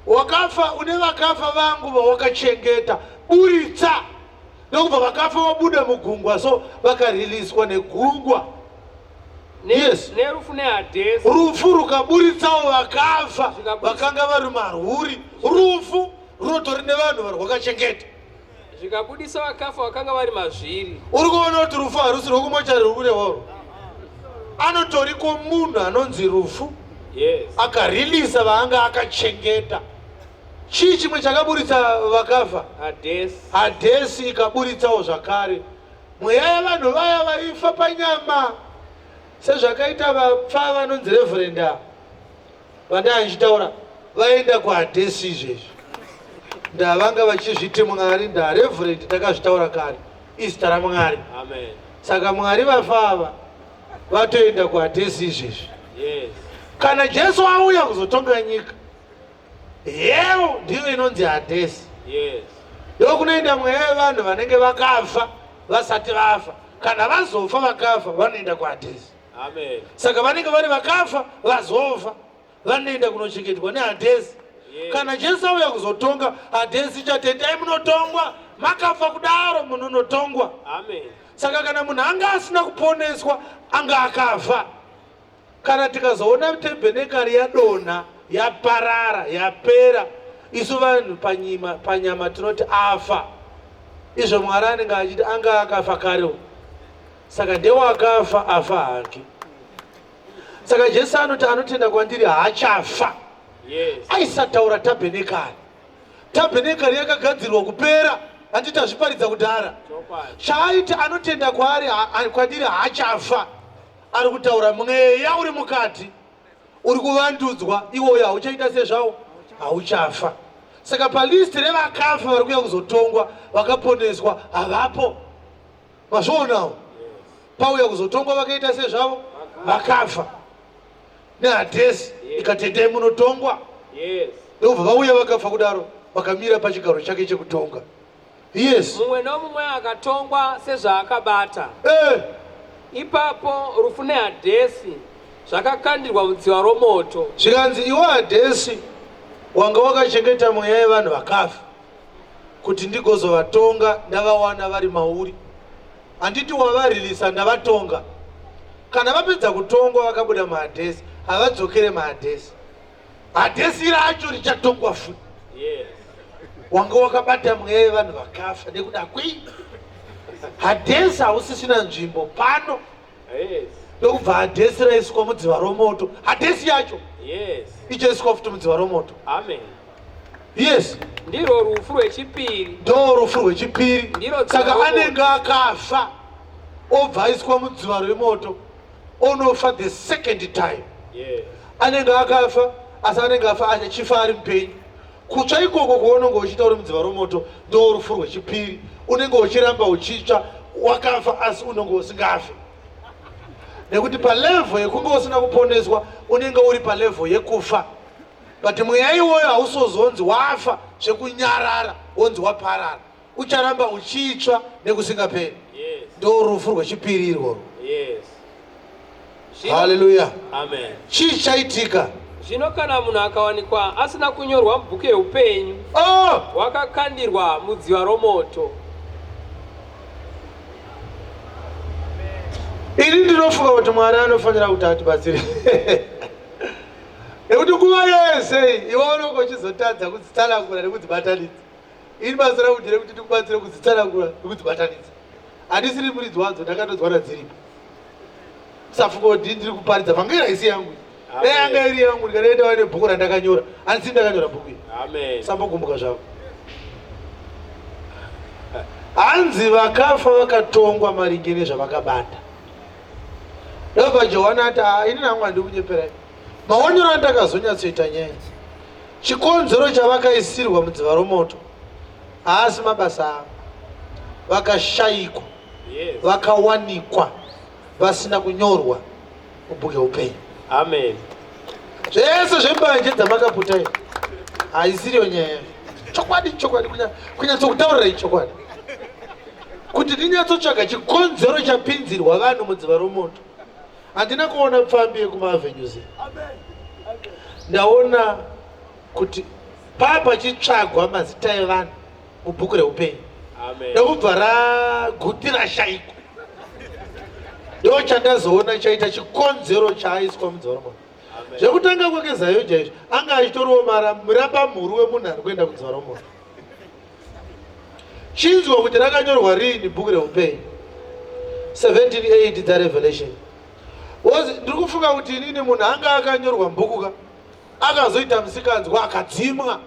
wakafa une vakafa vangu vawakachengeta buritsa. Ndokubva vakafa vabuda mugungwa so vakariliswa negungwa. Yes. Nerufu neHadhesi. Rufu rukaburitsawo vakafa vakanga vari marwuri. Rufu runotori nevanhu varwakachengeta. Zvikabudisa vakafa vakanga vari mazviri. Uri kuona kuti rufu harusi rwekumochari ruri kurehwa urwu. Anotoriko munhu anonzi rufu. Yes. Akarilisa vaanga akachengeta. Chii chimwe chakaburitsa vakafa? Hadhesi. Hadhesi ikaburitsawo zvakare mweya yevanhu vaya vaifa panyama sezvakaita vapfa vanonzi reverend ava vandanga ndichitaura vaenda kuHadhesi izvezvi. Ndavanga vachizviti Mwari ndaReverend takazvitaura kare. Izita raMwari. Amen. Saka Mwari vafa ava vatoenda kuHadhesi izvezvi. Yes. Kana Jesu auya kuzotonga nyika, hell ndiyo inonzi Hadhesi. Yes. Ndokunoenda mweya yevanhu vanenge vakafa vasati vafa. Kana vazofa vakafa vanoenda kuHadhesi. Amen. Saka vanenge vari vakafa vazofa vanoenda kunochengetwa neHadhesi. Yes. Kana Jesu auya kuzotonga, Hadhesi ichatendai munotongwa, makafa kudaro munonotongwa. Amen. Saka kana munhu anga asina kuponeswa anga akafa. Kana tikazoona tebhenekari yadonha, yaparara, yapera, isu vanhu panyima, panyama tinoti afa. Izvo Mwari anenge achiti anga akafa kare. Saka ndewakafa afa hake. Saka Jesu anoti anotenda kwandiri haachafa. Yes. Aisataura tabhenekari. Tabhenekari yakagadzirwa kupera, handiti tazviparidza kudhara. Chaaiti anotenda kwaari kwandiri haachafa. Ari kutaura mweya uri mukati uri kuvandudzwa, iwoyo hauchaita sezvawo, hauchafa. Saka palist revakafa vari kuuya kuzotongwa vakaponeswa havapo. Mazvionawo? Pauya kuzotongwa vakaita sezvavo vakafa neHadhesi ikatendai munotongwa. Ndobva vauya vakafa kudaro vakamira pachigaro chake chekutonga. Yes. Mumwe nomumwe akatongwa sezvaakabata. Ipapo rufu neHadhesi zvakakandirwa mudziva romoto. Zvikanzi iwe Hadhesi wanga wakachengeta mweya yevanhu vakafa kuti ndigozovatonga ndavawana vari mauri. Handiti wavaririsa ndavatonga. Kana vapedza kutongwa vakabuda muHadhesi havadzokere muHadhesi. Hadhesi racho richatongwa futi. Yes. Wanga wakabata mweya yevanhu vakafa nekuda kwei? Hadhesi hausisina nzvimbo pano. Yes. Ndokubva Hadhesi raiswa mudziva romoto. Hadhesi yacho Yes. ichaiswa futi mudziva romoto. Amen. Yes. Ndirwo rufu rwechipiri. Ndo rufu rwechipiri. Ndiro dziva Saka romoto. anenge akafa obva aiswa mudziva remoto onofa the second time. Yes. Anenge akafa asi anenge afa achifa ari mupenyu. Kutsva ikoko kwaunenge uchiita uri mudziva romoto ndo rufu rwechipiri. Unenge uchiramba uchitsva wakafa asi unenge usingafi. Nekuti palevel yekunge usina kuponeswa unenge uri palevel yekufa. But mweya iwoyo hausozonzi wafa zvekunyarara wonzi waparara. Ucharamba uchitsva nekusingaperi. Yes. Ndo rufu rwechipiri irworwo. Yes. Hallelujah. Amen. Chii chaitika? Zvino kana munhu akawanikwa asina kunyorwa mubhuku yeupenyu, wakakandirwa mudziva romoto. Ini ndinofunga kuti Mwari anofanira kuti atibatsire. Nekuti nguva yese iwe unenge uchizotadza kudzitsanangura nekudzibatanidza. Ini basa rangu nderekuti ndikubatsire kudzitsanangura nekudzibatanidza. Handisiri muridzi wadzo, ndakatodzwana dziripo. Usafunga kuti ndiri kuparidza vhangeri haisi yangu. Dai yanga iri yangu ndikadai ndava nebhuku randakanyora. Handisiri ndakanyora bhuku iri. Amen. Usambogumbuka zvako. Hanzi vakafa vakatongwa maringe nezvavakabata. Ndobva Johani ati, ah, ini nangu handiri kunyeperai. Maonero andakazonyatsoita nyaya, chikonzero chavakaisirwa mudziva romoto haasi mabasa avo. Vakashayikwa, Yes. vakawanikwa vasina kunyorwa mubhuku yeupenyu. Amen. Zvese zvembanje dzamakaputa izvi haisiriyo nyaya. Chokwadi, chokwadi, kunyatsokutaurirai chokwadi. Kuti ndinyatsotsvaga chikonzero chapinzirwa vanhu mudziva romoto. Handina kuona pfambi yekumavenues. Ndaona kuti pachitsvagwa mazita evanhu mubhuku reupenyu. Amen. Ndokubva raguti rashaikwa. Ndo chandazoona chaita chikonzero chaaiswa mudziva romoto. Amen. Zvekutanga kwake Zayoja izvi anga achitoriwo murambamhuru wemunhu ari kuenda kudziva romoto. Chinzwa kuti rakanyorwa rini bhuku reupenyu 17:8 dzaRevelation. Ndiri kufunga kuti inini munhu anga akanyorwa mubhuku ka akazoita musikanzwa akadzimwa.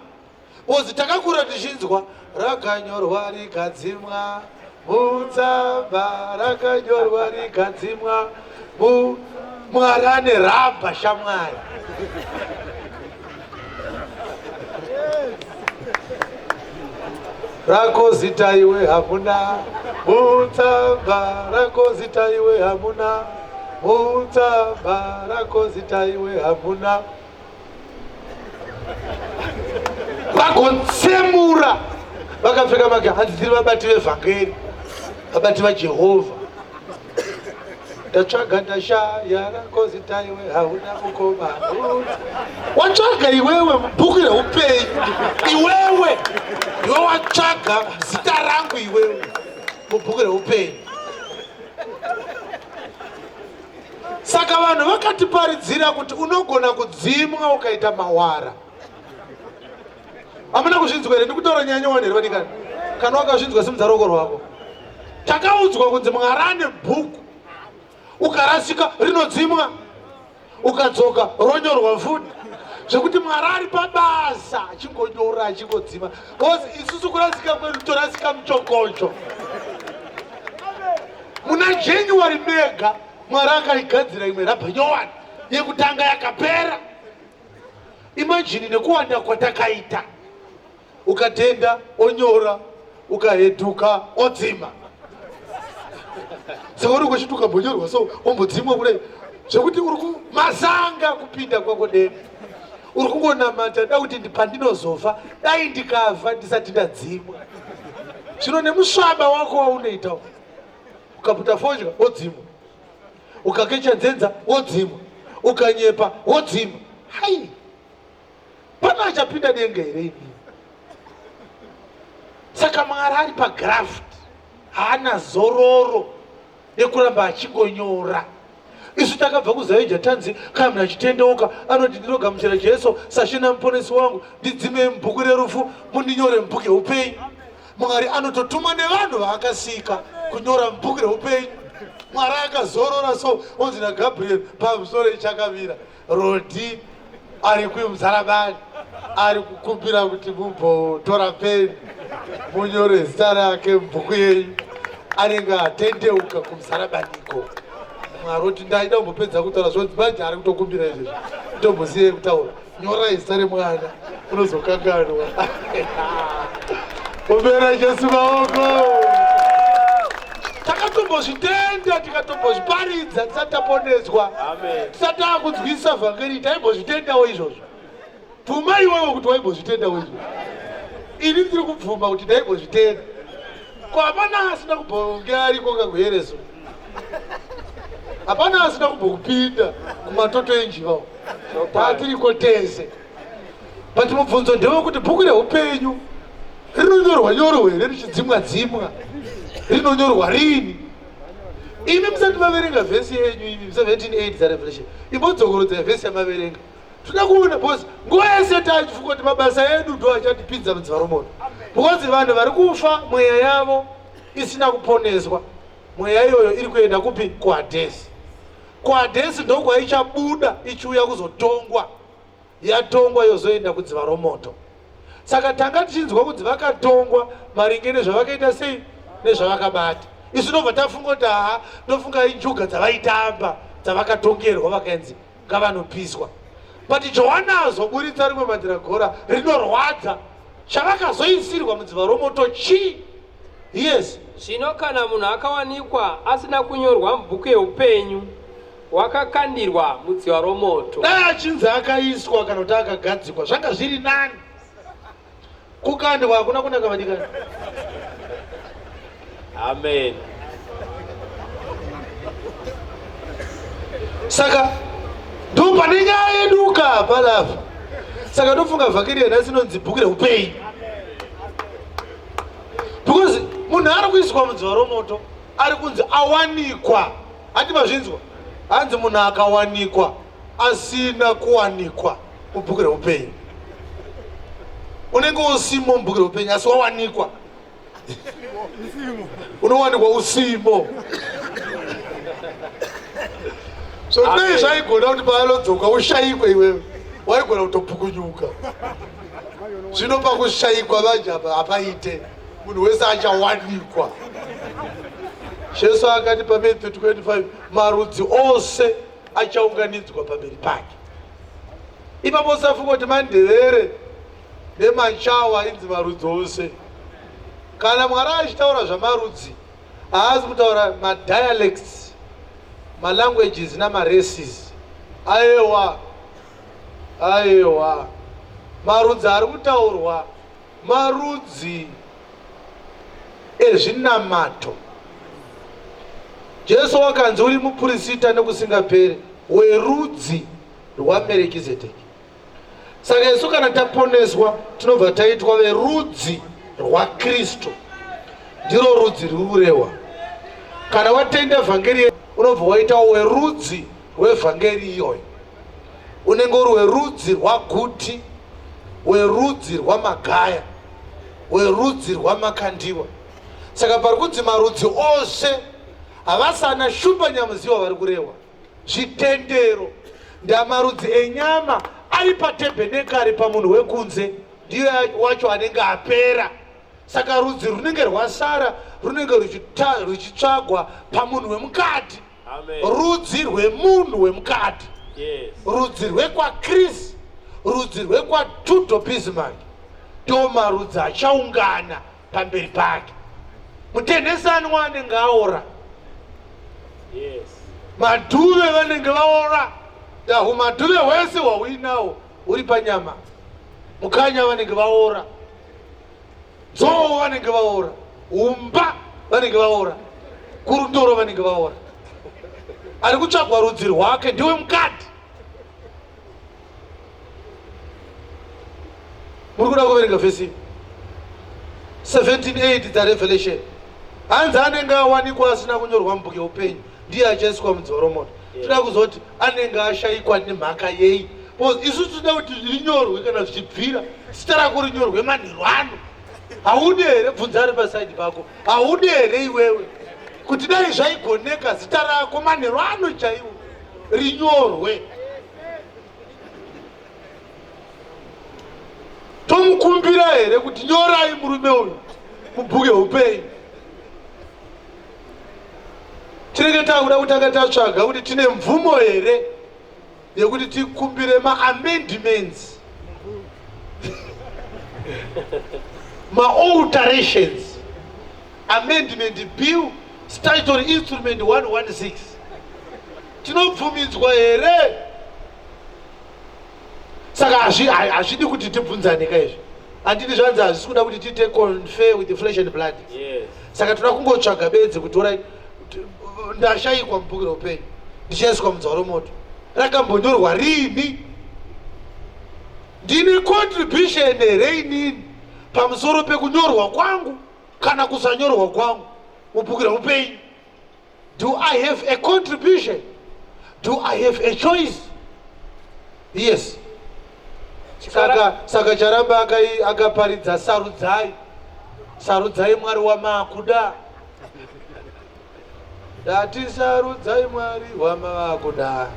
Ozi takakura tichinzwa rakanyorwa rikadzimwa mutsamba, rakanyorwa rikadzimwa Mwari ane rabha shamwari. Rako zita iwe hamuna mutsamba, rako zita iwe hamuna mutsamba, rako zita iwe hamuna. Vagotsemura vakapfeka magehanzi, tiri vabati vevhangeri, vabati vaJehovha. Ndatsvaga ndashaya, rako zita iwe hauna mukoma. Watsvaga iwewe mubhuku reupenyu, iwewe iwe watsvaga zita rangu iwewe mubhuku reupenyu. Saka vanhu vakatiparidzira kuti unogona kudzimwa ukaita mawara. Hamuna kuzvinzwa here? Ndikutaura nyaya nyowani here vadikani? Kana wakazvinzwa simudza ruoko rwako. Takaudzwa kunzi Mwari ane bhuku, ukarasika rinodzimwa, ukadzoka ronyorwa futi, zvekuti Mwari ari pabasa achingonyora achingodzima. Because isusu kurasika kwedu torasika muchokocho. Muna January mega Mwari akaigadzira imwe rabha nyowani, yekutanga yakapera. Imagine nekuwanda kwatakaita, ukatenda onyora, ukaheduka odzima. Saka uri kuchiti ukambonyorwa so wombodzimwa kudai, zvekuti uri kumasanga kupinda kwako denga, uri kungonamata da kuti pandinozofa dai ndikafa ndisati ndadzimwa. Zvino nemusvaba wako waunoita, ukaputa fodya wodzimwa, ukakecha nzenza wodzimwa, ukanyepa wodzimwa. Hai, pana achapinda denga here ini? Saka Mwari ari pagraft, haana zororo nekuramba achingonyora. Isu takabva kuZaija tanzi kana munhu achitendeuka anoti ndinogamuchira Jesu saShe namuponesi wangu, ndidzimei mubhuku rerufu mundinyore mubhuku yeupenyu. Mwari anototuma nevanhu vaakasika kunyora mubhuku reupenyu. Mwari akazorora so onzi naGabriel pamusoro ichakavira Rodi ari kuMuzarabani ari kukumbira kuti mumbotora peni munyore zita rake mubhuku yenyu, anenge atendeuka kuMuzarabaniko. Mwari oti ndaida kumbopedza kutaura zvonzi manje ari kutokumbira izvezvi, ndombosiyei kutaura, nyorai zita remwana unozokanganwa. Kumbera Jesu maoko. Takatombozvitenda tikatombozviparidza tisati taponeswa, tisati takunzwisisa vhangeri, taimbozvitendawo izvozvo. Bvuma iwewe kuti waimbozvitendawo izvozvo. Ini ndiri kubvuma kuti ndaimbozvitenda. Ko hapana asina kumbonge ariko kakuhereso, hapana asina kumbokupinda kumatoto enjiva, taatiriko tese. But mubvunzo ndewekuti bhuku reupenyu rinonyorwa nyorwa here richidzimwa dzimwa? Rinonyorwa rini? Imi musati maverenga vhesi yenyu imi 17:8 dzaRevelation, imbodzokorodzai vhesi yamaverenga. Toda kuona because nguva yese tachifunga kuti mabasa edu ndo achatipinza mudziva romoto, because vanhu vari kufa mweya yavo isina kuponeswa, mweya iyoyo iri kuenda kupi? KuHadhesi. KuHadhesi ndokwaichabuda ichiuya kuzotongwa, yatongwa yozoenda kudziva romoto. Saka tanga tichinzwa kunzi vakatongwa maringe nezvavakaita sei nezvavakabata. Isu tobva tafunga kuti haa, ndofunga injuga dzavaitamba dzavakatongerwa vakaenzi ngavanopiswa. But Johana azoburitsa rimwe mandiragora rinorwadza, chavakazoisirwa mudziva romoto chii? Yes. Zvino kana munhu akawanikwa asina kunyorwa mubhuku yeupenyu, wakakandirwa mudziva romoto. Dai achinzi akaiswa kana kuti akagadzikwa zvanga zviri nani. Kukandwa hakuna kunaka vadikani. Amen. Saka ndo pane nyaya yedu ka palafa. Saka ndofunga vhangeri yanhasi inonzi bhuku reupenyu, because munhu ari kuiswa mudziva romoto ari kunzi awanikwa. Handi mazvinzwa? Hanzi munhu akawanikwa asina kuwanikwa mubhuku reupenyu, unenge usimo mubhuku reupenyu asi wawanikwa. Unowanikwa usimo. So dai zvaigona kuti paanodzoka ushayikwe iwewe, waigona kutopukunyuka. Zvino pakushayikwa manje apa hapaite, munhu wese achawanikwa. Jesu akati paMatthew 25 marudzi ose achaunganidzwa pamberi pake. Ipapo usafunga kuti mandevere nemachawa ainzi marudzi ose. Kana Mwari achitaura zvamarudzi, haasi kutaura madialects, malanguages namaraces. Ayewa, ayewa, marudzi ari kutaurwa marudzi ezvinamato. Jesu wakanzi uri mupurisita nekusingaperi werudzi rwaMerekizedheki. Saka isu kana taponeswa tinobva taitwa verudzi rwaKristu. Ndiro rudzi ruri kurehwa. Kana watenda vhangeri unobva waitawo werudzi rwevhangeri iyoyo. Unenge uri werudzi rwaGuti, werudzi rwaMagaya, werudzi rwaMakandiwa. Saka pari kunzi marudzi ose havasi ana Shumba Nyamuziwa vari kurehwa. Zvitendero ndamarudzi enyama ari patebhenekari pamunhu wekunze ndiyo wacho anenge apera. Saka rudzi runenge rwasara runenge ruchitsvagwa pamunhu wemukati. Rudzi rwemunhu wemukati. Yes. Rudzi rwekwaChris, rudzi rwekwaTudor Bismarck ndo marudzi achaungana pamberi pake. Mutenhesanwa anenge aora. Yes. Madhuve vanenge vaora. Humadhuve hwese hwauinawo huri panyama. Mukanya vanenge vaora. Dzoo vanenge vaora. Humba vanenge vaora. Kurundoro vanenge vaora. Ari kutsvagwa rudzi rwake ndiwe mukati. Muri kuda kuverenga vhesi 17:8 dzaRevelation. Hanzi anenge awanikwa asina kunyorwa mubhuku yeupenyu ndiye achaiswa mudziva romoto. Toda kuzoti anenge ashaikwa nemhaka yei? Because isu tinoda kuti rinyorwe kana zvichibvira zita rako rinyorwe manheru ano. Haudi here? Bvunza ari pasaidi pako, haudi here iwewe kuti dai zvaigoneka zita rako manheru ano chaiwo rinyorwe? Tomukumbira here kuti nyorai murume uyu mubhuku yeupenyu? Tinenge takuda kutanga tatsvaga kuti tine mvumo here yekuti tikumbire maamendments, maalterations, amendment bill, statutory instrument 116. Tinobvumidzwa here? Saka hazvidi kuti tibvunzane ka izvi. Handiti zvanzi hazvisi kuda kuti tiite confer with the flesh and blood. Yes. Saka toda kungotsvaga bedzi kuti orai ndashayikwa mubhuku reupenyu ndichaiswa mudzwa romoto. Rakambonyorwa riini? Ndine contribution here inini pamusoro pekunyorwa kwangu kana kusanyorwa kwangu mubhuku reupenyu? Do I have a contribution? Do I have a choice? Yes. Saka Charamba akaparidza sarudzai. Sarudzai Mwari wamakuda. Ndati sarudzai Mwari wamakuda.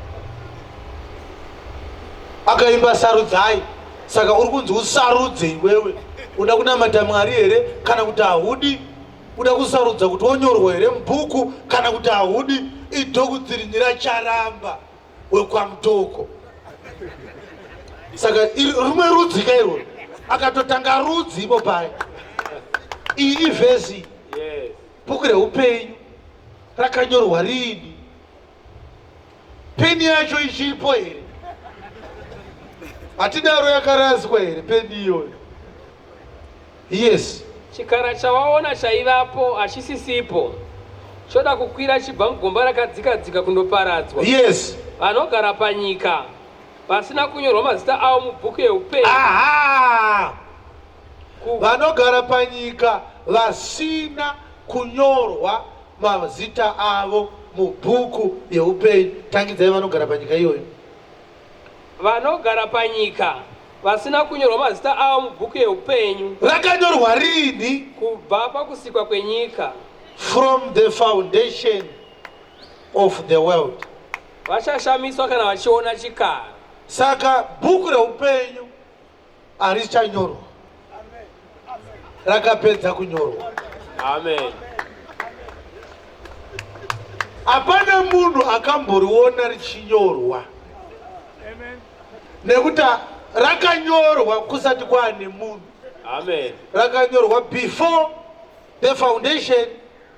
Akaimba sarudzai. Saka uri kunzi usarudze iwewe. Uda kunamata Mwari here kana kuti haudi? Uda kusarudza kuti wonyorwa here mubhuku kana kuti haudi? Idhokudzirinira Charamba wekwaMutoko. Saka rumwe rudzi ka irwo, akatotanga rudzi ipo paya. Iyi ivhesi. Yes. Bhuku reupenyu rakanyorwa riini? Peni yacho ichipo here? Hatidaro yakaraswa here peni iyoyo? Yes. Chikara chawaona chaivapo hachisisipo, choda kukwira chibva mugomba rakadzika-dzika kundoparadzwa. Yes. Vanogara panyika vasina kunyorwa mazita avo mubhuku yeupenyu. Aha! Vanogara panyika vasina kunyorwa mazita avo mubhuku yeupenyu. Tangidzai vanogara panyika iyoyo. Vanogara panyika vasina kunyorwa mazita avo mubhuku yeupenyu. Rakanyorwa riini? Kubva pakusikwa kwenyika. From the foundation of the world. Vachashamiswa kana vachiona chikara. Saka bhuku reupenyu harichanyorwa, rakapedza kunyorwa. Amen. Hapana munhu akamboriona richinyorwa, nekuti rakanyorwa kusati kwaane munhu. Amen. Rakanyorwa before the foundation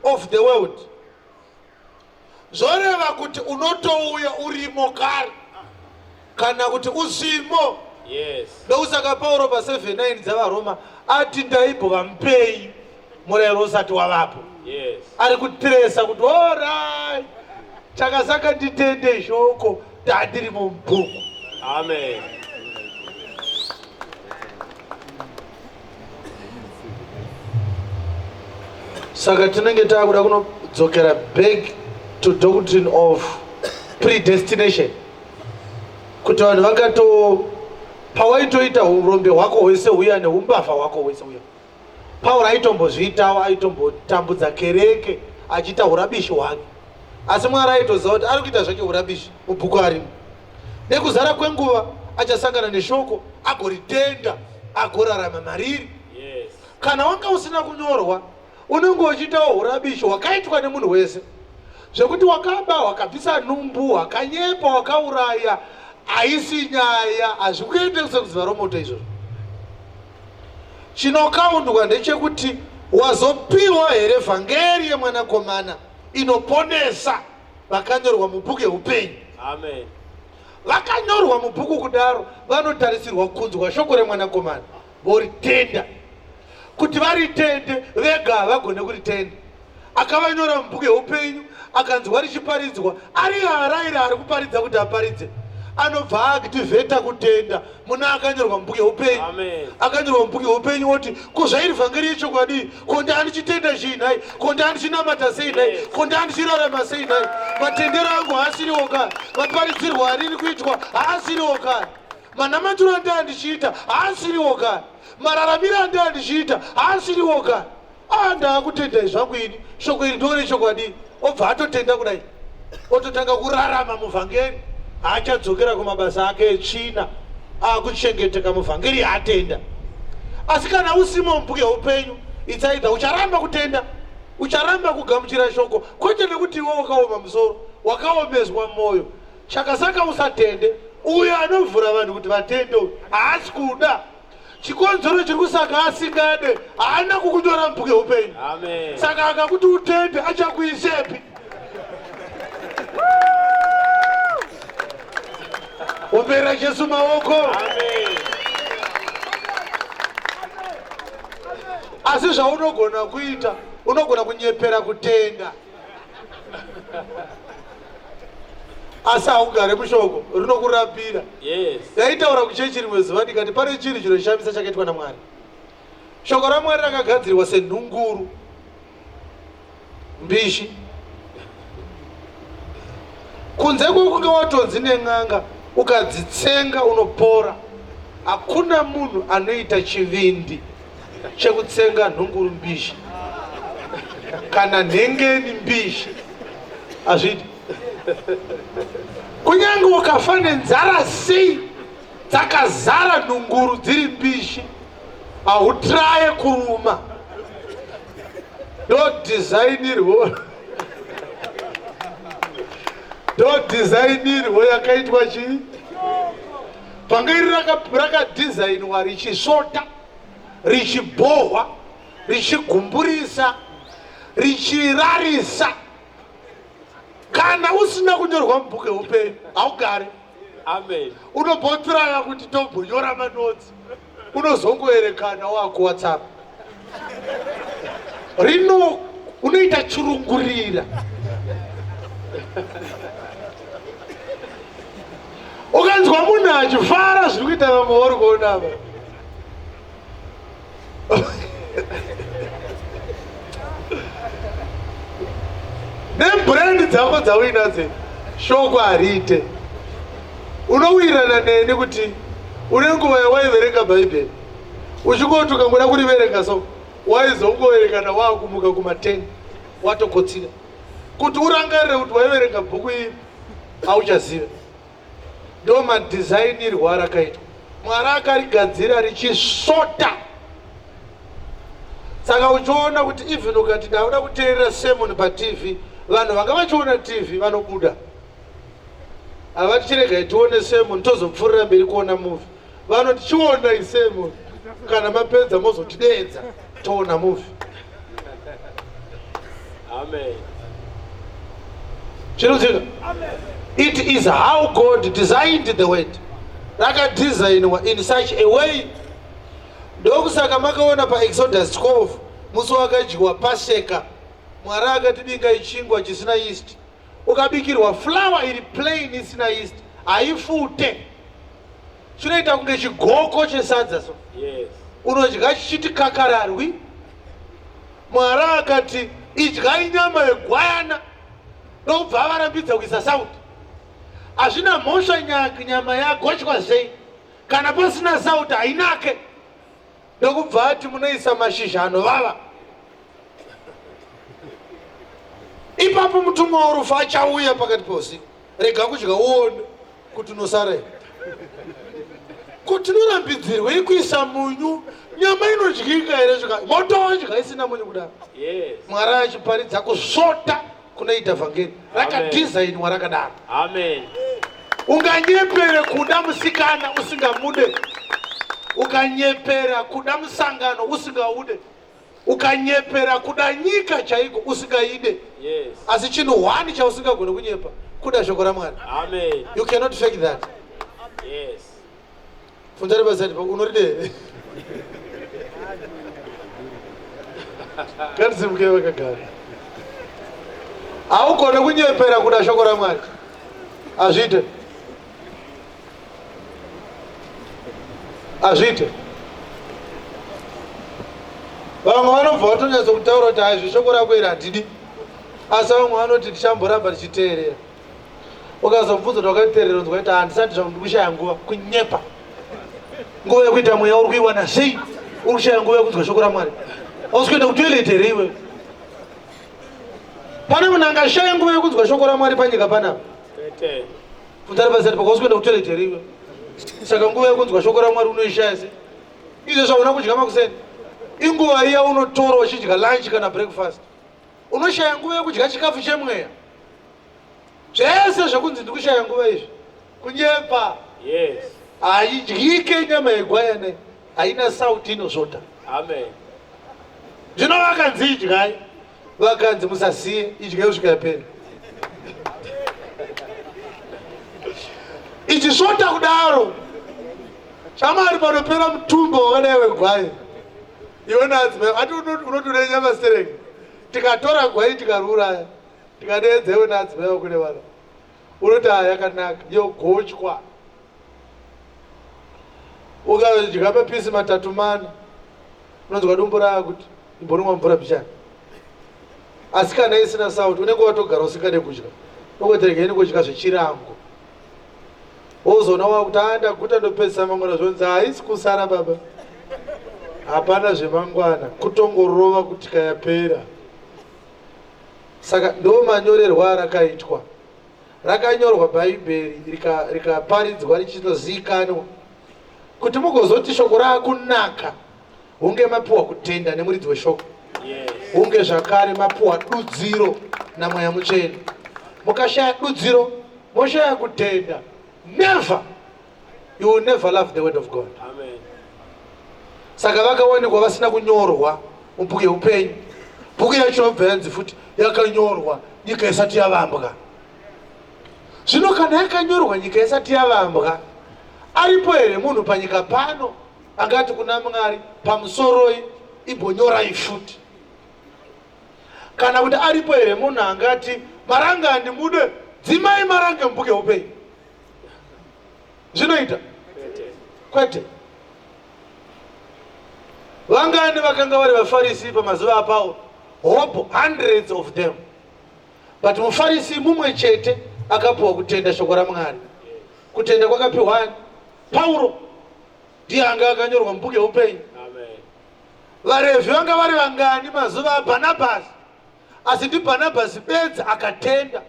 of the world. Zvoreva kuti unotouya urimo kare kana kuti usimo. Yes. Ndokusaka Pauro pa 79 dzaVaroma ati ndaimbova mupenyu murayiro usati wavapo. Yes. Ari kutiresa kuti orai chakasaka nditende shoko tandiri mubhuku. Amen. Saka tinenge taakuda kunodzokera back to doctrine of predestination kuti vanhu vakato pawaitoita urombe hwako hwese huya neumbavha hwako hwese huya Pauro aitombozviitawo, aitombotambudza kereke achiita urabishi hwake, asi Mwari aitoziva kuti ari kuita zvake urabishi mubhuku arimo. Nekuzara kwenguva achasangana neshoko agoritenda agorarama mariri. Yes. Kana wanga usina kunyorwa unenge uchiitawo urabishi hwakaitwa nemunhu wese, zvekuti wakaba, wakabvisa nhumbu, wakanyepa, wakauraya, haisi nyaya, hazvikuendese kuziva romoto izvozvo. Chinokaundwa ndechekuti wazopiwa here vhangeri yemwanakomana inoponesa vakanyorwa mubhuku yeupenyu. Amen. Vakanyorwa mubhuku kudaro vanotarisirwa kunzwa shoko remwanakomana voritenda. Kuti varitende vega havagone kuritenda. Akavanyora mubhuku yeupenyu akanzwa richiparidzwa ari araira ari kuparidza kuti aparidze anobva aactivheta kutenda muna akanyorwa mubhuku yeupenyu. Akanyorwa mubhuku yeupenyu woti ko zvairi vhangeri yechokwadi ko ndandichitenda chii nhai ko ndandichinamata sei nhai ko ndandichirarama sei nhai matendero angu haasiriwo kani maparidzirwo ariri kuitwa haasiriwo kani manamatiro andandichiita haasiriwo kani mararamiro andandichiita haasiriwo kani Ah, ndaakutendai zvangu ini shoko iri ndore chokwadi obva atotenda kudai ototanga kurarama muvhangeri haachadzokera kumabasa ake etsvina akuchengeteka muvhangeri yaatenda asi kana usimo mubhuku yeupenyu itsaidha ucharamba kutenda ucharamba kugamuchira shoko kwete nekuti iwe wakaoma musoro wakaomeswa mwoyo chakasaka usatende uyo anovhura vanhu kuti vatende uyu haasi kuda Chikonzero chiri kusaka asingade haana kukunyora mubhuku yeupenyu. Amen. Saka akakuti utende achakuisepi? Ombera Jesu maoko. Amen. Asi zvaunogona kuita, unogona kunyepera kutenda. Asi haugare mushoko rinokurapira. Yes. Ndaitaura kuchechi rimwe zuva ndikati pane chinhu chinoshamisa chakaitwa naMwari. Shoko raMwari rakagadzirwa senhunguru mbishi. Kunze kwekunge watonzi nen'anga ukadzitsenga unopora. Hakuna munhu anoita chivindi chekutsenga nhunguru mbishi kana nhengeni mbishi, hazviiti. Kunyange ukafa nenzara sei dzakazara nhunguru dziri mbishi, hautraye kuruma. Ndodhizainirwo ndodhizainirwo yakaitwa chii pangeri rakadhizainwa richisvota richibhohwa richigumburisa richirarisa. Kana usina kunyorwa mubhuku yeupenyu haugare. Amen. Unombotiraya kuti tombonyora manotsi, unozongoerekana wakuWhatsApp rino unoita chirungurira. Ukanzwa munhu achifara zviri kuita vamwe vari kuona ava. Nebrand dzako dzauinadzo shoko hariite. Unowirirana neni kuti une nguva yawaiverenga Bhaibheri uchingoti ukangoda kuriverenga so waizongoverekana wakumuka kuma 10 watokotsira kuti urangarire kuti waiverenga bhuku iri hauchaziva. Ndo madhizainirwo arakaitwa. Mwari akarigadzira richisvota. Saka uchiona kuti even ukati ndakuda kuteerera sermon paTV, vanhu vanga vachiona TV vanobuda. Havati chiregai tione sermon tozopfuurira mberi kuona movie. Vanoti chionai sermon kana mapedza mozotideedza toona movie. Amen. Chinodzika. It is how God designed the word. Rakadesignwa in such a way. Ndokusaka makaona paExodus 12 musi wakadyiwa Paseka Mwari akati bikai chingwa chisina yeast. Ukabikirwa flour iri plain isina yeast haifute. Chinoita kunge chigoko chesadza so. Yes. Unodya chichiti kakararwi. Mwari akati idyai nyama yegwayana ndokubva avarambidza kuisa sauti. Hazvina mhosva nyama yagochwa sei kana pasina sauti hainake. Ndokubva ati munoisa mashizha anovava. Ipapo mutumwa worufu achauya pakati peusiku. Rega kudya uone kuti unosara here. Ko tinorambidzirwei kuisa munyu? Nyama inodyika here zvika motodya isina munyu kudaro? Yes. Mwari achiparidza kusvota kunoita vhangeri rakadhizainwa rakadaro. Amen. Unganyepere kuda musikana usingamude, ukanyepera kuda musangano usingaude, ukanyepera kuda nyika chaiko usingaide. Yes. Asi chinhu hwani chausingagone kunyepa kuda shoko raMwari. Amen. You cannot fake that. Yes. Funza rebasati pa unoride here? Ngatisimuke vakagara. Haugone kunyepera kuda shoko raMwari. Hazviite. Hazviite. Vamwe vanobva vatonyatsa kutaura kuti haizvi shoko rako iri handidi. Asi vamwe vanoti tichamboramba tichiteerera. Ukazobvunza kuti wakateerera unzwa kuti handisati zvangu ndikushaya nguva. Kunyepa. Nguva yekuita mweya uri kuiwana sei? Uri kushaya nguva yekunzwa shoko raMwari. Hausi kuenda kutoilet here iwe? Pane munhu angashaya nguva yekunzwa shoko raMwari panyika panapa? Kwete. Bvunza rebasa pako hausi kuenda kutoilet here iwe? Saka nguva yekunzwa shoko raMwari unoishaya sei? Izvo zvauna kudya makuseni. Inguva iya unotora uchidya lunch kana breakfast. Unoshaya nguva yekudya chikafu chemweya. Zvese zvekunzi ndikushaya nguva izvi kunyepa. Yes. Haidyike nyama yegwayana haina sauti inosvota. Amen. Zvino vakanzi idyai, vakanzi musasiye, idyai kusvika yapera. Ichisvota kudaro, shamwari panopera mutumbo wakadai wegwai. Iwe naadzimai ati unoti une nyama stereki. Tikatora gwai tikariuraya. Tikadeedza iwe naadzimai vako nevana. Unoti haa yakanaka yogochwa. Ukadya mapisi matatu mana unonzwa dumbu raakuti imbonwa mvura mbichana. Asi kana isina sauti unenge watogara usingade kudya. Unongoti regai ndingodya zvechirango. Wozoona wakuti haa ndaguta ndopedzisa mangwana zvonzi haisi kusara baba. Hapana zvemangwana kutongorova kuti kayapera. Saka ndo manyorerwo arakaitwa. Rakanyorwa Bhaibheri rikaparidzwa rika richitoziikanwa kuti mugozoti shoko raakunaka hunge mapiwa kutenda nemuridzi weshoko. Yes. Hunge zvakare mapiwa dudziro naMweya Mutsvene. Mukashaya dudziro moshaya kutenda. Never. You will never love the word of God. Amen. Saka vakawanikwa vasina kunyorwa mubhuku yeupenyu. Bhuku yacho yobva yanzi futi yakanyorwa nyika isati yavambwa. Zvino kana yakanyorwa nyika isati yavambwa, aripo here munhu panyika pano angati kuna Mwari pamusoroi imbonyorai futi? Kana kuti aripo here munhu angati Marange handimude, dzimai Marange mubhuku yeupenyu? Zvinoita? Kwete. Vangani vakanga vari vaFarisi pamazuva aPauro? Hope hundreds of them. But muFarisi mumwe chete akapiwa kutenda shoko raMwari. Kutenda kwakapiwa ani? Pauro ndiye anga akanyorwa mubhuku yeupenyu. VaRevhi vanga vari vangani mazuva aBhanabhasi? Asi ndiBhanabhasi bedzi akatenda.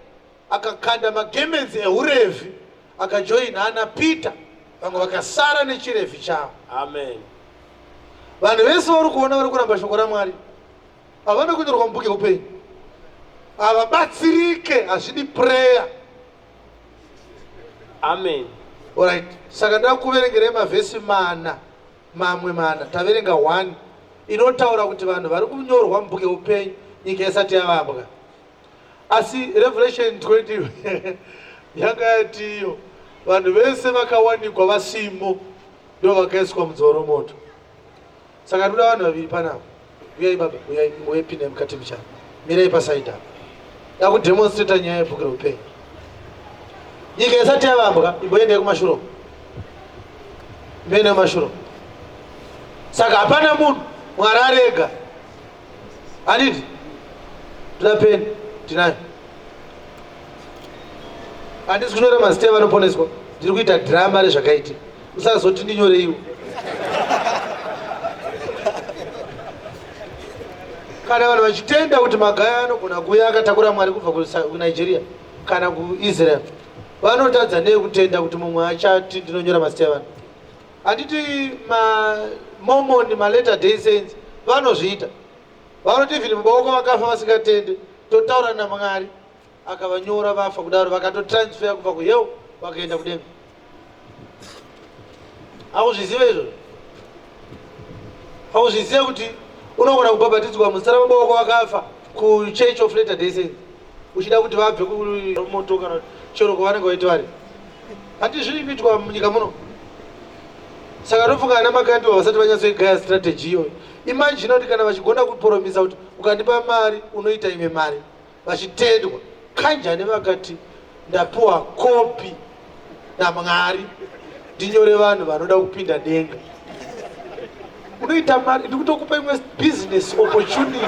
Akakanda magemenzi ehuRevhi akajoina ana Peter, vamwe vakasara nechiRevhi chavo. Amen. Vanhu vese vari kuona vari kuramba shoko raMwari havana kunyorwa mubhuku yeupenyu, havabatsirike, hazvidi prayer. Amen. Alright, saka ndoda kuverengerai mavhesi mana, mamwe mana, taverenga 1 inotaura kuti vanhu vari kunyorwa mubhuku yeupenyu nyika isati yavambwa. Asi Revelation 20 yanga yati iyo vanhu vese vakawanikwa vasimo ndo vakaiswa mudziva romoto. Saka ndoda vanhu vaviri panapa. Uyai baba, uyai uye pindai mukati muchana. Mirai pasaidi apa. Dakudemonstrata nyaya yebhuku reupenyu. Nyika isati yavambwa, imboendai kumashure. Imboendai kumashure. Saka hapana munhu Mwari arega. Handiti? Toda peni, tinayo. Handisi kunyora mazita evanoponeswa, ndiri kuita dhirama rezvakaitika. Usazoti ndinyore iwe. Kana vanhu vachitenda kuti magaya anogona kuuya akatakura Mwari kubva kuNigeria kana kuIsrael, vanotadza nei kutenda kuti mumwe achati ndinonyora mazita evanhu? Handiti maMormon, maLatter Day Saints vanozviita? Vanoti even baba vako vakafa vasingatende, totaura naMwari akavanyora vafa kudaro, vakatotransfer kubva kuhell vakaenda kudenga. Hauzvizive izvozvo? Hauzvizive kuti unogona kubhabhatidzwa muzita rababa wako vakafa kuChurch of Latter Day Saints uchida kuti vabve kumoto kana chero kwavanenge vaiti vari? Handi zviri kuitwa munyika muno. Saka ndofunga ana Makandiwa vasati vanyatsoigaya strategy iyoyo. Imagine kuti kana vachigona kuporomisa kuti ukandipa mari unoita imwe mari vachitendwa kanjani vakati ndapiwa kopi naMwari ndinyore vanhu vanoda kupinda denga. Unoita mari, ndikutokupa imwe business opportunity,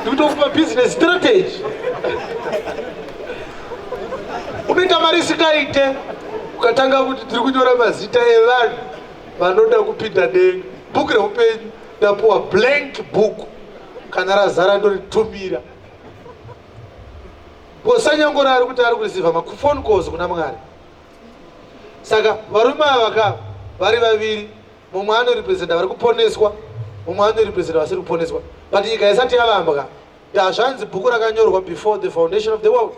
ndikutokupa business strategy. Unoita mari isingaite ukatanga kuti tiri kunyora mazita evanhu vanoda kupinda denga. Bhuku reupenyu ndapuwa blank book, kana razara ndoritumira. Bosanyangora ari kuti ari kureceiva maphone calls kuna Mwari. Saka varume ava ka vari vaviri, mumwe anorepresenta vari kuponeswa, mumwe anorepresenta vasiri kuponeswa. But nyika isati yavambwa, ndazvanzi bhuku rakanyorwa before the foundation of the world.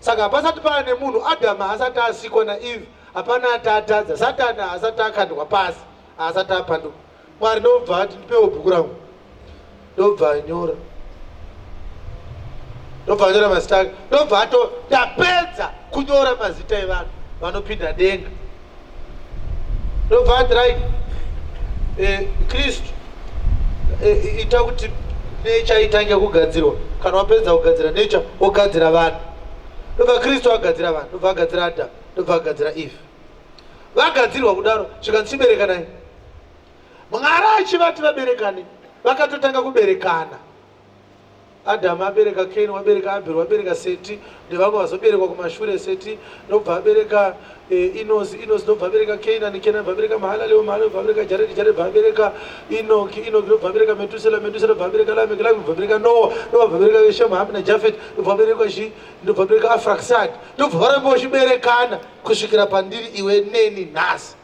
Saka hapasati paane munhu, Adama asati asikwa naEve, hapana ati atadza, Satani asati akandwa pasi, asati apanduka. Mwari ndobva ati ndipewo bhuku rangu, ndobva anyora, ndobva anyora mazita ake, ndobva ato ndapedza kunyora mazita evanhu vanopinda denga, ndobva ati right, Kristu, ita kuti nature itange kugadzirwa. Kana wapedza kugadzira nature, wogadzira vanhu. Ndobva Kristu agadzira vanhu, ndobva agadzira Adamu, ndobva agadzira Eve. Vagadzirwa kudaro, zvikanzi chiberekanai. Mwari achivati vaberekane, vakatotanga kuberekana. Adamu abereka Kaini, wabereka Abheri, wabereka Seti, nevamwe vazoberekwa kumashure. Seti ndobva abereka Enosi, Enosi ndobva abereka Kenani, Kenani ndobva abereka Mahalaleo, Mahalaleo ndobva abereka Jaredi, Jaredi ndobva abereka Enoki, Enoki ndobva abereka Metusela, Metusela ndobva abereka Lameki, Lameki ndobva abereka Noa, Noa ndobva abereka Shemu, Hamu naJafeti, ndobva abereka chi, ndobva abereka Arfaksadi, ndobva varamba vachiberekana kusvikira pandiri iwe neni nhasi.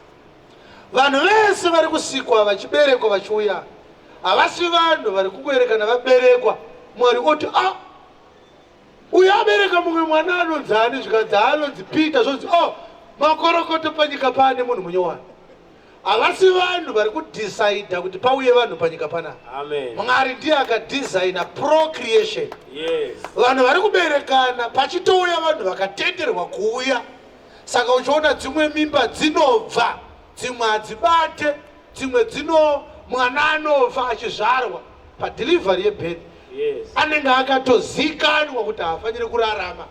Vanhu vese vari kusikwa vachiberekwa vachiuya havasi vanhu vari kungoerekana vaberekwa. Mwari oti a uyu abereka mumwe mwana anonzi ani, zvikanzi anonzi Peter, zvonzi oh makorokoto panyika paane munhu munyowani. Havasi vanhu vari kudhisaidha kuti pauye vanhu panyika panapa. Amen. Mwari ndiye akadhizaina procreation. Yes. Vanhu vari kuberekana pachitouya vanhu vakatenderwa kuuya. Saka uchiona dzimwe mimba dzinobva, dzimwe hadzibate, dzimwe dzino mwana anofa achizvarwa padelivery yebirth. Yes. Anenge akatozikanwa kuti haafaniri kurarama.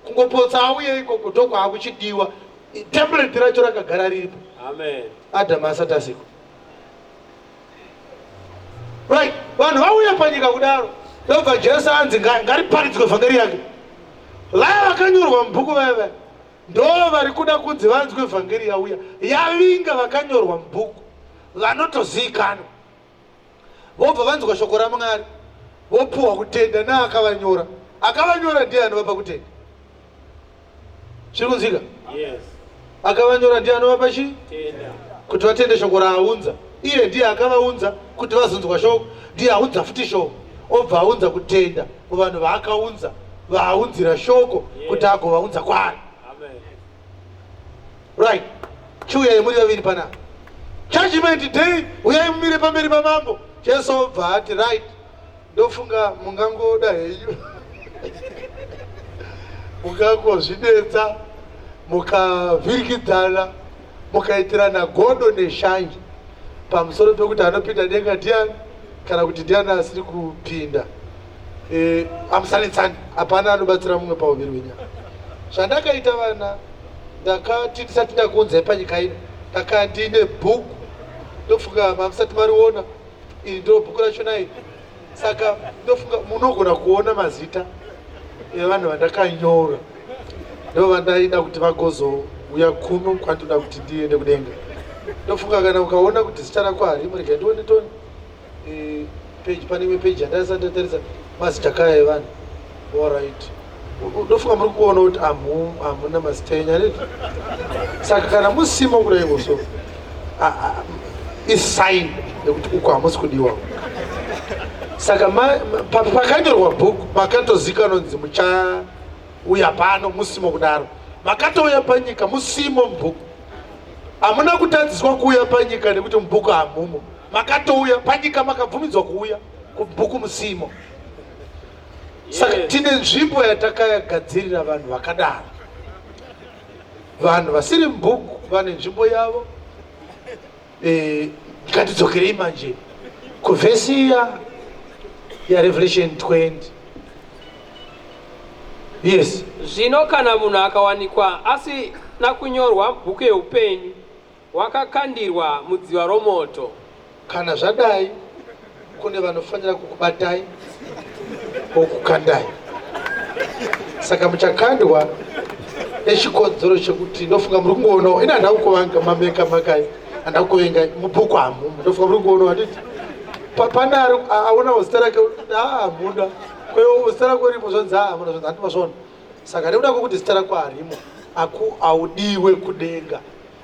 Kungopotsa auye ikoko ndokwaakuchidiwa. Template racho rakagara riripo. Amen. Adamu asati asikwa. Right, vanhu vauya panyika kudaro, ndobva Jesu anzi ngariparidzwe vhangeri yake. Vaya vakanyorwa mubhuku vaya vaya ndo vari kuda kunzi vanzwe vhangeri yauya, yavinga vakanyorwa mubhuku vanotoziikanwa, vobva vanzwa shoko raMwari, vopuhwa kutenda neakavanyora. Akavanyora ndiye anovapa kutenda. Zviri kunzwika? Yes. Akavanyora ndiye anovapa chii? Tenda. Kuti vatende shoko raaunza. Iye ndiye akavaunza kuti vazonzwa shoko, ndiye aunza futi shoko, obva aunza kutenda kuvanhu vaakaunza, vaaunzira shoko kuti agovaunza kwaari. Amen. Right. Chiuyai muri vaviri panapa. Judgment day, uyai mumire pamberi pamambo. Jesu obva ati right. Ndofunga mungangoda henyu mukangozvinetsa mukavhirikidzana mukaitirana godo neshanje pamusoro pekuti anopinda denga ndiani kana kuti ndiani asiri kupinda. Eh, amusanetsani, hapana anobatsira mumwe pauviri hwenyama. Zvandakaita vana, ndakati ndisati ndakuunzai panyika ino, ndakanga ndine bhuku, ndofunga mamusati mariona. Iri ndiro bhuku rachona iri. Saka ndofunga munogona kuona mazita evanhu vandakanyora, ndo vandaida kuti vagozouya kuno kwandinoda kuti ndiende kudenga. Ndofunga kana ukaona kuti zita rako harimo, rega ndione toni e, page, pane imwe page yandaisa ndatarisa mazita kaya evanhu. Alright, ndofunga muri kuona kuti hamuna mazita enyu aneti. Saka kana musimo kudai so isign yekuti uko hamusi kudiwa. Saka pakanyorwa bhuku makatozikanwa kunzi muchauya pano musimo kudaro, makatouya panyika musimo mubhuku. Hamuna kutadziswa kuuya panyika nekuti mubhuku hamumo. Makatouya panyika makabvumidzwa kuuya kubhuku musimo. Saka tine nzvimbo yatakagadzirira vanhu vakadaro. Vanhu vasiri mubhuku vane nzvimbo yavo. Ngatidzokerei manje kuvhesi iya yaRevelation 20. Yes. Zvino kana munhu akawanikwa asina kunyorwa mubhuku yeupenyu, wakakandirwa mudziva romoto. Kana zvadai, kune vanofanira kukubatai vokukandai. Saka muchakandwa nechikonzero chekuti ndofunga muri kungoonawo. Ini handina kukuvanga mameka makai, handina kukuvengai mubhuku hamumo. Ndofunga muri kungoonawo handiti? Pane ari aonawo zita rake, hamuna. Kwewo zita rako ripo, zvanzi hamuna, zvanzi handiti mazviona. Saka nekuda kwekuti zita rako harimo, haudiwe kudenga.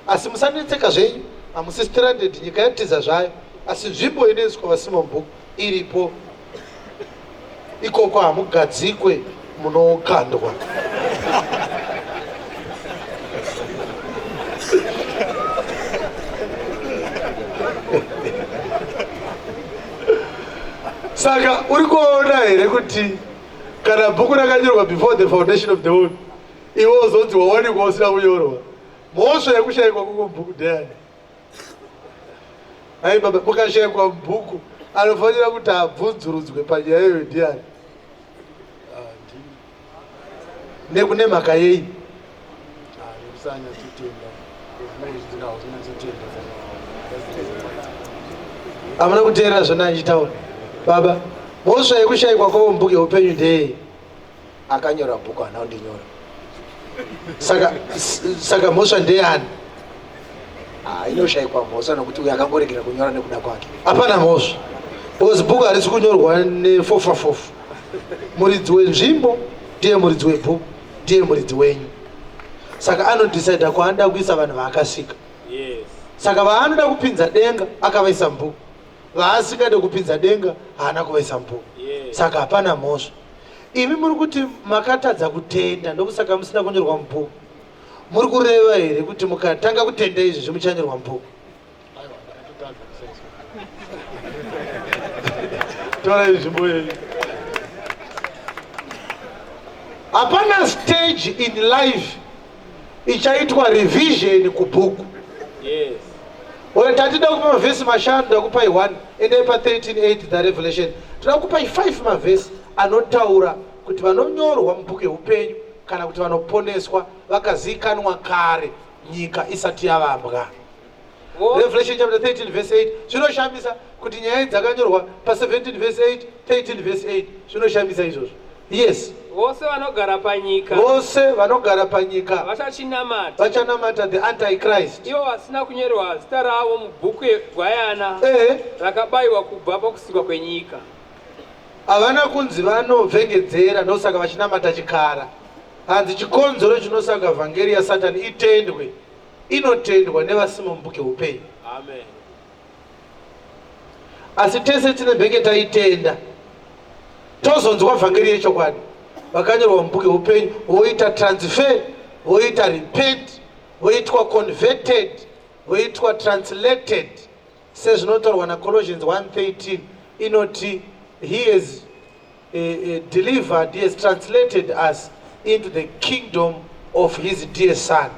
Asi musanetseka zvenyu, hamusi stranded, nyika yatiza zvayo, asi nzvimbo inoiswa vasimo mubhuku iripo. Ikoko hamugadzikwe, munokandwa. Saka uri kuona here kuti kana bhuku rakanyorwa before the foundation of the world, iwe uzonzi wawanikwa usina kunyorwa? Mhosva yekushayikwa kwako mubhuku ndeyani? Ai baba, mukashayikwa mubhuku anofanira kuti abvunzurudzwe panyaya iyoyo ndiyani? Nekune mhaka yei? Hamuna kuteerera zvona achitaura baba. Mhosva yekushayikwa kwavo mubhuku yeupenyu ndeyei? Akanyora bhuku haana kundinyora. Saka mhosva ndeyani? Inoshayikwa mhosva nokuti uyo akangoregera kunyora nekuda kwake. Hapana mhosva because bhuku harisi kunyorwa nefofafofa. Muridzi wenzvimbo ndiye muridzi webhuku, ndiye muridzi wenyu. Saka anodhisaidha kwaanoda kuisa vanhu vaakasika. Saka vaanoda kupinza denga akavaisa mubhuku, vaasingade kupinza denga haana kuvaisa mubhuku. Saka hapana mhosva. Imi muri kuti makatadza kutenda ndokusaka musina kunyorwa mubhuku. Muri kureva here kuti mukatanga kutenda izvi zvimuchanyorwa mubhuku? Tora nzvimbo yenyu. Hapana stage in life ichaitwa revision kubhuku. Yes. Ora tatida kupa mavhesi mashanu, ndakupai 1. Endai pa 13:8 the Revelation. Toda kupai 5 mavhesi anotaura kuti vanonyorwa mubhuku yeupenyu kana kuti vanoponeswa vakazikanwa kare nyika isati yavambwa. Revelation chapter 13 verse 8. Zvinoshamisa kuti nyaya idzi dzakanyorwa pa 17 verse 8, 13 verse 8. Zvinoshamisa izvozvo. Yes. Vose vanogara panyika. Vose vanogara panyika. Vachachinamata. Vachanamata the Antichrist. Ivo vasina kunyorwa zita ravo mubhuku yegwayana. Rakabayiwa kubva pakusikwa kwenyika. Havana kunzi vanovhengedzera, ndosaka vachinamata chikara. Hanzi chikonzero chinosaka vhangeri yaSatani itendwe, inotendwa nevasimo mubhuku yeupenyu. Amen. Asi tese tine bheke taitenda, tozonzwa vhangeri yechokwadi, vakanyorwa mubhuku yeupenyu voita transfer, voita repent, voitwa converted, voitwa translated, sezvinotaurwa naColossians 1:13 inoti He has delivered, he has translated us into the kingdom of his dear Son.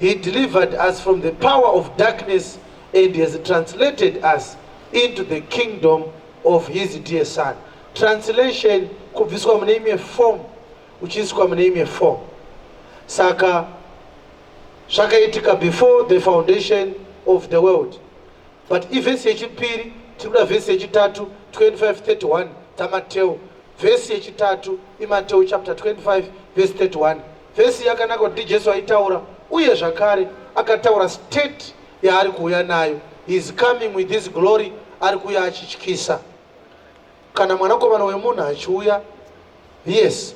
He delivered us from the power of darkness and he has translated us into the kingdom of his dear Son. Translation, kubviswa mune imwe form uchiiswa mune imwe form. Saka zvakaitika before the foundation of the world. But ivhesi yechipiri, tiri kuda vhesi yechitatu, 25:31 dzaMateo. Vhesi yechitatu iMateo chapter 25 verse 31. Vhesi yakanaka kuti ndiJesu aitaura, uye zvakare akataura state yaari kuuya nayo. He is coming with his glory, ari kuuya achityisa. Kana Mwanakomana wemunhu achiuya, yes.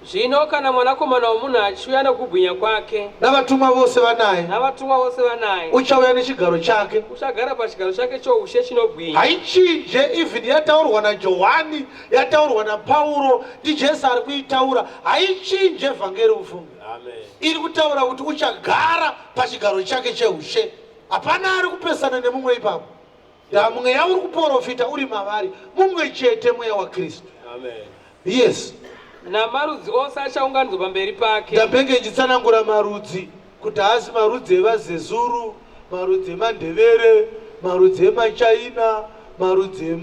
Zvino kana Mwanakomana womunhu achiuya nokubwinya kwake, navatumwa vose vanaye, navatumwa vose vanaye, uchauya nechigaro chake, uchagara pachigaro chake choushe chinobwinya. Haichinje, even yataurwa naJohani, yataurwa naPauro, ndiJesu ari kuitaura. Haichinje vhangeri, ufunge. Amen. Iri kutaura kuti uchagara pachigaro chake cheushe. Hapana ari kupesana nemumwe ipapo. Mweya uri kuprofita uri mavari mumwe chete, mweya waKristu. Amen. Yes. Namarudzi ose achaunganidzwa pamberi pake. Ndambenge ndichitsanangura marudzi kuti haasi marudzi evaZezuru, marudzi emaNdevere, marudzi emaChina, marudzi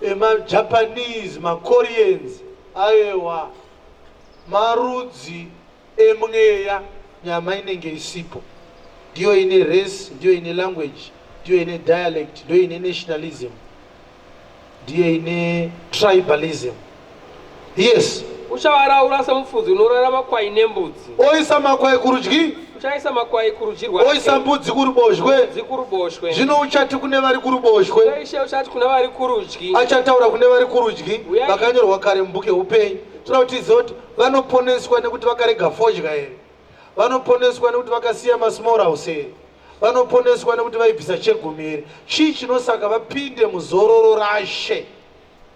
emaJapanese, maKoreans. Ayewa, marudzi emweya, nyama inenge isipo. Ndiyo ine race, ndiyo ine language, ndiyo ine dialect, ndiyo ine nationalism, ndiyo ine tribalism. Yes. Uchavaraura semufudzi unorara makwai nembudzi. Oisa makwai kurudyi, Uchaisa makwai kurudyi rwake, oisa mbudzi kuruboshwe. Mbudzi kuruboshwe. Zvino uchati kune vari kuruboshwe, Ishe uchati kuna vari kurudyi, achataura kune vari kurudyi, Uyai. vakanyorwa kare mubhuku yeupenyu. Toda kuti tizive kuti vanoponeswa nekuti vakarega fodya here? Vanoponeswa nekuti vakasiya masmall house here? Vanoponeswa nekuti vaibvisa chegumi here? Chii chinosaka vapinde muzororo raShe?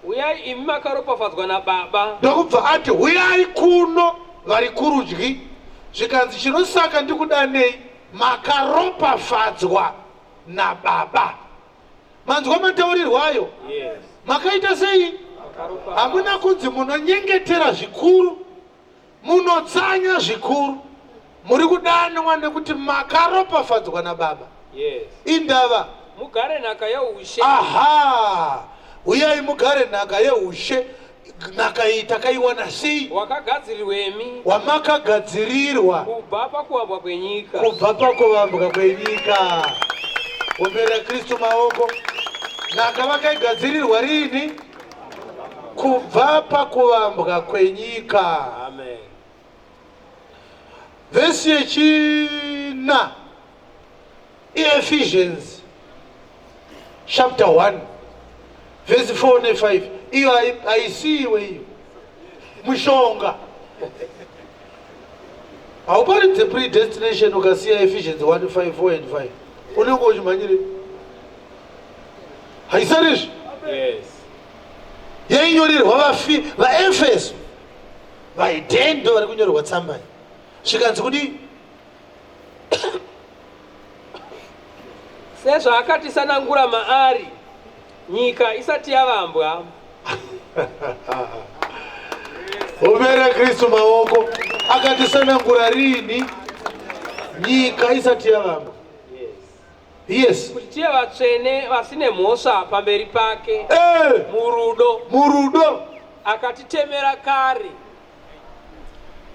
Uyai imi makaropafadzwa naBaba. Ndokubva ati, "Huyai kuno vari kurudyi." Zvikanzi, "Chinosaka ndikudanei, makaropafadzwa naBaba." Manzwa mataurirwo ayo? Yes. Makaita sei? Hamuna kunzi munonyengetera zvikuru, munotsanya zvikuru. Muri kudanwa nekuti makaropafadzwa naBaba. Indava? Mugare nhaka yeushe. Aha, uyai mugare nhaka yeushe. Nhaka iyi takaiwana sei? Wakagadzirirwemi Wamakagadzirirwa kubva pakuvambwa kwenyika. Kubva pakuvambwa kwenyika. Omberera Kristu maoko. Nhaka vakaigadzirirwa rini? Kubva pakuvambwa kwenyika. Amen. Vhesi yechina iEphesians chapter 1 vhesi 4 ne5. Iyo haisiyiwe iyo mushonga. Hauparidze predestination ukasiya Ephesians 1 5 4 and 5, unenge uchimhanyire haisarizvi. Yes. Yainyorerwa vaEfeso, vaHedheni ndo vari kunyorerwa tsamba iyi. Zvikanzi kudii? Sezvaakatisanangura maari nyika isati yavambwa. Omberera Kristu maoko. Akatisanangura rini? Nyika isati yavambwa. Yes. Kuti tive vatsvene vasine mhosva pamberi pake murudo. Murudo. Akatitemera kare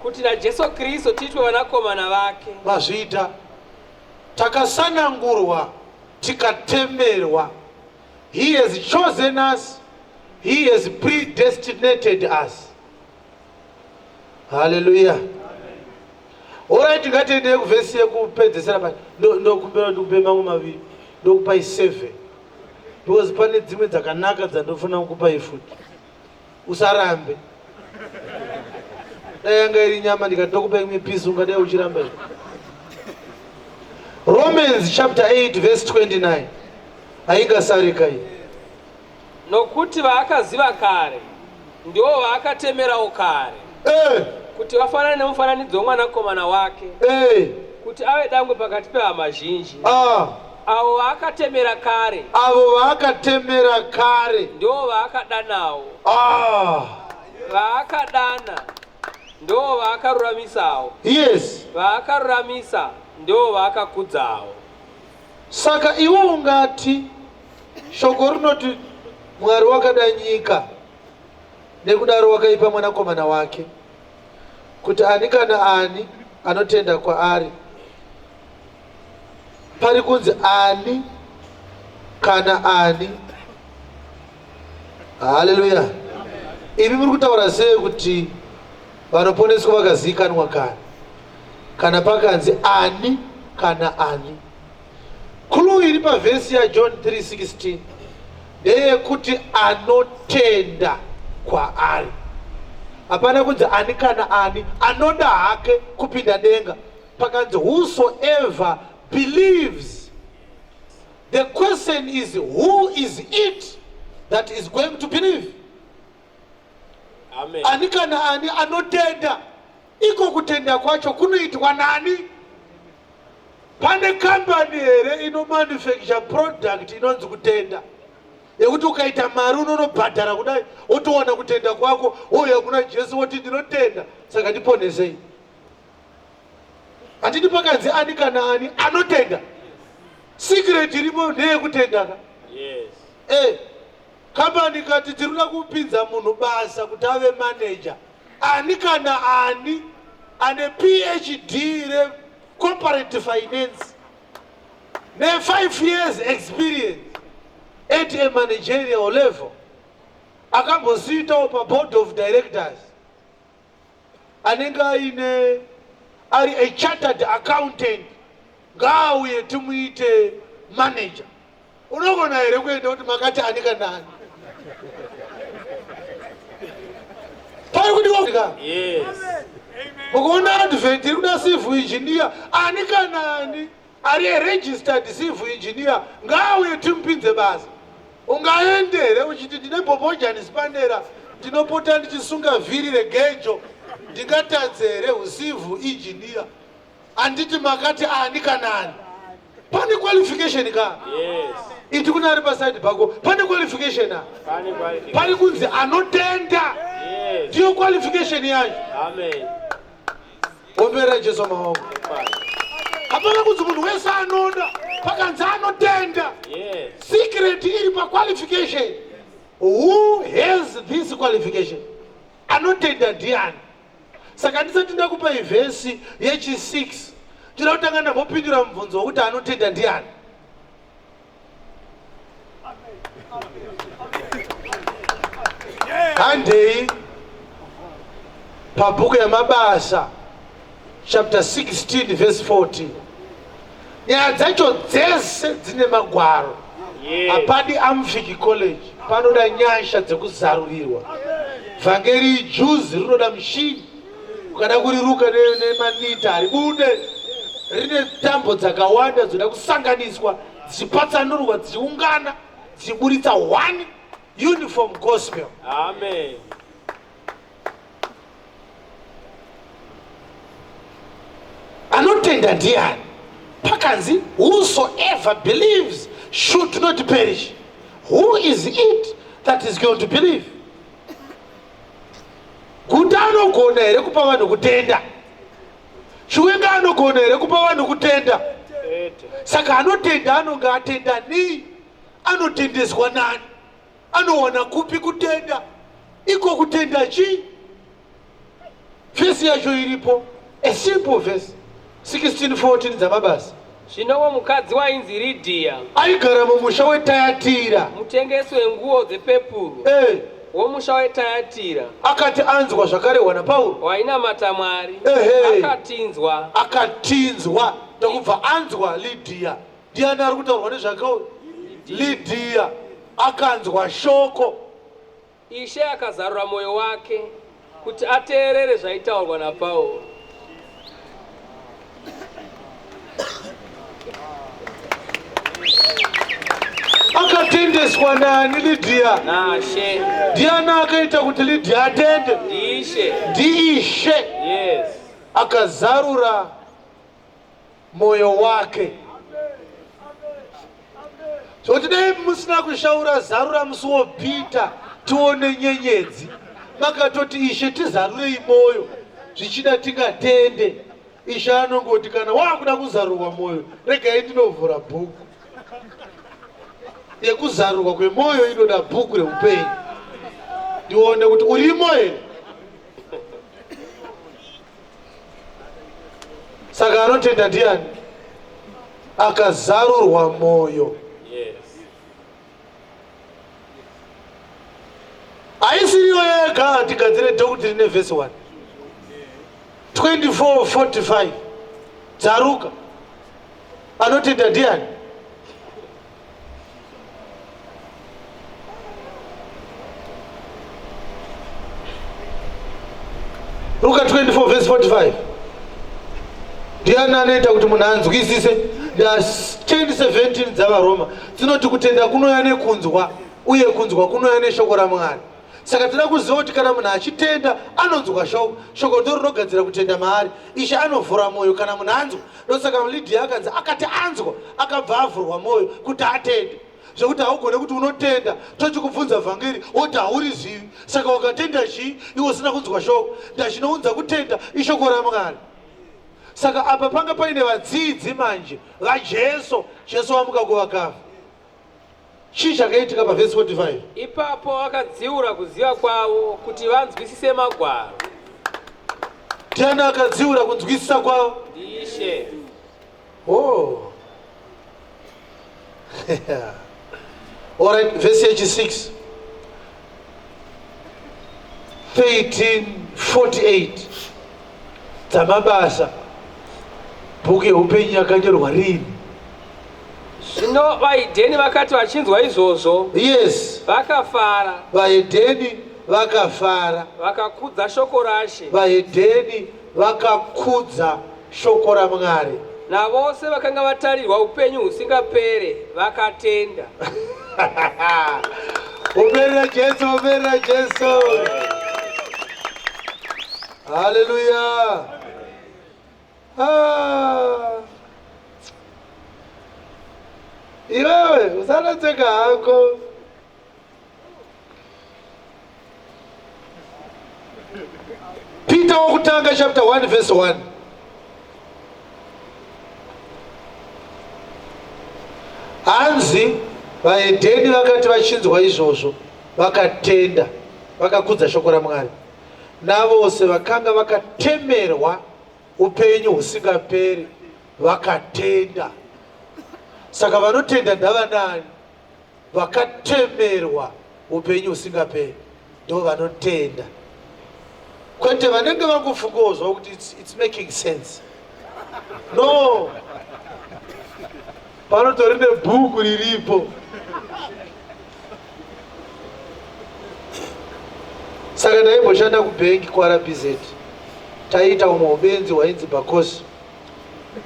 kuti naJesu Kristu tiitwe vanakomana vake. Vazviita. Takasanangurwa, tikatemerwa. He has chosen us, he has predestinated us. Haleluya. Alright, ngatiendei kuvhesi yekupedzesera. Pa ndokumbira ndikupe mamwe maviri, ndokupai 7, because pane dzimwe dzakanaka dzandofanira kukupai futi. Usarambe. Dai yanga iri nyama, ndikati ndokupa imwe piece, ungadai uchiramba izvo. Romans chapter 8 verse 29, haingasarika iyi. Nokuti vaakaziva kare ndivo vaakatemerawo kare kuti vafanane nemufananidzo womwanakomana wake, kuti ave dangwe pakati pehama zhinji. Avo vaakatemera kare. Avo vaakatemera kare. Ndivo vaakadanawo. Ah. Vaakadana ndivo vaakaruramisawo. Yes. Vaakaruramisa ndivo vaakakudzawo. Saka iwe ungati shoko rinoti Mwari wakada nyika nekudaro wakaipa mwanakomana wake kuti ani kana ani anotenda kwaari pari kunzi ani kana ani haleluya imi muri kutaura sei kuti vanoponeswa vakazivikanwa kani kana pakanzi ani kana ani clue iri pavhesi yaJohn 316 ndeyekuti anotenda kwaari hapana kunzi ani kana ani anoda hake kupinda denga pakanzi whosoever believes the question is who is it that is going to believe Amen. Ani kana ani anotenda. Iko kutenda kwacho kunoitwa nani? Pane kambani here inomanufacture product inonzi kutenda yekuti ukaita mari unonobhadhara kudai wotowana kutenda kwako wouya kuna Jesu woti ndinotenda saka ndiponesei. Handiti pakanzi ani kana ani anotenda. Secret iripo ndeyekutenda ka. Yes. Eh. Kambani ikati tiri kuda kupinza munhu basa kuti ave manager. Ani kana ani ane PhD recorporate finance ne5 years experience at a managerial level akambosiitawo paboard of directors anenge aine ari a chartered accountant ngaauye timuite manager. Unogona here kuenda kuti makati ani kana ani? Pari kudiwa Yes. Mukuona advert iri kuda civil engineer ani kana ani ari a registered civil engineer ngaauye timupinze basa. Ungaende here uchiti ndine bhobhojani spanera ndinopota ndichisunga vhiri regejo ndingatadze here ucivil engineer? Handiti makati ani kana ani? Pane qualification ka? Yes. Iti kuna ari paside pako pane qualification a? Pane qualification. Pari kunzi anotenda. Yes. Ndiyo qualification yacho. Amen. Ombera Jesu maoko. Hapana kunzi munhu wese anoda, pakanzi anotenda. Yes. Secret iri paqualification. Who has this qualification? Anotenda ndiani? Saka ndisati ndakupa ivhesi yechi6 ndinoda kutanga ndambopindura mubvunzo wekuti anotenda ndiani. Handei pabhuku yaMabasa chapter 16 verse 14. Nyaya dzacho dzese dzine magwaro. Hapadi Amfiki College, panoda nyasha dzekuzarurirwa. Vhangeri ijuzi rinoda mushini. Ukada kuriruka nemanita haribude. Rine tambo dzakawanda dzoda kusanganiswa dzichipatsanurwa dzichiungana dzichiburitsa one uniform gospel. Amen. Anotenda ndiani? Pakanzi whosoever believes should not perish. Who is it that is going to believe? Guta anogona here kupa vanhu kutenda? Chiwenga anogona here kupa vanhu kutenda? Saka anotenda anonge atenda nei? Anotendeswa nani? Anowana kupi kutenda? Iko kutenda chii? Vhesi yacho iripo, a simple verse 16:14 dzaMabasa. Zvino mukadzi wainzi Ridhia aigara mumusha weTayatira, mutengesi wenguo dzepepuru, womusha weTayatira, akati anzwa zvakarehwa naPauro, wainamata Mwari, akatinzwa, akatinzwa ndokubva anzwa Lidhia. Ndiani ari kutaurwa nezvake uyu? Lidhia akanzwa shoko. Ishe akazarura mwoyo wake kuti ateerere zvaitaurwa naPauro. Akatendeswa nani Lidhia? Nashe. Ndiani akaita kuti Lidhia atende? Ndiishe. Ndiishe. Yes. Akazarura moyo wake. Zvokuti dai musina kushaura zarura musuwo Peter tione nyenyedzi. Makatoti Ishe tizarurei moyo zvichida tingatende. Ishe anongoti kana wakuda kuzarurwa moyo regai ndinovhura bhuku. Yekuzarurwa kwemoyo inoda bhuku reupenyu. Ndione kuti urimo here. Saka anotenda ndiani? Akazarurwa moyo. Yes. Haisiriyo yega, tigadzire doctrine nevhesi 1. 24:45 dzaruka. Anotenda ndiani? Luka 24 verse 45. Ndiani anoita kuti munhu anzwisise? 10:17 dzaVaroma dzinoti kutenda kunouya nekunzwa uye kunzwa kunouya neshoko raMwari. Saka tinoda kuziva kuti kana munhu achitenda anonzwa shoko, shoko ndo rinogadzira kutenda maari. Ishe anovhura mwoyo kana munhu anzwa. Ndosaka Lydia akanzi akati anzwa akabva avhurwa mwoyo kuti atende. Zvekuti haugone kuti unotenda tochikubvunza vhangeri woti haurizivi. Saka wakatenda chii iwe usina kunzwa shoko? Ndachinounza kutenda ishoko raMwari. Saka apa panga paine vadzidzi manje vaJesu, Jesu wamuka kuvakafa. Chii chakaitika pavhesi 45? Ipapo akadziura kuziva kwavo kuti vanzwisise magwaro. Ndiani akadziura kunzwisisa kwavo? NdiIshe. Oh. Alright, vhesi yechi 6. 1348 dzamabasa bhuku yeupenyu yakanyorwa rini? Zvino vaHedheni vakati vachinzwa izvozvo, Yes, vakafara, vaHedheni vakafara. Vakakudza shoko raShe. VaHedheni vakakudza shoko raMwari. Navose vakanga vatarirwa upenyu husingapere vakatenda. Omerera Jesu, omerera Jesu. Haleluya. Ah. Iwewe usanetseka hako. Peter wokutanga chapter 1 verse 1. Hanzi vaHedheni vakati vachinzwa izvozvo vakatenda, vakakudza shoko raMwari. Navose vakanga vakatemerwa upenyu husingaperi vakatenda. Saka vanotenda ndavanani? Vakatemerwa upenyu husingaperi ndo vanotenda, kwete vanenge vangofungawo zvavo kuti it's making sense. No, panotori nebhuku riripo. Saka ndaimboshanda kubhengi kwaRBZ, taiita umwe ubenzi hwainzi bakosi,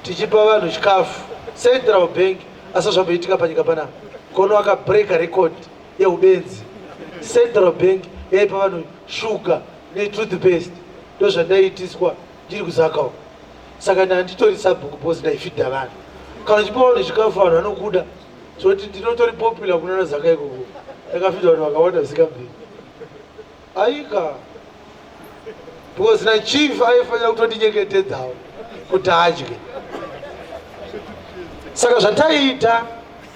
tichipa vanhu chikafu. Central Bank, asi zvamboitika panyika panapa, kono akabreaka record yeubenzi. Central Bank yaipa vanhu shuga netoothpaste, ndozvandaiitiswa ndiri kuzaka uko. Saka ndanditori sabhuku because ndaifidha vanhu. Kana uchipa vanhu chikafu vanhu vanokuda, zvoti ndinotori popular kunana Zaka ikoko. Ndakafidha vanhu vakawanda zvisingabviri. Aika, because na chief aifanira kutondinyengetedzawo kuti adye. Saka zvataiita,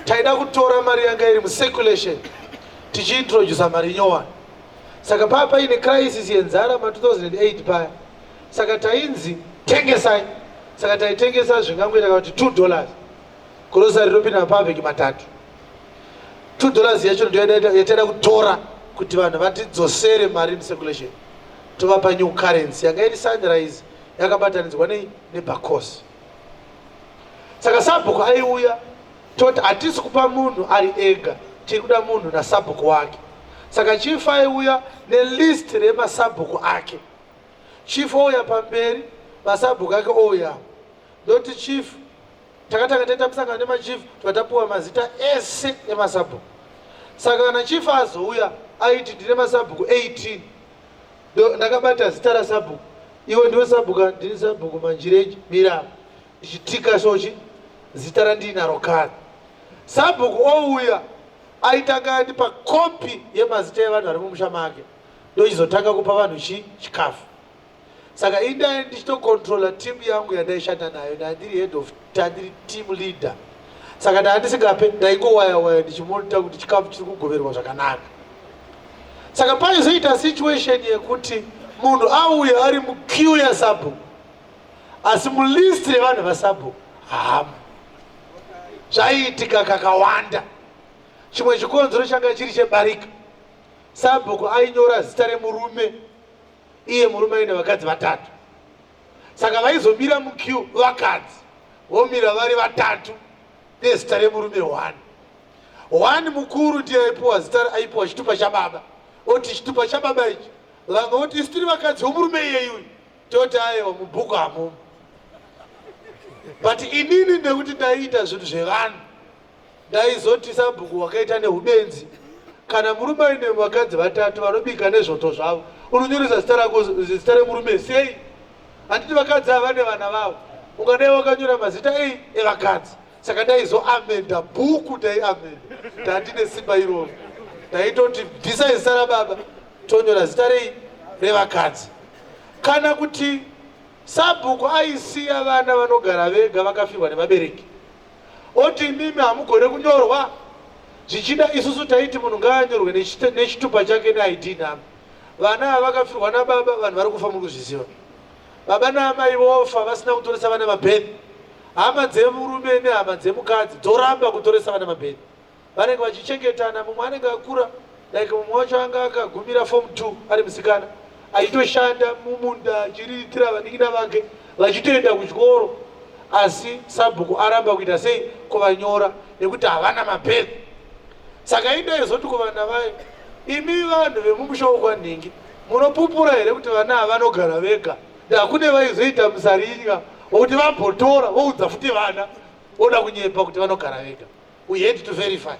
taida kutora mari yanga iri mucirculation tichiintrodusa mari nyowani. Saka paa paine crisis yenzara ma 2008 paya, saka tainzi tengesai. Saka taitengesa zvingangoita kana kuti $2 grocery rinopinda mapavhiki matatu. $2 yacho ndiyo yataida kutora kuti vanhu vatidzosere mari mucirculation, tovapa new currency yanga iri Sunrise yakabatanidzwa nei nebacos. Saka sabhuku aiuya toti hatisi kupa munhu ari ega, tiri kuda munhu nasabhuku wake. Saka chief aiuya nelist remasabhuku ake. Chief ouya pamberi, masabhuku ake ouya. Ndoti chief, takatanga taita musangano nemachief, tikatapuwa mazita ese emasabhuku. Saka kana chief azouya aiti ndine masabhuku 18, ndakabata zita rasabhuku, iwe ndiwe sabhuku, ndini sabhuku Manjirenje, mira ndichitika sochi zita randinaro kare. Sabhuku ouya aitanga andipa kopi yemazita evanhu vari mumusha make, ndochizotanga kupa vanhu chi chikafu. Saka indai ndichitocontrola team yangu yandaishanda nayo, ndandiri head of, ndandiri team leader. Saka ndandisingape, ndaingowaya waya ndichimonita kuti chikafu chiri kugoverwa zvakanaka. Saka paizoita situation yekuti munhu auya ari muqueue yasabhuku, asi mulist revanhu vasabhuku haamo. Zvaiitika kakawanda. Chimwe chikonzero changa chiri chebarika. Sabhuku ainyora zita remurume, iye murume aine vakadzi vatatu. Saka vaizomira muqueue vakadzi vomira vari vatatu nezita remurume one. One mukuru ndiye aipuwa zita, aipuwa chitupa chababa, oti chitupa chababa ichi. Vamwe voti isu tiri vakadzi vomurume iyeyu uyu, toti aiwa mubhuku hamumo. But inini nekuti ndaiita zvinhu zvevanhu, ndaizoti sabhuku wakaita neubenzi. Kana murume aine vakadzi vatatu vanobika nezvoto zvavo, unonyoresa zita rako, zita remurume sei? Handiti vakadzi ava vane vana vavo, ungadai wakanyora mazita ei evakadzi. Saka ndaizoamenda bhuku, ndaiamenda, ndandine simba iroro. Ndaitoti bvisai zita rababa, tonyora zita rei revakadzi. Kana kuti sabhuku aisiya vana vanogara vega vakafirwa nevabereki, oti imimi hamugone kunyorwa. Zvichida isusu taiti munhu ngaanyorwe nechitupa chake neID number. Vana ava vakafirwa nababa, vanhu vari kufa muri kuzviziva. Baba naamai vofa vasina kutoresa vana mabheni. Hama dzemurume nehama dzemukadzi dzoramba kutoresa vana mabheni. Vanenge vachichengetana, mumwe anenge akura, like mumwe wacho anga akagumira form 2 ari musikana, achitoshanda mumunda achiriritira vanin'ina vake vachitoenda kuchikoro, asi sabhuku aramba kuita sei kuvanyora nekuti havana mabheni. Saka indaizoti kuvana vayo, imi vanhu vemumusha wokwanhingi munopupura here kuti vana ava vanogara vega? Ndakune vaizoita musarinya wokuti vambotora voudza futi vana, voda kunyepa kuti vanogara vega. We had to verify.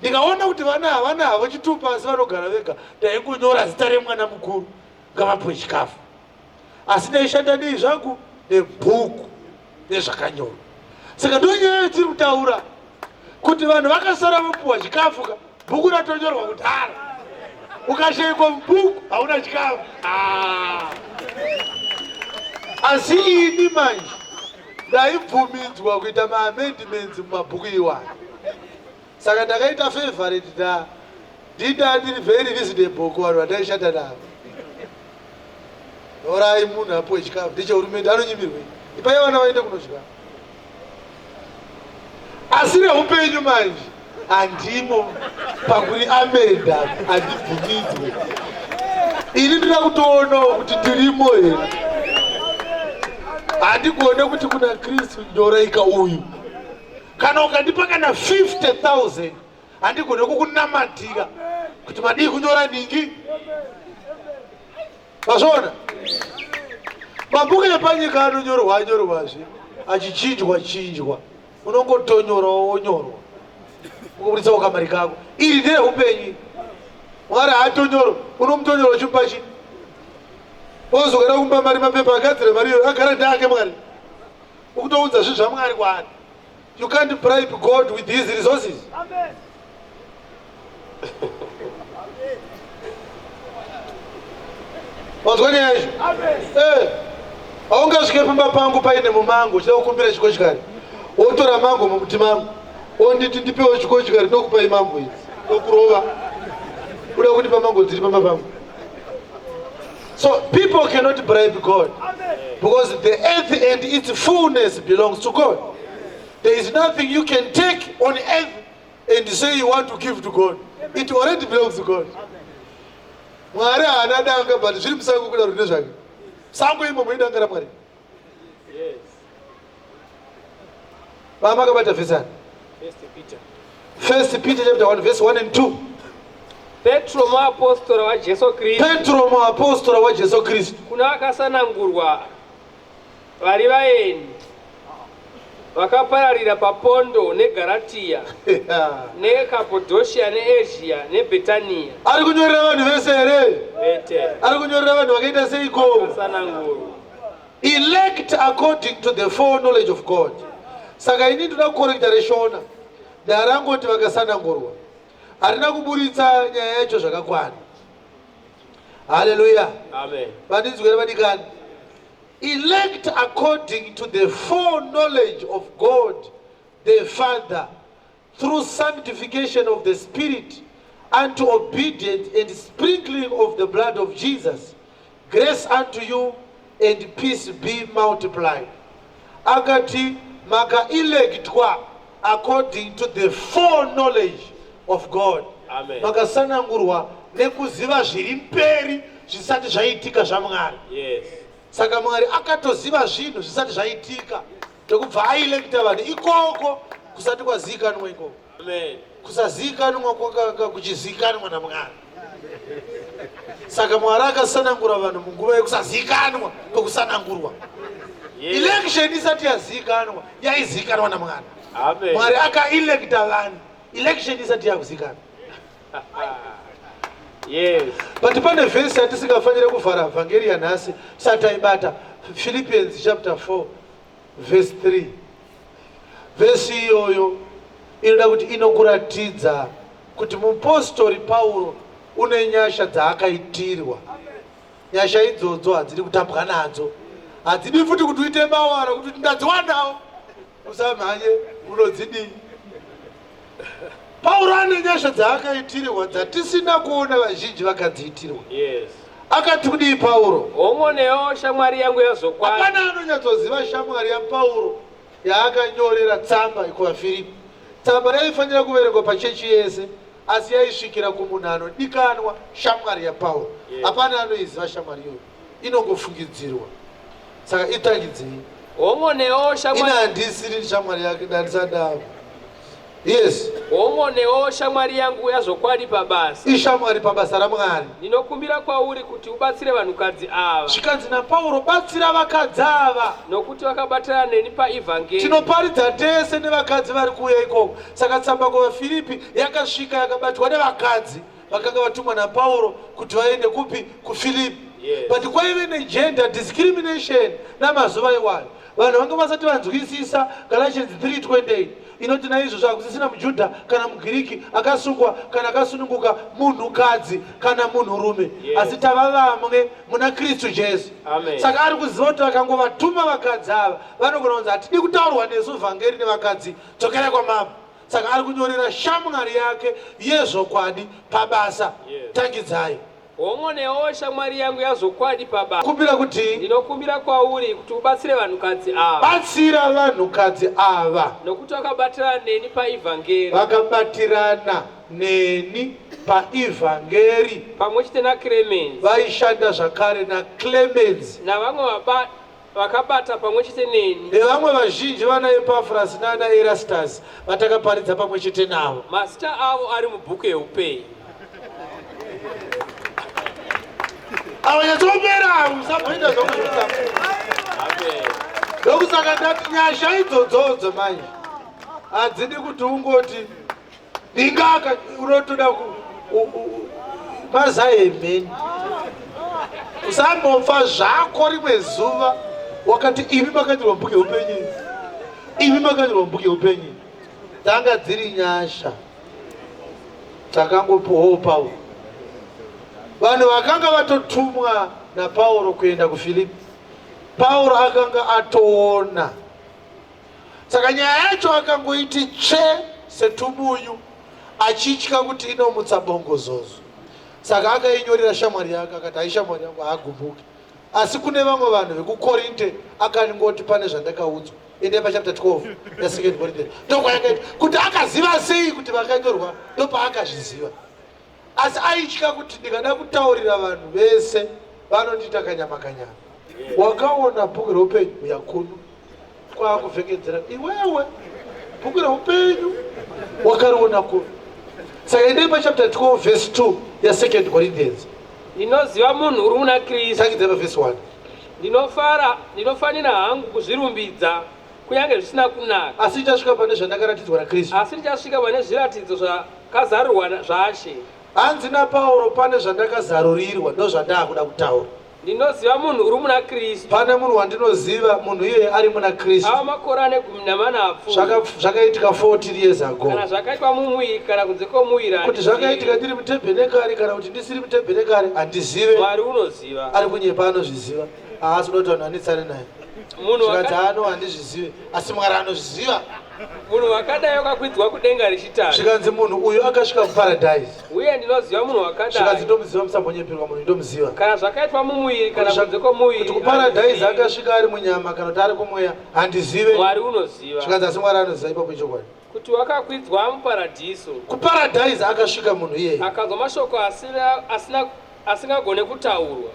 Ndikaona kuti vana havana havo chitupa asi vanogara vega, ndaingonyora zita remwana mukuru ngavapuwe chikafu. Asi ndaishanda nei zvangu nebhuku nezvakanyorwa. Saka ndonyaya yatiri kutaura kuti vanhu vakasara vopuwa chikafu ka, bhuku ratonyorwa kudhara. Ukashaikwa mubhuku hauna chikafu. Asi ini manje ndaibvumidzwa kuita maamendments mumabhuku iwayo. Saka ndakaita favorite da ndinda ndiri very reasonable kuvanhu vandaishanda navo. Nyorai munhu apuwe chikafu ndechehurumende, anonyimirwei? Ipai vana vaende kunodya. Asi reupenyu manje handimo pakuri amenda, handibvumidzwe. Ini ndinoda kutoonawo kuti ndirimo here. Handigone kuti kuna Kristu nyoraika uyu. Kana ukandipa kana 50,000 handigone kukunamatira kuti madii kunyora nhingi. Mazviona? Mabhuku epanyika anonyorwa anyorwazve achichinjwa chinjwa, unongotonyorawo wonyorwa ukuburitsawo kamari kako. Iri ndereupenyu. Mwari haatonyorwa, unomutonyora uchimupa chii? Ozogara kumupa mari, mapepa agadzira mari iyoyo agara ndeake Mwari. Ukutoudza zvinhu zvaMwari kwaari. You can't bribe God with his resources. Amen. Wanzwa nyaya yacho? Eh. Haungasvike pamba pangu paine mumango uchida kukumbira chikochikari. Wotora mango mumuti mangu. Wonditi ndipewo chikochikari ndokupai mango idzi. Ndokurova. Uda kundipa mango dziri pamba pangu. So people cannot bribe God. Because the earth and its fullness belongs to God. There is nothing you can take on earth and say you want to give to God. It already belongs to God. Mwari haana danga, but zviri musango kuda rune zvake. Sango imomo idanga raMwari. Yes. Baba akabata verse ani? First Peter. First Peter chapter 1 verse 1 and 2. Petro muapostora waJesu Kristu. Petro muapostora waJesu Kristu. Kuna vakasanangurwa vari vaeni vakapararira paPondo neGaratia neKapodoshia neAsia neBhetania. Ari kunyorera vanhu vese here? Vete. Ari kunyorera vanhu vakaita seiko? Vakasanangurwa. Elect according to the foreknowledge of God. Saka ini ndoda kukorekta reshona. Ndarangoti vakasanangurwa. Harina kuburitsa nyaya yacho zvakakwana. Haleluya. Amen. Vandinzwere vadikani. Elect according to the foreknowledge of God the Father through sanctification of the Spirit unto obedience and sprinkling of the blood of Jesus. Grace unto you and peace be multiplied. Akati makaelectwa according to the foreknowledge of God. Amen. Makasanangurwa nekuziva zviri mberi zvisati zvaitika zvaMwari. Yes. Saka Mwari akatoziva zvinhu zvisati zvaitika ndokubva aelecta vanhu ikoko kusati kwaziikanwa ikoko. Amen. Kusaziikanwa kwakanga kuchiziikanwa naMwari. Saka Mwari akasanangura vanhu munguva yekusaziikanwa kwekusanangurwa. Yes. Election isati yaziikanwa yaiziikanwa naMwari. Amen. Mwari akaelecta vanhu election isati yakuziikanwa. Yes. But pane vhesi yatisingafanire kuvhara vhangeri yanhasi tisati taibata. Philippians chapter 4 verse 3. Vhesi iyoyo inoda kuti inokuratidza kuti mupostori Pauro une nyasha dzaakaitirwa. Nyasha idzodzo hadzidi kutambwa nadzo, hadzidi futi kuti uite mawara kuti ndadziwanawo, usamhanye unodzidii. Pauro ane nyasha dzaakaitirwa dzatisina kuona vazhinji vakadziitirwa. Yes. Akati kudii Pauro? Hongonewo shamwari yangu yazvokwadi. Hapana anonyatsoziva shamwari yaPauro yaakanyorera tsamba kuvaFiripi. Tsamba yaifanira kuverengwa pachechi yese, asi yaisvikira kumunhu anodikanwa, shamwari yaPauro. Hapana anoiziva shamwari iyoyo, inongofungidzirwa. Saka itangidzei. Hongonewo shamwari. Ini handisiri shamwari yake, ndandisandavo. Yes. Hongonewo shamwari yangu yazvokwadi pabasa. Ishamwari pabasa raMwari. Ndinokumbira kwauri kuti ubatsire vanhukadzi ava. Zvikanzi naPauro, batsira vakadzi ava. Nokuti vakabatana neni paivhangeri. Tinoparidza tese nevakadzi vari kuuya ikoko. Saka tsamba kuvaFiripi yakasvika yakabatwa nevakadzi vakanga vatumwa naPauro kuti vaende kupi? KuFiripi. Yes. But kwaive negender discrimination namazuva iwayo. Vanhu vanga vasati vanzwisisa Galatians 3:28 inoti naizvozvo hakusisina muJudha kana muGiriki, akasungwa kana akasununguka, munhukadzi kana munhurume, Yes. asi tava vamwe muna Kristu Jesu. Amen. Saka ari kuziva kuti vakangovatuma vakadzi ava vanogona kunzi hatidi kutaurwa nesu vhangeri nevakadzi, dzokerai kwamambo. Saka ari kunyorera shamwari yake yezvokwadi pabasa. Yes. Tangidzai. Hongonewo shamwari yangu yazvokwadi pabasa. Kumbira kuti Ndinokumbira kwauri kuti ubatsire vanhukadzi ava. Batsira vanhukadzi ava. Nokuti vakabatirana neni paivhangeri. Vakabatirana neni paivhangeri. Pamwe chete naClemens. Vaishanda zvakare naClemens. Navamwe vakabata pamwe chete neni. Nevamwe vazhinji vana Epafrasi nana Erastasi vatakaparidza pamwe chete navo. Mazita avo ari mubhuku yeupenyu. Avanyatsoomera avo, musamboita zvokuzvitamba. Amen. Ndokusaka ndati nyasha idzodzodzo manje hadzidi kuti ungoti ndingaka, unotoda ku mazai emheni. Usambofa zvako rimwe zuva wakati imi makanyorwa mubhuku yeupenyu, imi makanyorwa mubhuku yeupenyu. Dzanga dziri nyasha dzakangopuwawo Pauro. Vanhu vakanga vatotumwa naPauro kuenda kuFilipi, Pauro akanga atoona. Saka nyaya yacho akangoiti tsve setumunyu, achitya kuti inomutsa bongozozo. Saka akainyorera shamwari yake akati, hai shamwari yangu haagumbuki. Asi kune vamwe vanhu vekuKorinte akangoti pane zvandakaudzwa. Endai pachapter 12 ya2 Corinthians. Ndokwayakaita kuti akaziva sei kuti vakanyorwa, ndopaakazviziva. Asi aitya kuti ndikada kutaurira vanhu vese vanondiita kanyama kanyama. Wakaona bhuku reupenyu uya kuno kwakuvhengedzera iwewe bhuku reupenyu wakariona kuno. Saka endai pachapter 12 verse 2 ya2 Corinthians. Ndinoziva munhu uri muna Kristu. Tangidzai pavhesi 1. Ndinofara, ndinofanira hangu kuzvirumbidza kunyange zvisina kunaka. Asi ndichasvika pane zvandakaratidzwa naKristu. Asi ndichasvika pane zviratidzo zvakazarurwa zvaShe. Hanzi naPauro pane zvandakazarurirwa, ndozvandakuda kutaura. Ndinoziva munhu uri muna Kristu. Pane munhu wandinoziva, munhu iyeye ari muna Kristu. Ava makore ane 14 apfuura. Zvakaitika 14 years ago. Kana zvakaitwa mumuviri kana kunze kwomuviri. Kuti zvakaitika ndiri mutebhenekari kana kuti ndisiri mutebhenekari handizive. Mwari unoziva. Ari kunyepa anozviziva. Haasi kuda kuti vanhu vanetsane naye. Munhu Zvikanzi ano handizvizive asi Mwari anozviziva. Munhu wakadai wakakwidzwa kudenga rechitatu. Zvikanzi munhu uyu akasvika kuparadise. Uye ndinoziva munhu wakadai. Zvikanzi ndomuziva musambonyeperwa munhu ndomuziva. Kana zvakaitwa mumuviri kana kunze kwomuviri. Kuti kuparadise akasvika ari munyama kana kuti ari kumweya handizive. Mwari unoziva. Zvikanzi asi Mwari anoziva ipapo ichokwadi. Kuti wakakwidzwa muparadhiso. Kuparadise akasvika munhu iyeye. Akanzwa mashoko asina asina asingagone kutaurwa,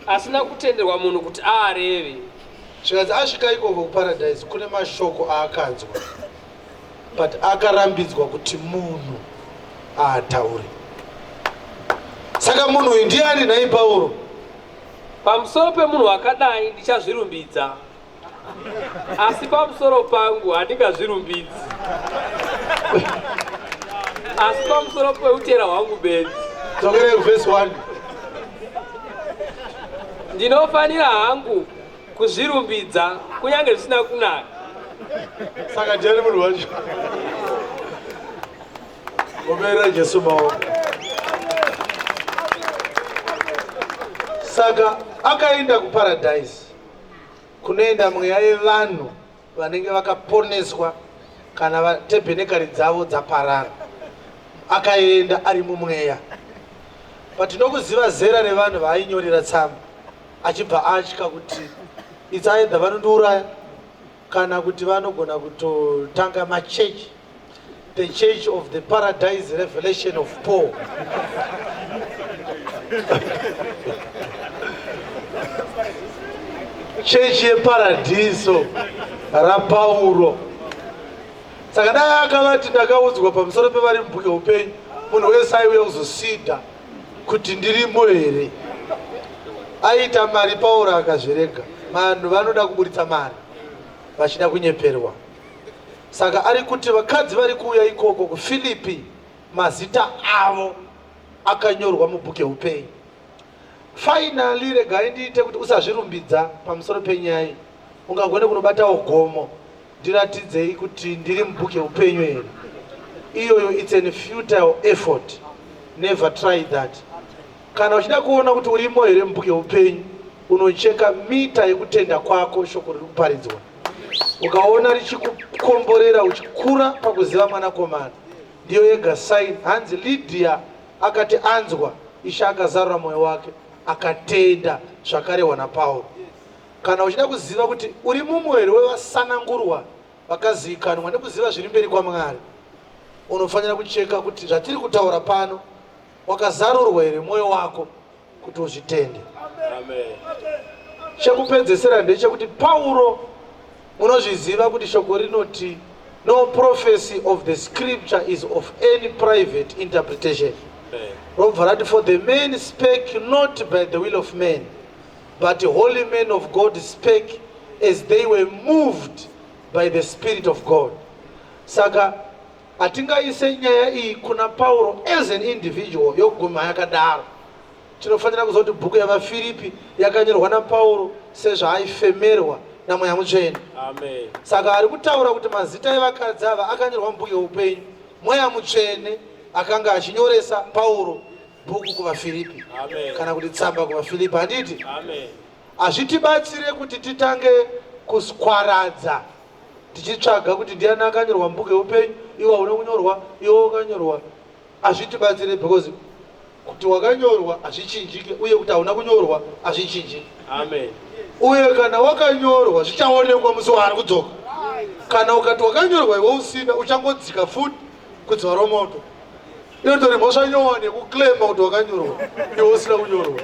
asina kutenderwa munhu kuti aareve. Zvikanzi asvika ikoko kuparadise kune mashoko aakanzwa but akarambidzwa kuti munhu aataure. Saka munhu uyu ndiani nhai Pauro? Pamusoro pemunhu wakadai ndichazvirumbidza. Asi pamusoro pangu handingazvirumbidzi, asi pamusoro peutera hwangu bedzi. Dzokerai kuvhesi 1. Ndinofanira hangu kuzvirumbidza kunyange zvisina kunaka. Saka ndiani munhu wacho? Gomerera Jesu maoko. Saka akaenda kuparadise. Kunoenda mweya yevanhu vanenge vakaponeswa kana tebhenekari dzavo dzaparara. Akaenda ari mumweya. But tinokuziva zera revanhu vaainyorera tsamba achibva atya kuti it's either vanondiuraya kana kuti vanogona kutotanga machechi the church of the paradise revelation of Paul. Chechi yeparadiso raPauro. Saka dai akavati ndakaudzwa pamusoro pevari mubhuku yeupenyu, munhu wese aiuya kuzosida kuti ndirimo here. Aiita mari Pauro akazvirega. Vanhu vanoda kuburitsa mari vachida kunyeperwa. Saka ari kuti vakadzi vari kuuya ikoko kuFilipi mazita avo akanyorwa mubhuku yeupenyu. Finally, regai ndiite kuti usazvirumbidza pamusoro penyaya iyi. Ungagone kunobatawo gomo, ndiratidzei kuti ndiri mubhuku yeupenyu here. Iyoyo it's an futile effort. Never try that. Kana uchida kuona kuti urimo here mubhuku yeupenyu, unocheka mita yekutenda kwako shoko riri kuparidzwa. Ukaona richikukomborera uchikura pakuziva mwanakomana, ndiyo yega sign. Hanzi Lydia akati anzwa, Ishe akazarura mwoyo wake akatenda zvakarehwa naPauro. Kana uchida kuziva kuti uri mumwe here wevasanangurwa vakazivikanwa nekuziva zviri mberi kwaMwari, unofanira kucheka kuti zvatiri kutaura pano wakazarurwa here mwoyo wako kuti uzvitende. Chekupedzesera ndechekuti Pauro, munozviziva kuti shoko rinoti no prophecy of the scripture is of any private interpretation. Robva rati for the men spake not by the will of men but holy men of God spake as they were moved by the spirit of God. Saka Hatingaise nyaya iyi kuna Pauro as an individual yoguma yakadaro. Tinofanira kuziva kuti bhuku yaVaFiripi yakanyorwa naPauro sezvaaifemerwa naMweya Mutsvene. Amen. Saka ari kutaura kuti mazita evakadzi ava akanyorwa mubhuku yeupenyu. Mweya Mutsvene akanga achinyoresa Pauro bhuku kuvaFiripi kana kuti tsamba kuvaFiripi, handiti? Hazvitibatsire kuti titange kuskwaradza tichitsvaga kuti ndiani akanyorwa mubhuku yeupenyu, iwe hauna kunyorwa, iwe wakanyorwa. Hazvitibatsire because kuti wakanyorwa hazvichinjike uye kuti hauna kunyorwa hazvichinjike. Amen. Uye kana wakanyorwa zvichaonekwa musi waari kudzoka. Kana ukati wakanyorwa iwe usina, uchangodzika futi kudziva romoto. Inotori mhosva nyowani yekuclaima kuti wakanyorwa iwe usina kunyorwa.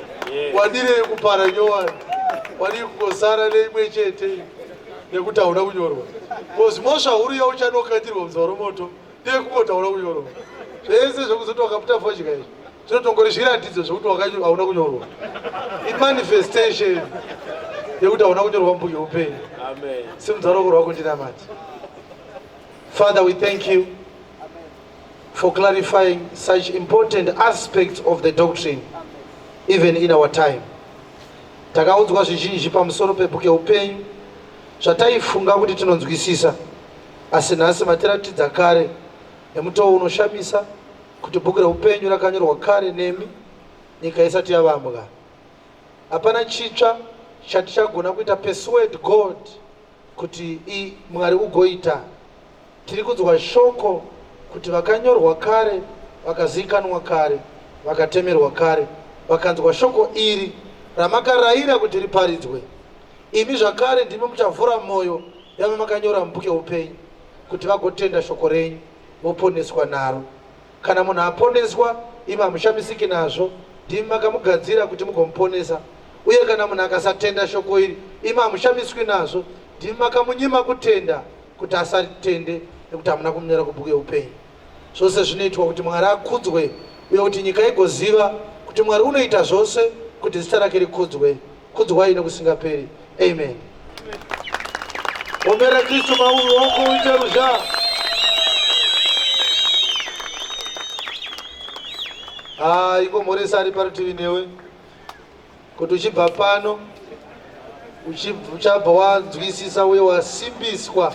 Wadirei kupara nyowani? Wadii kungosara neimwe chete nekuti hauna kunyorwa? Because mhosva huru yauchanokandirwa mudziva romoto ndeyekungoti hauna kunyorwa. Zvese zvekuzoti wakaputa fodya izvi zvinotongori zviratidzo zvekuti hauna kunyorwa. Imanifestation yekuti hauna kunyorwa mubhuku yeupenyu. Simudza ruoko rwako ndinamate. Father, we thank you for clarifying such important aspects of the doctrine, even in our time. Takaudzwa zvizhinji pamusoro pebhuku yeupenyu zvataifunga kuti tinonzwisisa, asi nhasi matiratidza kare nemutoo unoshamisa kuti bhuku reupenyu rakanyorwa kare nemi nyika isati yavambwa. Hapana chitsva chatichagona kuita persuade God kuti i Mwari ugoita. Tiri kunzwa shoko kuti vakanyorwa kare, vakaziikanwa kare, vakatemerwa kare, vakanzwa shoko iri ramakaraira kuti riparidzwe. Imi zvakare ndimi muchavhura moyo yavamakanyora mubhuku yeupenyu kuti vagotenda shoko renyu voponeswa naro. Kana munhu aponeswa, imi hamushamisiki nazvo, ndimi makamugadzira kuti mugomuponesa. Uye kana munhu akasatenda shoko iri, imi hamushamiswi nazvo, ndimi makamunyima kutenda kuti asatende, nekuti hamuna kumunyora kubhuku yeupenyu. Zvose zvinoitwa kuti Mwari akudzwe uye kuti nyika igoziva kuti Mwari unoita zvose kuti zita rake rikudzwe. Kudzwai nokusingaperi. Amen. Omera Kristu maoko uite ruzha. Ah, ingomhoresa ari parutivi newe kuti uchibva pano uchabva wanzwisisa uye wasimbiswa.